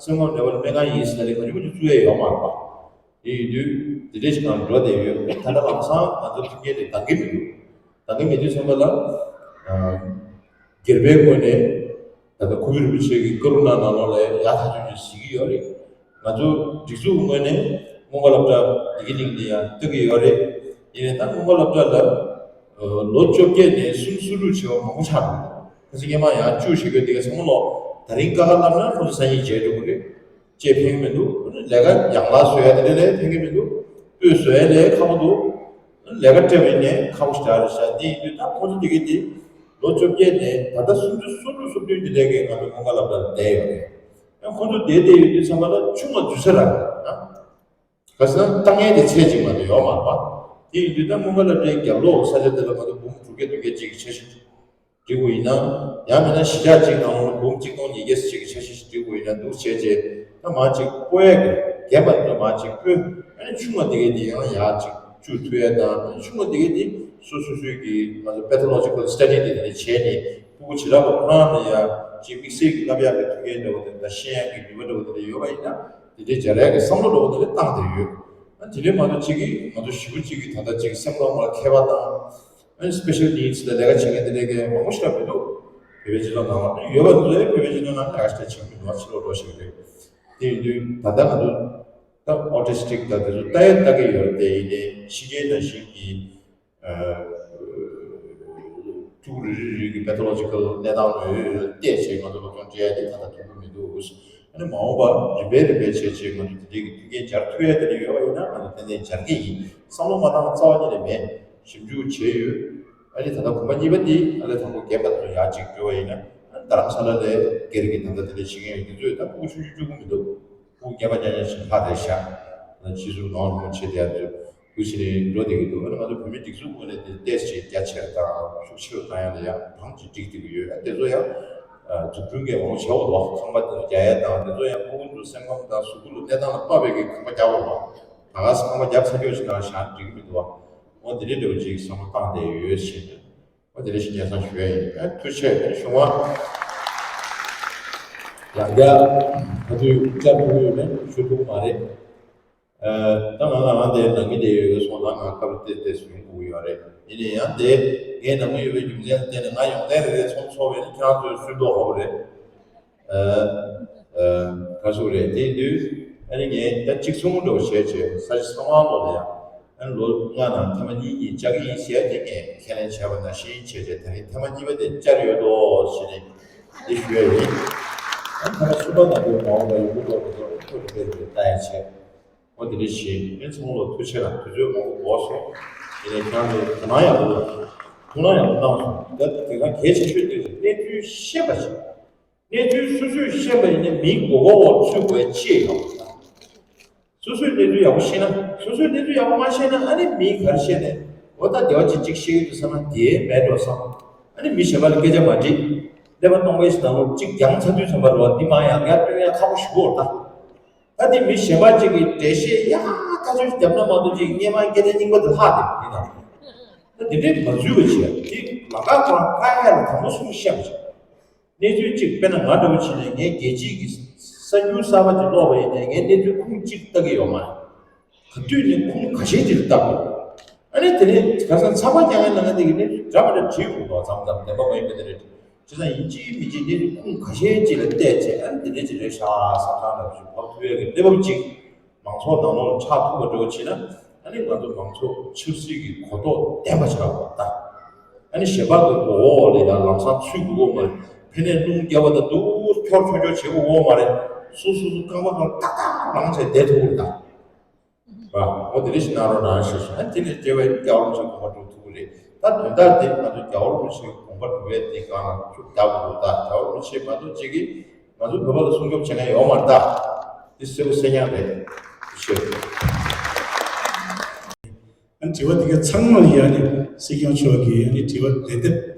སེམས་ཁམས་ནད་པ་ལ་སྨན་ཁང་ཡིན་ཟེར་ནས་གང་ཅི་མང་ཅིག་བཙུགས་ཡས་ཡོད་མ་རེད་པ། དེ་ཡིན་དུས་དེ་འདྲས་ཞིག་ནང་འགྲོ་བསྡད་ཡོད། ད་ལྟ་ལམ་སང་ང་ཚོ་མཐུན་རྐྱེན་དེ་འདང་གི་མི་འདུག་འདང་གི་མེད་དུས་ཙམ་པ་ལ། ཨ། སྒེར་པའི་ངོས་ནས་ད་ལྟ་ཁོ་བོད་རིན་པོ་ཆེ་གི་ཀ་རུ་ཎ་ནང་ལོགས་ལ་ཡག་ཐག་ཆོད་ཆོད་བྱེད་ཀྱི་ཡོད་རེད། ང་ཚོ་སྒྲིག་འཛུགས་ངོས་ནས་སྔོན་འགོག་སློབ་གྲྭ་འདི་གི་ནང་ལ་ཡང་གཏོད་ཀྱི་ཡོད་རེད། ཡིན་ནའི་ད་སྔོན་འགོག་སློབ་གྲྭ་ལ་ལོ་བཅོ་བརྒྱད་ནས་སུམ་ཅུ་སོ་དྲུག་བྱས་པ་མང་པོ་ཆགས་འདུག་ཁ་སང་སྔོན་མ་ཡང་བཅུ་བྱེད་དགོས་དེ་ག་ཚང་མ་ལོ་ད་རིང་ཀ་ཁ་བསླབ་ན་ཁོ་ཚོ་སང་ཉིན་བརྗེད་འགྲོ་གི་རེད། ཅེས་ཕན་གྱི་མི་འདུག་ལས་ཀ་ཡང་ལ་བཟོ་ཡ་དེ་འདྲ་ལས་ཕན་གྱི་མི་འདུག་སྤོས་བཟོ་ཡ་ལས་ཁག་པོ་འདུག་ལས་ཀ་སྤྲད་པ་ཡིན་ནའི་ཁག་པོ་ཞེ་དྲག་རེད་ཤག་འདི་ཡིན་དུས་ད་ཁོང་ཚོ་དེ་གས་དེ་ལོ་བཅོ་བརྒྱད་ནས་ད་ལྟ་སུམ་ཅུ་སོ་དྲུག་སོ་བདུན་དེ་འདྲ་གས་ང་ཚོ་སྔོན་འགོག་སློབ་གྲྭར་བསྡད་ཡོད་རེད། ཡང་ཁོང་ཚོ་བསྡད་བསྡད་ཡོད་དུས་ཙམ་པ་ལ་ཆུང་བ་འཛུལ་ས་རག་རེད། ཨ། ག་ཟེར་ན་ལྟ་མཁན་དེ་ཚད་ཅིག་མ་གཏོགས་ཡོད་མ་རེད་པ། དེ་ཡིན་དུས་ད་སྔོན་འགོག་སློབ་གྲྭའི་རྒྱབ་ལོགས་ས་ཆ་དེ་ལ་ང་ཚོ་འབུམ་དྲུག་བརྒྱ་བདུན་བརྒྱ་ཅིག་གི་འཆར་གཞི་སྒྲིག་དགོས་ཡིན་ན། ཡང་མིན་ན་གཞིས་ཆགས་གཅིག་ནང་ལོགས་ལ་འབུམ་གཅིག་སྟོང་ཉིས་བརྒྱ་ཅིག་གི་འཆར་གཞི་ཞིག་སྒྲིག་དགོས་ཡིན་ན། འདུག་བྱས་རྗེས་ད་མང་ཅིག་སྤོ་ཡས་ཀྱི་རྒན་པ་ཚོ་མང་ཅིག་སྤོས། ཨ་ནི་ཆུང་བ་དེ་གས་དེ་ཡང་ཡག་ཅིག་བཅུག་ཐུབ་ཡས་དང་། ཨ་ནི་ཆུང་བ་དེ་གས་དེ་སོ་སོ་སོའི་གི་ང་ཚོ་pathological study དེ་འདྲ་བྱས་ནས་ཕྲུ་གུ་བྱེ་བྲག་པ་ཁོ་རང་ལ་ཡང་ཅིག་དམིགས་བསལ་གྱི་བསླབ་ཡག་གི་མཐུན་རྐྱེན་འདྲ་བོ་དེ་དང་ཤེས་ཡག་གི་ནུས་པ་འདྲ་བོ་དེ་འདྲ་ཡོད་པ་ཡིན་ན། དེ་འདྲའི་སྦྱར་ཡག་གི་བསམ་བློ་འདྲ་བོ་དེ་འདྲ་བཏང་བསྡད་ཡོད། ཨ་ནི་དེ་འདྲའི་མ་གཏོགས་གཅིག་གིས་ང་ཚོ་ཞེ་པོ་གཅིག་གིས་ད་ལྟ་གཅིག་སེམས་ཁམས་ལ་མཁས་པ་དང་། ཨ་ནི་special needs ལ་ལས་ཀ་བྱེད་མཁན་དེ་འདྲའི་གི་མང་པོ་ཞིག་ལ་མི་འདུག་བོད་པའི་སྤྱི་ཚོགས་ནང་ལ་ཡོད་པ་འདུག་བོད་པའི་སྤྱི་ཚོགས་ནང་ལས་ཀ་ཞིག་བྱེད་མི་འདུག་ཕྱི་ལོགས་འགྲོ་ཞིག་རེད། དེ་ཡིན་དུས་ད་ལྟ་ང་ཚོ་ད་autistic དང་དེ་ཚོ་ལྟ་ཡ་ལྟ་གི་ཡོད་རེད་དེ། ཡིན་ནའི་ཕྱི་རྒྱལ་ནང་བཞིན་གྱི་ཕྲུ་གུ་རེ་རེ་རེ་གི་pathological གནས་སྟངས་ལ་བལྟས་བྱས་ང་ཚོ་སློབ་སྦྱོང་སྤྲད་ཡ་དེ་ད་ལྟ་ཐུབ་ཀྱི་མི་འདུག་ཨ་ནི་མ་འོངས་པར་རིམ་པས་རིམ་པས་བྱས་བྱས་ང་ཚོ་དེ་འདྲའི་གི་མཐུན་རྐྱེན་སྦྱར་ཐུབ་ཡ་དེ་འདྲ་ཡོད་པ་ཡིན་ན། ང་ཚོ་ཏན་ཏན་སྦྱར་གི་ཡིན། བསམ་བློ་མ་བཏང་རྩ་བ་ཉིད་ནས་མེད། ཞིབ་འཇུག་བྱས་ཡོད། ཨ་ནི་ད་ལྟ་གོམ་པ་གཉིས་པ་འདི་ཨ་ལས་དང་པོ་རྒན་པ་ཚོ་ཡར་གཅིག་འགྲོ་བ་ཡིན་ན། ཨ་ནི་རྡ་རམ་ས་ལ་ལ་སྒེར་གྱི་ད་ལྟ་དེ་འདྲ་བྱེད་མཁན་ཡོད། དེ་ཚོས་ད་ཕྲུ་གུ་ཆུང་ཆུང་བཅུག་གི་མི་འདུག་ཕྲུ་གུ་རྒན་པ་རྐྱང་རྐྱང་ཞིག་ལྷག་བསྡད་ཤག་ཕྱི་ཟུར་ནང་ལྷུང་བྱེད་བསྡད་ཡ་ཚོ་འདུག་བྱས་ནས་འགྲོ་བསྡད་ཀྱི་འདུག་ཨ་ནི་ང་ཚོ་བོད་མིའི་སྒྲིག་འཛུགས་ངོས་ནས་དེ་ཏོག་ཙམ་རྒྱ་ཆེར་དང་ཤུགས་ཆེ་རུ་བཏང་ཡ་ལ་ཡང་གང་ཅི་འགྲིག་བསྡད་ཀྱི་ཡོད། ཨ་དེ་ཚོ་ཡང་འཛུགས་སྐྲུན་གྱི་མང་པོ་བྱས་པ་འདུག་ཁང་པ་དེ་ཚོ་རྒྱག་ཡ་དང་། དེ་ཚོ་ཡང་ཕྲུ་གུ་ཚོ་སེམས་ཁམས་དང་གཟུགས་པོ་ལ་གནས་སྟངས་ལ་དཔག་པའི་གི་ཁང་པ་རྒྱག་དགོས་པ། ད་ག་ས་ཁང་པ་རྒྱབ་ཚར་ཆོག་ཅིག་དང་བཞག་འགྲིག་གི་མི་འདུག་བ། འོ་དེ་འདྲའི་འདྲ་བོ་ཅིག་བསམ་བློ་བཏང་བསྡད་ཡོད་ཞེས་ནས། ཨོ་དེ་རེ་ཞིག་སྙན་སེང་ཞུ་ཡ་ཡིན། ཨ་ཐུགས་རྗེ་ཆེ། ཨ་གཞུང་བ་ཡང་བསྐྱར་ག་དུས་བཅར་ཐུབ་ཀྱི་ཡོད་མེད་ཞུ་ཐུབ་ཀྱི་མ་རེད། ཨ་ད་ང་ང་རང་དེ་ནང་གི་དེ་ཡོད་པའི་སོང་ཙང་ང་སྐབས་དེ་དེ་སུ་ཡོང་དགོས་ཀྱི་ཡོད་རེད། ཡིན་ནའི་ཡང་དེ་ངའི་ནང་མི་ཡོད་པའི་རྒྱུ་མཚན་ལ་བརྟེན་ནས་ང་ཡོང་གཏན་རེ་རེ་ཚོགས་ཚོགས་པས་ནི་ཁྱེད་རང་ཚོའི་སུན་ཏོག་ཧོབ་རེད། ཨ་ཨ་ག་ཟེར་རེད། དེ་དུས་ཨ་ནི་ངས་ད་གཅིག་གསུང་འདྲ་བོ་བྱས་བྱས་ས་ཆ་ཚང་མ་ལོག་ལ་ཡང་ཨ་ནི་ལོ་ལྔ་ནང་ཐེངས་མ་གཉིས་གཉིས་བཅར་གྱི་ཡིན་ཟེར་དེ་ངས་ཁས་ལེན་བྱས་པ་ནང་བཞིན་བྱས་བྱས་ད་རིང་ཐེངས་མ་གཉིས་པ་དེ་བཅར་ཡོད་དོ་ཞེས་ནས་འདི་ཞུ་ཡ་ཡིན། ཨ་ཐེངས་མ་གསུམ་པ་ནང་དུ་མ་འོངས་པ་ཡོང་གི་འགྲོ་མི་འགྲོ་ཐུགས་རེ་རེ་ལྟ་ཡ་བྱས། ཨོ་དེ་འདྲ་བྱས་ཨེ་ཚང་མ་ལ་ཐུགས་རྗེ་ཆེ་ལ་དུས་ཚོད་མང་པོ་འགོར་སོང་། དེ་ནས་ཁྱེད་རང་ཚོ་དོ་སྣང་ཡག་པོ་དང་ཐུགས་སྣང་ཡག་པོ་གནང་སོང་། ད་དེ་ག་གལ་ཆེ་ཤོས་དེ་གནས་ཚུལ་ཤེས་པ་ཞིག་གནས་ཚུལ་སོ་སོས་ཤེས་པ་ཡིན་ན་མིའི་མགོ་སྐོར་འོག་ཚུད་དགོས་ཡ་ཅི་ཡང་མེད། སོ་སོས་གནས་ཚུལ་ཡག་པོ་ཤེས་ན། སོ་སོས་གནས་ཚུལ་ཡག་པོ་མ་ཤེས་ན་ཨ་ནི་མིས་ག་རེ་བཤད་ནས་འོ་ད་སྡེ་བ་གཅིག་གཅིག་བཤད་ཀྱི་འདུག་བསམ་ན་དེའི་མེད་འགྲོ་བསམ། ཨ་ནི་མི་གཞན་པ་ལ་སྐད་ཆ་མ་དྲིས། ཀླད་པ་སྟོང་པའི་ཞིག་ནང་ལོགས་གཅིག་རྒྱང་ཚ་དུས་ཙམ་པ་ལ་འདི་མ་ཡང་ཡར་སྟོན་ཡ་ཁག་པོ་ཞིག་གོ་ད། ད་དེ་མི་གཞན་པ་གཅིག་གིས་འགྲེལ་བཤད་ཡག་ཐག་ཆོད་བརྒྱབ་ན་མ་གཏོགས་ཅིག་སྔས་མ་སྐད་ཆ་རྙིང་པ་དེ་ལྷག་དེ་འདི་དང་། ད་དེ་འདྲའི་མ་འཛུལ་བ་བྱས་དེ་ལམ་ཁ་ཁོ་རང་ཁ་ཡ་ལ་དང་པོ་གསུམ་བཤད་པ་བྱས། གནས་ཚུལ་གཅིག་དཔེར་ན་ང་འདྲ་བོ་བྱས་ནས་ངས་རྒྱལ་སྤྱིའི་གི་གསར་འགྱུར་གསར་པ་ཅིག་ཀློག་པ་ཡིན་ནའི་ངས་གནས་ཚུལ་ཁུངས་གཅིག་ལྟ་གི་ཡོད་མ་རེད། ག་དུས་ནས་ཁུངས་ཁ་ཤས་ཅིག་ལ་ལྟ་དགོས། ཨ་ནི་དེ་ནས་ཁ་སང་ཚགས་པར་རྒྱག་མཁན་ནང་དེ་གི་གནས་ཚུལ་འདྲ་མི་འདྲ་བྲིས་ཡོང་དོ་མཚམས་མཚམས་བདེན་པ་མ་ཡིན་པ་དེ་རེད། བྱས་ཙང་ཡིན་གཅིག་མིན་གཅིག་གནས་ཚུལ་ཁུངས་ཁ་ཤས་ཅིག་ལ་བལྟས་བྱས་ཨ་ནི་དེ་འདྲས་ཅིག་རེད་ཤག་བསམ་བསམ་འདྲ་བོ་ཞིག་ཕབ་ཐུབ་ཡས་ཀྱི་གནས་བབ་ཅིག་མང་ཚོགས་ནང་ལོགས་ལ་ཆགས་ཐུབ་པ་འདྲ་བོ་བྱས་ན་ཨ་ནི་ང་ཚོ་མང་ཚོགས་ཆབ་སྲིད་ཀྱི་གོ་རྟོགས་ལྡན་པ་ཆགས་པ་དང་། ཨ་ནི་གཞན་པ་གི་མགོ་འོག་ལ་ཡང་ལམ་སང་ཚུད་དགོས་མ་རེད། ཕན་ནས་རླུང་རྒྱབ་པ་དང་སྡུག་འཁྱོར་འཁྱོར་འཁྱོར་བྱེད་དགོས་མ་རེད། སོ་སོ་སོ་རྐང་པ་སྒང་ཏག་ཏག་ལངས་བྱས་བསྡད་ཐུབ་པ་རེད་ད། ར། འོ་དེ་འདྲ་ཞིག་གནང་རོགས་གནང་ཞེས་ཞུ། ཨ་དེ་ནས་དེ་བས་རྒྱལ་བ་རིན་པོ་ཆེ་དགོངས་པ་སྒྲུབ་ཐུབ་ཀྱི་རེད། ད་དོན་དག་དེ་ང་ཚོ་རྒྱལ་བ་རིན་པོ་ཆེའི་དགོངས་པ་སྒྲུབ་པའི་དེ་སྒང་ལ་ཤུགས་རྒྱག་དགོས་འདུག་ད་རྒྱལ་བ་རིན་པོ་ཆེ་མ་གཏོགས་གཅིག་གིས་ང་ཚོ་བོད་པ་ལ་སྲུང་སྐྱོབ་བྱེད་མཁན་ཡོད་མ་རེད་ད། དེ་གསལ་པོ་གསལ་རྐྱང་རེད། ཞུ། ཨ་ནི་དྲི་བ་དེ་ག་ཚང་མ་ལ་ཡ་ནི་སྲིད་སྐྱོང་མཆོག་གིས་ཨ་ནི་དྲི་བ་ལན་འདེབས་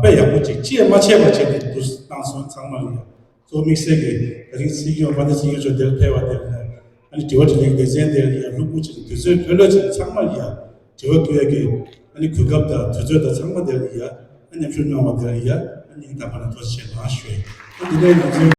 དཔེ་ཡག་པོ་ཅིག་ཅི་ཡང་མ་ཆད་པ་བྱས་ནས་འདུག་བཏང་སོང་། ཚང་མ་ལ་ཡ། གཙོ་བོ་དམིགས་བསལ་གྱི་ད་རིང་སྲིད་སྐྱོང་དཔལ་ལྡན་སྲིད་སྐྱོང་མཆོག་འདིར་ཕེབས་པ་དེ་ལ་ཨ་ནི་དྲི་བ་དྲིས་ལན་སྡེ་ཚན་དེ་ལ་ཡ་ལྷུག་པོ་ཅིག་དུས་ཚོད་ལྷོད་ལྷོད་ཅིག་ཚང་མ་ལ་ཡ་དྲི་བ་བཀོད་ཡ་གི་ཨ་ནི་གོ་སྐབས་དང་དུས་ཚོད་དང་ཚང་མ་དེ་ལ་ཡ་ཨ་ནི་ཉམས་ཞིབ་གནང་བ་དེ་ལ་ཡ་ཨ་ནི་ད་བར་ལ་ཐུགས་རྗེ་ཆེ་གནང་ཞུ་ཡ། ཨ་འདི་ནས་ང་ཚོའི